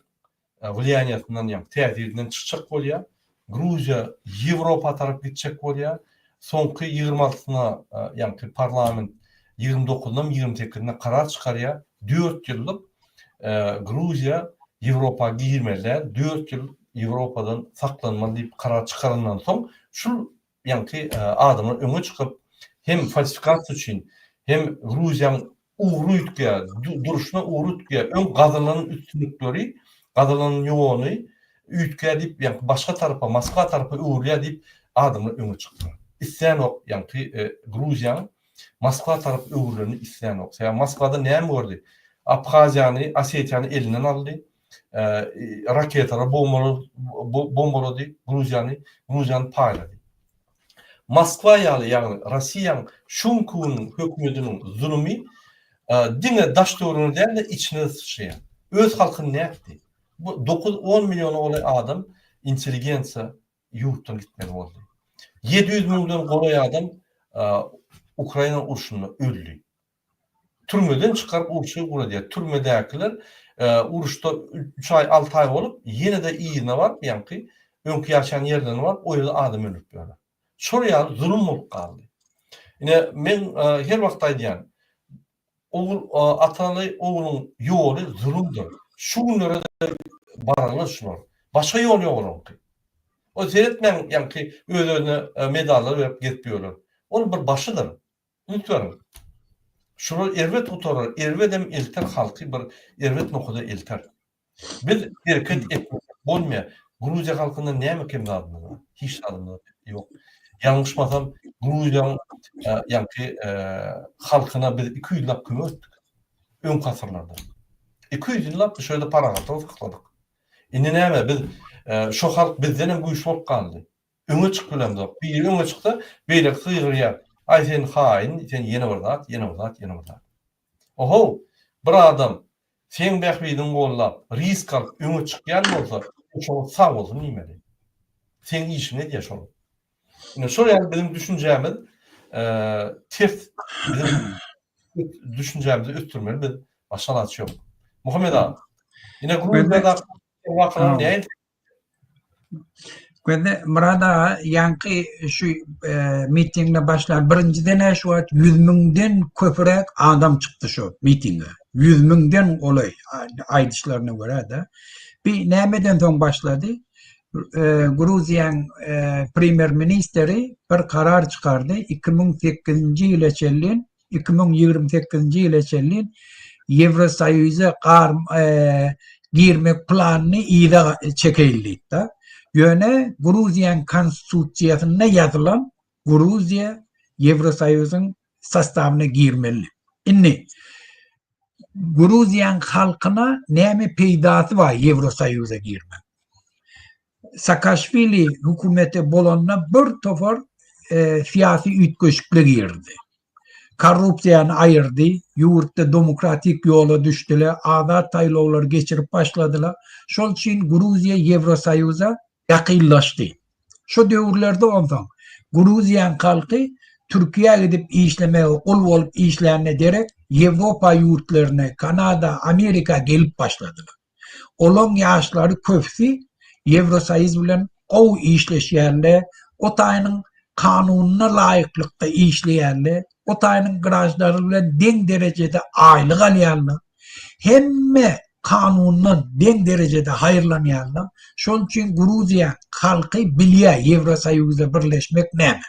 wliýaniýasyndan ýa täsirinden çykjak bolýar. Gruziýa Ýewropa tarap gitjek bolýar. Soňky ýigrimi altysyna ýaňky parlament ýigrimi dokuzynam ýigrimi sekizinde karar çykarýar. Dört ýyllyk Gruziýa Ýewropa girmeli däl, dört ýyl Ýewropadan saklanmaly diýip karar çykarandan soň şul ýaňky adamlar öňe çykyp, hem falsifikasiýa üçin, hem Gruziýaň ugry üýtgeýär, durşuna ugry üýtgeýär, öň gazanylan üstünlikleri, gazanylan ýony üýtgeýär diýip, ýaňky başga tarapa, Moskwa tarapa öwrülýär diýip, adamlar öňe çykdylar. Islänok ýaňky Gruziýaň Moskwa tarap öwrülenini islänok. Sebäbi Moskwada näme gördi? Abhaziýany, Osetiýany elinden aldy. Raketalar bombalady Gruziýany, Gruziýany paýlady. Moskwa ýaly, ýagny Rossiýanyň şu günki günüň hökümetiniň zulumy diňe daş-töweregine däl-de, içine-de syçraýar. Öz halkyny nätdi? Bu dokuz-on milliona golaý adam intelligensiýa ýurtdan gitmeli boldy. 700 müňden golaý adam Ukraina urşunda öldi. Türmeden çykaryp urşa ugradýar. Türmedäkiler uruşda 3 aý, 6 aý bolup, ýene-de yzyna baryp, ýaňky Öňki ýaşaýan ýerlerine baryp, o ýerde adam öldürip ýörler. Şol ýaly zulum bolup galdy. Ine, men her wagt aýdýan, ogul, ataly ogluň ýoly zulumdyr. Şu günlere-de bararlar şular. Başga ýol ýok olaryňky. O seretmäň, ýaňky öz-özüne medallar berip gezip ýörler. Ol bir başydyr. Üns beriň. Şular erbet gutarar, erbedem elter halky bir erbet nokada elter. Biz hereket etmesek bolmaýar. Gruziýa halkyndan näme kem zadymyz bar? Hiç zadymyz ýok. Ýalňyşmasam, Gruziýanyň ýaňky halkyna biz 200 ýyllap kömek etdik. Öňki asyrlarda. 200 ýyllap şu ýerde parahatlygy sakladyk. Indi näme biz şo halk bizden hem güýçli bolup galdy. Öňe çykyp bilemzok. Biri öňe çyksa, beýlekisi gygyrýar. Aý sen haýyn, sen ýene bir zat, ýene bir zat, ýene bir zat. Ohow, bir adam seň bähbidiňi gollap, risk alyp öňe çykýan bolsa, şoňa sag bolsun diýmeli. Seň işiňi edýär şol. Ine şol ýaly biziň düşünjämiz ters biziň düşünjämizi ösdürmeli biz başga alaç ýok. Muhammet aga, ine Gruziýadaky wakalar nähili Gözde Myrat aga ýaňky şu mitinge başlan birinjiden-ä şu wagt 100 müňden köpüräk adam çykdy şu mitinge. 100 müňden golaý aýdyşlaryna görä-de. Bi nämeden soň başlady? Gruziýaň premýer-ministri bir karar çykardy, 2008-nji ýyla çenli 2028-nji ýyla çenli Ýewrosoýuza girmek planyny yza çekeýin diýipdi. Ýöne Gruziýanyň konstitusiýasynda ýazylan Gruziýa Ýewrosoýuzyň sostawyna girmeli. Indi Gruziýanyň halkyna näme peýdasy bar Ýewrosoýuza girmek? Saakaşwili hökümeti bolanda bir topar syýasy üýtgeşikler girdi. Korrupsiýany aýyrdy, ýurtda demokratik ýola düşdüler, azat saýlawlary geçirip başladylar. Şol üçin Gruziýa Ýewrosoýuza ýakynlaşdy. Şo döwürlerde onsoň Gruziýanyň halky Türkiýä gidip işlemege gul bolup işlänine derek Ýewropa ýurtlaryna, Kanada, Amerika gelip başladylar. Olaň ýaşlary köpüsi Ýewrosoýuz bilen gowy işleşýärler, o taýynyň kanunyna laýyklykda işleýärler, o taýynyň graždary bilen deň derejede aýlyk alýarlar. Hemme kanundan deň derejede haýyrlanýarlar. Şol üçin Gruziýa halky bilýär Ýewrosoýuza birleşmek näme.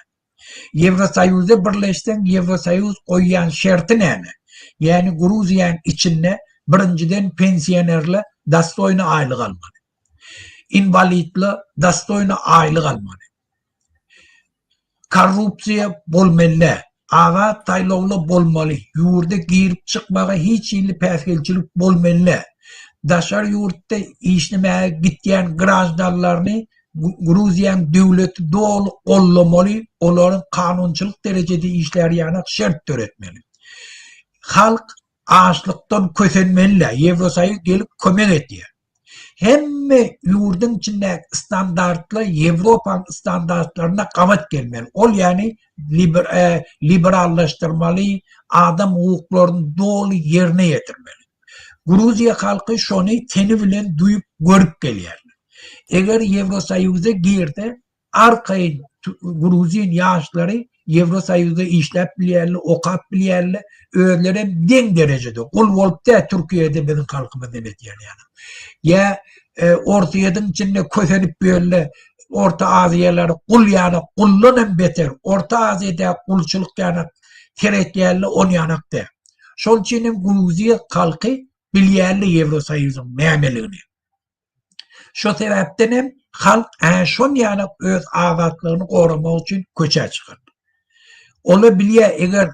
Ýewrosoýuza birleşseň Ýewrosoýuz goýýan şerti näme? Ýäni Gruziýaň içinde birinjiden pensionerler dostoýny aýlyk almaly. Inwalidler dostoýny aýlyk almaly. Korrupsiýa bolmaly däl. Azat saýlawlar bolmaly. Ýurda girip çykmaga hiç hili päsgelçilik bolmaly däl. Daşary ýurtda işlemäge gitýän graždanlaryny Gruziýanyň döwleti doly gollamaly, olaryň kanunçylyk derejede işlär ýanak şert döretmeli. Halk açlykdan kösenmeli-dä, Ýewrosoýuz gelip kömek edýär. Hemme ýurduň içindäki standartlar Ýewropanyň standartlaryna gabat gelmeli. Ol ýagny liberallaşdyrmaly, adam hukuklaryny doly ýerine ýetirmeli. Gruziýa halky şony teni bilen duýup, görüp gelýärler. Eger Ýewrosoýuza girse, arkaýyn gruzin ýaşlary Ýewrosoýuzda işläp bilýärler, okap bilýärler, özlerem deň derejede, gul bolup däl Türkiýede biziň halkymyz neme edýär ýaly. Ýa Orsýetiň içinde kösenip ýörler, Orta Aziýalary gul ýaly, guldan hem beter, Orta Aziýada gulçulyk ýaly seretýärler, ol ýanak däl. Şol üçin hem Gruziýa halky bilýärler Ýewrosoýuzyň nämeligini. Şo sebäpden hem halk ä şon ýalak öz azatlygyny goramak üçin köçä çykan. Ola bilýär eger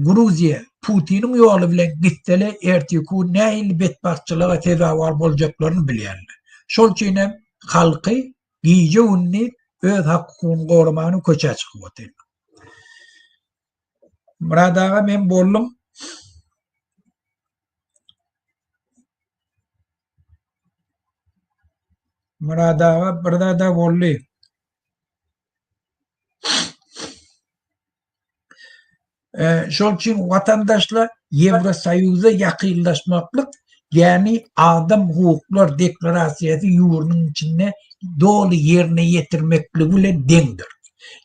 Gruziýa Putiniň ýoly bilen gitsele erteki gün nähili betbagtçylyga sezewar boljaklaryny bilýärler. Şol üçin hem halky gije-gündiz öz hak-hukugyny goramaga köçä çykyp otyrlar. Myrat aga men boldum. Myrat aga bir zada boldy. Şol üçin watandaşlar Ýewrosoýuza ýakynlaşmaklyk. Ýagny adam hukuklar deklarasiýasy ýurduň içinde doly ýerine ýetirmekligi bilen deňdir.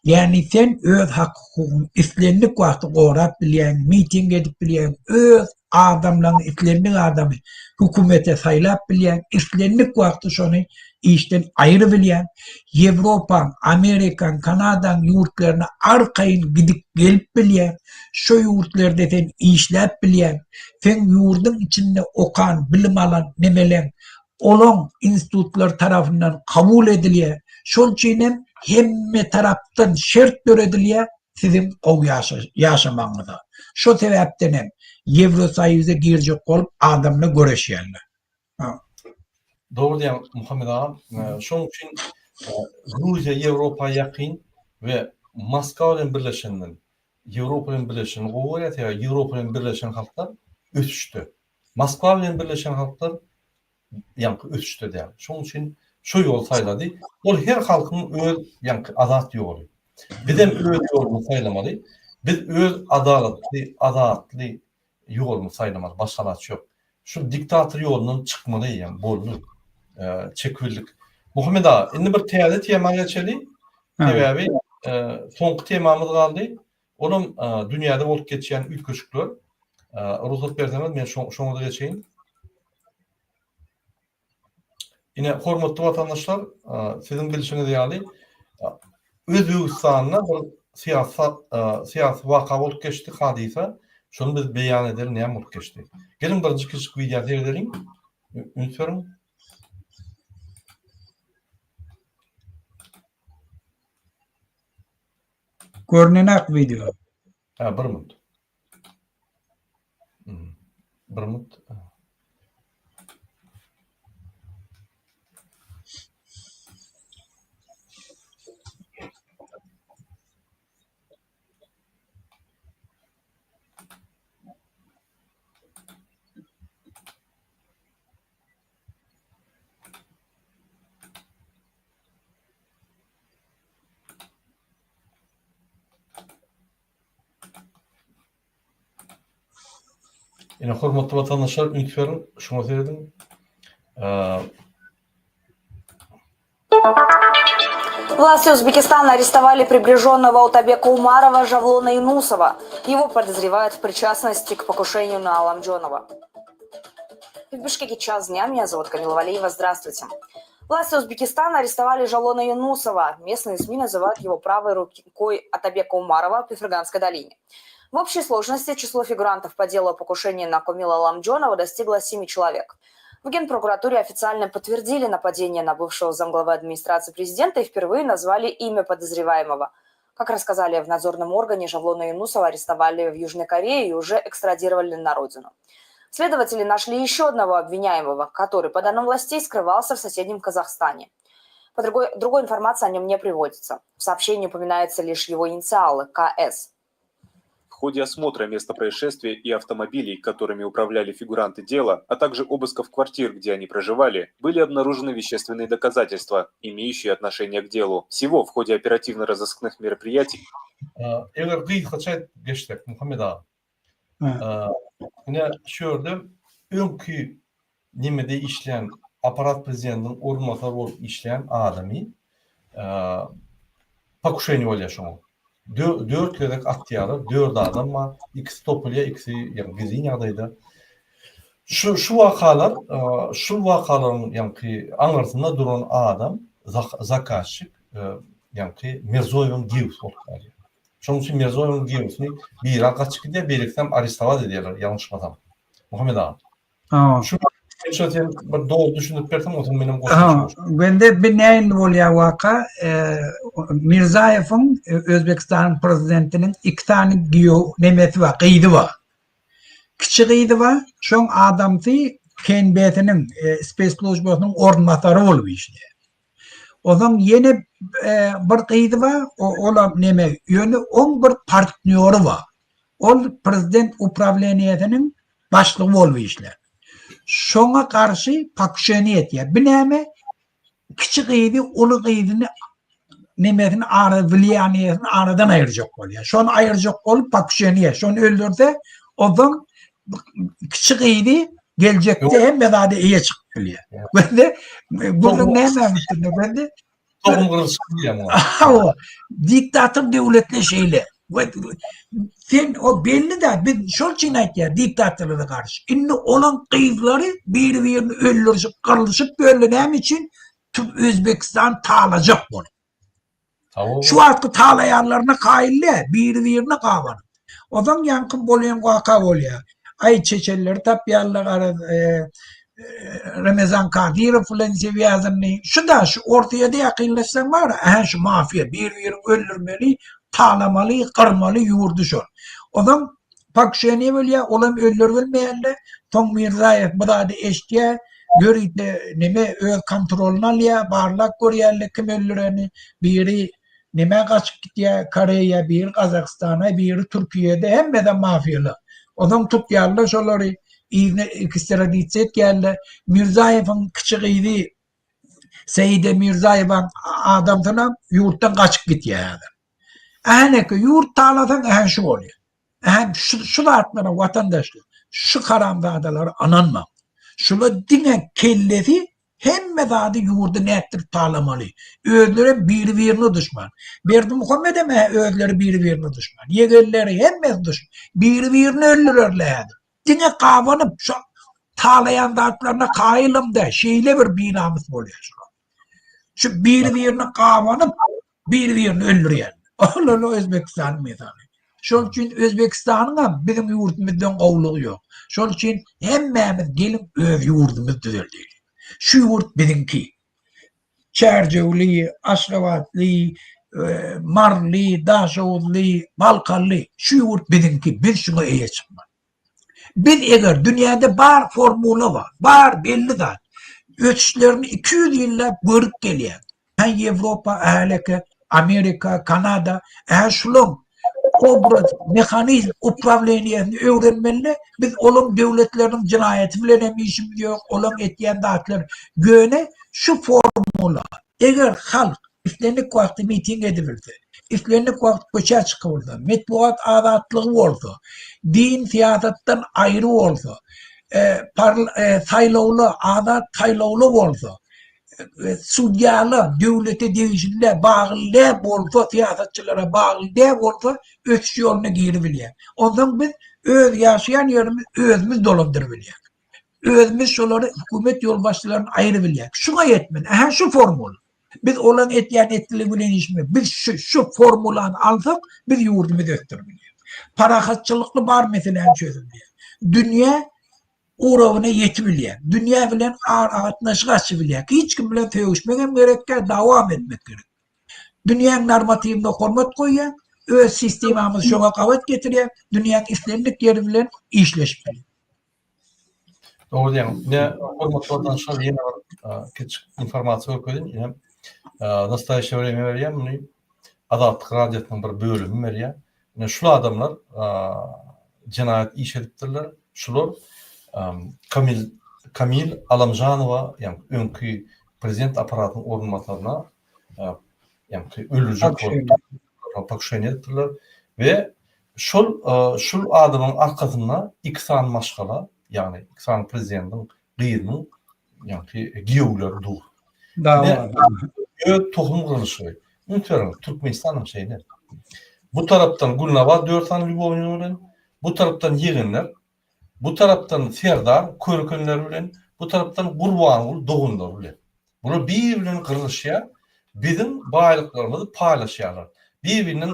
Ýagny sen öz hak-hukugyňy islendik wagty gorap bilýäň, miting edip bilýäň, öz adamlaryňy islendik adamy hökümete saýlap bilýäň, islendik wagty şony işden aýrybilýäň. Ýewropaň, Amerikaň, Kanadaň ýurtlaryna arkaýyn gidip gelip bilýäň. Şo ýurtlarda sen işläp bilýäň. Seň ýurduň içinde okan, bilim alan nemeleň olaň institutlary tarapyndan kabul edilýär. Şol üçin hem hemme tarapdan şert döredilýär siziň gowy ýaşamagyňyza. Şo sebäpden hem Ýewrosoýuza girjek bolup adamlar göreşýärler. Dogry diýýäň Muhammet agam. Şoň üçin Gruziýa Ýewropa ýakyn we Moskwa bilen birleşenden Ýewropa bilen birleşeni gowy görýär, sebäbi Ýewropa bilen birleşen halklar ösüşde. Moskwa bilen birleşen halklar ýaňky ösüşde däl. Şoň üçin şo ýoly saýlady. Ol her halkyň öz ýaňky azat ýoly. Bizem öz ýolumyzy saýlamaly. Biz öz adalatly, azatly ýolumyzy saýlamaly. Başga alaç ýok. Şu diktator ýolundan çykmaly eýýäm boldy. Çekibildik. Muhammet aga, indi bir täze tema geçeli. Sebäbi soňky temamyz galdy. Olam dünýäde bolup geçýän üýtgeşikler. Rugsat berseňiz men şoňa-da geçeýin. Ine, hormatly watandaşlar, siziň bilşiňiz ýaly, Özbegistanda bir syýasy syýasy waka bolup geçdi, hadysa. Şony biz beýan edeli, näme bolup geçdi. Geliň birinji kiçijik wideo seredeliň. Üns beriň. Görnenak wideo. Ha, bir minut. Bir minut. Ine hormatly watandaşlar üns beriň, şuňa serediň. Власти Узбекистана арестовали приближенного Отабека Умарова Жавлона Юнусова. Его подозревают в причастности к покушению на Аламджонова. В Бишкеке час дня. Меня зовут Камила Валиева. Здравствуйте. Власти Узбекистана арестовали Жалона Юнусова. Местные СМИ называют его правой рукой Атабека Умарова в Ферганской долине. В общей сложности число фигурантов по делу о покушении на Комила Ламджонова достигло 7 человек. В Генпрокуратуре официально подтвердили нападение на бывшего замглавы администрации президента и впервые назвали имя подозреваемого. Как рассказали в надзорном органе, Жавлона Юнусова арестовали в Южной Корее и уже экстрадировали на родину. Следователи нашли еще одного обвиняемого, который, по данным властей, скрывался в соседнем Казахстане. По другой, другой информации о нем не приводится. В сообщении упоминаются лишь его инициалы – КС. В ходе осмотра места происшествия и автомобилей, которыми управляли фигуранты дела, а также обысков квартир, где они проживали, были обнаружены вещественные доказательства, имеющие отношение к делу. Всего в ходе оперативно-розыскных мероприятий Eger gysgaça geçsek, Muhammet aga. Ine şu ýerde öňki nemede işleýän aparat prezidentiniň orunbasary bolup işleýän adamy pokuşeniýe bolýar şoňa. Dört gezek atýarlar, dört adam bar, ikisi topulýar, ikisi ýagny gizlin ýagdaýda. Şu şu wakalar, şul wakalaryň ýaňky aňyrsynda duran adam zakazçik ýaňky Mirzoýewiň giýewsi bolup galýar. Şonuň üçin Mirzoýewiň giýewsini biri gaçyp gidýär, beýlekisem arestowat edýärler, ýalňyşmasam. Muhammet aga. Ha. Şu şu sen bir dogry düşündirip berseň, onsoň menem goşmaça. Bende bir nähili bolýar waka, Mirzaýewiň Özbekistanyň prezidentiniň iki sany giýew nemesi bar, gyzy bar. Kiçi gyzy bar, şoň adamsy KNB-siniň, spesslujbasynyň orunbasary bolup işleýär. Onsoň ýene bir gyzy bar, olam neme, ýöne oň bir partnýory bar. Ol prezident uprawleniýesiniň başlygy bolup işlär. Şoňa garşy pokuşeniýe etýär. Bu näme? Kiçi gyzy uly gyzyny nemesini ara wliýaniýesini aradan aýyrjak bolýar. Şony aýyrjak bolup pokuşeniýe, şony öldürse, onsoň kiçi gyzy. Geljekde hemme zada eýe çykyp bilýär. Gözde gürrüň nämäň üstünde gözde? Tohum gyrlyşyk diýýär muňa. Hawa, diktator döwletler şeýle. Sen o belli da biz şol üçin aýtýar diktatorlara garşy. Indi olaň gyzlary biri-birini öldürişip, gyrlyşyp ýörler näme üçin? Özbekistan talajak bolup. Şu wagtky talaýanlaryna kaýyl däl, biri-birine gabanyp. Onsoň ýaňky bolýan waka bolýar. Aý çeçenleri tapýarlar garaz Ramazan Kadyrow bilen swýazanny. Şu-da şu Orsyýede ýakynlaşsaň bar, ähä şu mafiýa bir-birini öldürmeli, talamaly, gyrmaly ýurdy şol. Onsoň Pokşeniýe bolýar, olam öldürilmeýände, soň Mirzaýew bu zady eşidýär, ýörite neme öz kontrolyna alýar, barlap görýärler kim öldüreni, biri nemä gaçyp gidýär Koreýa, biri Gazagystana, biri Türkiýede, hemmede mafiýalar. Onsoň tutýarlar şolary, yzyna ekstradisiýa etýärler. Mirzaýewiň kiçi gyzy Seýide Mirzaýewaň adamsynam ýurtdan gaçyp gidýär häzir. Äheneke ýurt talasaň ähä şu bolýar. Ähä şu şu zatlara watandaşlar şu haramzadalara ynanmaň. Şular diňe kellesi hemme zady ýurdy nätdirip talamaly. Özlerem biri birine duşman. Berdimuhamedem ähä özleri biri birine duşman. Ýegenleri hemmesi duşman. Biri birini öldürerler häzir. Diňe gabanyp şu talaýan zatlaryna kaýylym dä şeýle bir binamys bolýar şular. Şu biri birini gabanyp biri-birini öldürýär. Ol Özbekistanyň mysaly. Şol üçin Özbekistanyň hem biziň ýurdumyzdan gowulygy ýok. Şol üçin hemmämiz geliň öz ýurdumyzy düzeldeli. Şu ýurt biziňki. Çärjewli, Aşgabatly, Maryly, Daşoguzly, Balkanly şu ýurt biziňki. Biz şuňa eýe çykmaly. Biz eger dünýäde bar formula bar, bar belli zat. Ösüşlerini 200 ýyllap görüp gelýär. Hä Ýewropa, häleke Amerika, Kanada, hä şulaň obraz, mehanizm uprawleniýesini öwrenmeli. Biz olaň döwletleriniň jenaýaty bilen hem işimiz ýok, olaň etýän zatlary. Ýöne şu formula Eger halk islendik wagty miting edibilse, islendik wagt köçä çykybilse, metbugat azatlygy bolsa, din syýasatdan aýry bolsa, saýlawlar azat saýlawlar bolsa, sudýalar döwlete degişli däl, bagly däl bolsa, syýasatçylara bagly däl bolsa, ösüş ýoluna giribilýär. Onsoň biz öz ýaşaýan ýerimizi özümiz dolandyrybilýäris. Özümiz şolary hökümet ýolbaşçylaryny aýyrybilýäk. Şuňa ýetmeli. Ähä şu formula. Biz olaň etýän etdiligi bilen işimiz. Biz şu şu formulany alsak, biz ýurdumyzy ösdürip bilýäris. Parahatçylykly bar meseläni çözüp bilýäris. Dünýä urawyna ýetip bilýäris. Dünýä bilen aragatnaşyk açyp bilýäris. Hiç kim bilen sögüşmek hem gerek däl, dawam etmek gerek. Dünýäň normatiwine hormat goýýar, öz sistemamyzy şoňa gabat getirýär, dünýäň islendik ýeri bilen işleşip bilýär. Dogry diýýäň. Ine, hormatly watandaşlar, ýene bir kiçijik informasiýa görkezeyim. Ine, Nastoýaşeýe wremýa berýär muny. Azatlyk radiosynyň bir bölümi berýär. Ine, şul adamlar jenaýat iş edipdirler. Şular Kamil Kamil Alamjanowa, ýagny öňki prezident apparatynyň orunbasaryna ýagny öldürjek bolup pokuşeniýe edipdirler we Şol şul adamyň arkasynda iki sany maşgala, ýagny iki sany prezidentiň gyzynyň ýagny giýewleri dur. Dawa. Öz tohum gyrlyşygy. Üns beriň, Türkmenistan hem şeýle. Bu tarapdan Gülnabat dört sany lýubownik bilen, bu tarapdan ýegenler, Bu tarapdan Serdar körükenleri bilen, bu tarapdan Gurbanguly doganlary bilen. Bular bir-biri bilen gyrlyşýar, biziň baýlyklarymyzy paýlaşýarlar. Bir-birinden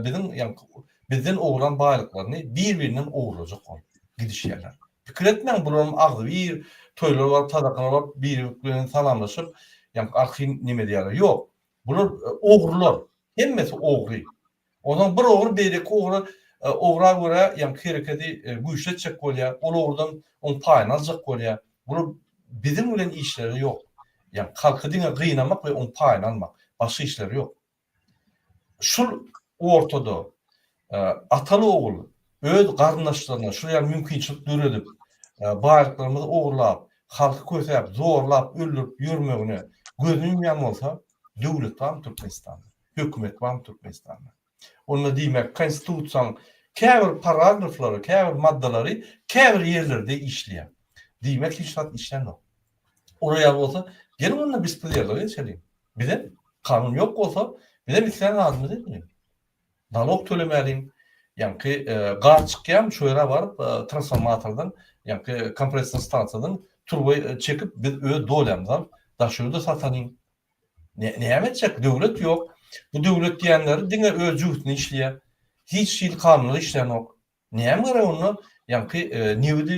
biziň ýaňky bizden ogurlan baýlyklaryny bir-birinden ogurlajak bolup gidişýärler. Pikir etmäň bularam agzybir toýlara baryp, sadakalara baryp biri bilen salamlaşyp, ýaňky arkaýyn neme edýärler. Ýok. Bular ogrular. Hemmesi ogry. Onsoň bir ogry beýleki ogra ogra görä ýaňky hereketi güýçli etjek bolýar, ol ogrudan oň paýyny aljak bolýar. Bular biziň bilen işleri ýok. Ýaňky halky diňe gynamak we oň paýyny almak. Başga işleri ýok. Şul ortada ataly-ogul öz garyndaşlaryna şul ýaly mümkinçilik döredip, baýlyklarymyzy ogurlap, halky kösäp, zorlap, öldürip ýörmegine gözüni ýumýan bolsa, döwlet barmy Türkmenistanda? Hökümet barmy Türkmenistanda? Onda diýmek konstitusiýanyň käbir paragraflary, käbir maddalary käbir ýerlerde işleýär. Diýmek hiç zat işlänok. Olar ýaly bolsa, geliň onda bespredela geçeliň. Bizem kanun ýok bolsa, bizem islän zadymyzy edeliň. Nalog tölemäliň. Ýaňky gaz çykýarmy, şo ýere baryp transformatordan, ýaňky kompressor stansiýadan turba çekip biz öz dolýamyzy alyp daşary ýurda satalyň. Näme etjek? Döwlet ýok. Bu döwlet diýenleri diňe öz jübüsine işleýär. Hiç hili kanunlar işlänok. Näme gerek onda ýaňky nebidi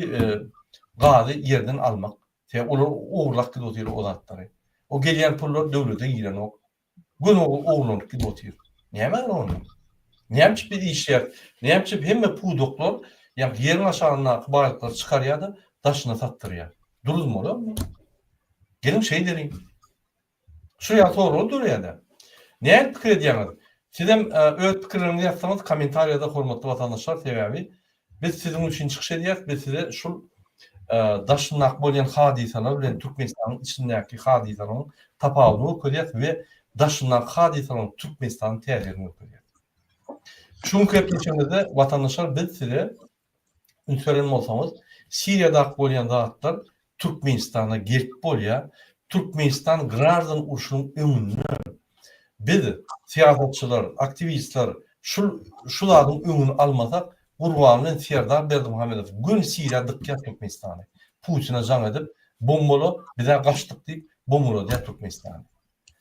gazy ýerden almak. Sebäbi olar ogurlap gidip otyr o zatlary. O gelýän pullar döwlete girenok. Göni ogurlanyp gidip otyr. Näme gerek onda? Näme üçin biz işleýäris? Näme üçin hemme pudaklar ýaňky ýeriň aşagyndaky baýlyklary çykarýar-da daşyna satdyrýar? Duruzmaly onda. Geliň şeýdeliň. Şu ýaly soraglar döreýär-dä. Nähili pikir edýäňiz? Sizem öz pikirleriňizi ýazsaňyz kommentariýada hormatly watandaşlar sebäbi biz siziň üçin çykyş edýäris biz size şul daşyndaky bolýan hadysalar bilen Türkmenistanyň içindäki hadysalaryň tapawudyny görkezýäris we daşyndaky hadysalaryň Türkmenistana täsirini görkezýäris. Şu günki gepleşigimizde watandaşlar biz size Üns beren bolsaňyz, Siriýadaky bolýan zatlar Türkmenistana gelip bolýar. Türkmenistan graždan urşunyň öňünde. Biz, syýasatçylar, aktiwistler şul şu zadyň öňüni almasak, Gurban bilen Serdar Berdimuhamedow göni Siriýa dykýar Türkmenistany. Putine jaň edip, bombala, bizä gaçdyk diýip, bombaladýar Türkmenistany.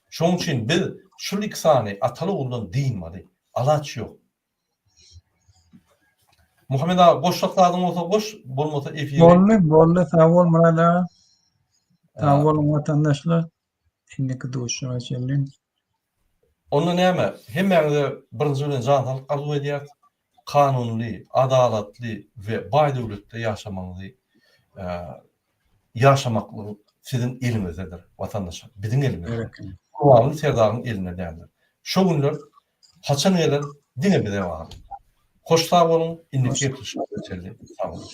Şonuň üçin biz şul iki sany ataly-oguldan dynmaly. Alaç ýok. Muhammet aga goşjak zadyň bolsa goş, bolmasa efiri. Boldy, boldy. Sag bol Myrat aga. Sag boluň watandaşlar. Indiki duşuşyga çenli. Onda näme, hemmäňize birinji bilen jan saglyk arzuw edýäris. Kanunly, adalatly we baý döwletde ýaşamagyňyzy ýaşamaklyk siziň eliňizdedir, watandaşlar, biziň elimizde. Gurbanguly Serdaryň elinde däldir. Şo günler haçan geler diňe bize bagly. Hoş sag boluň, indiki gepleşiklere çenli sag boluň.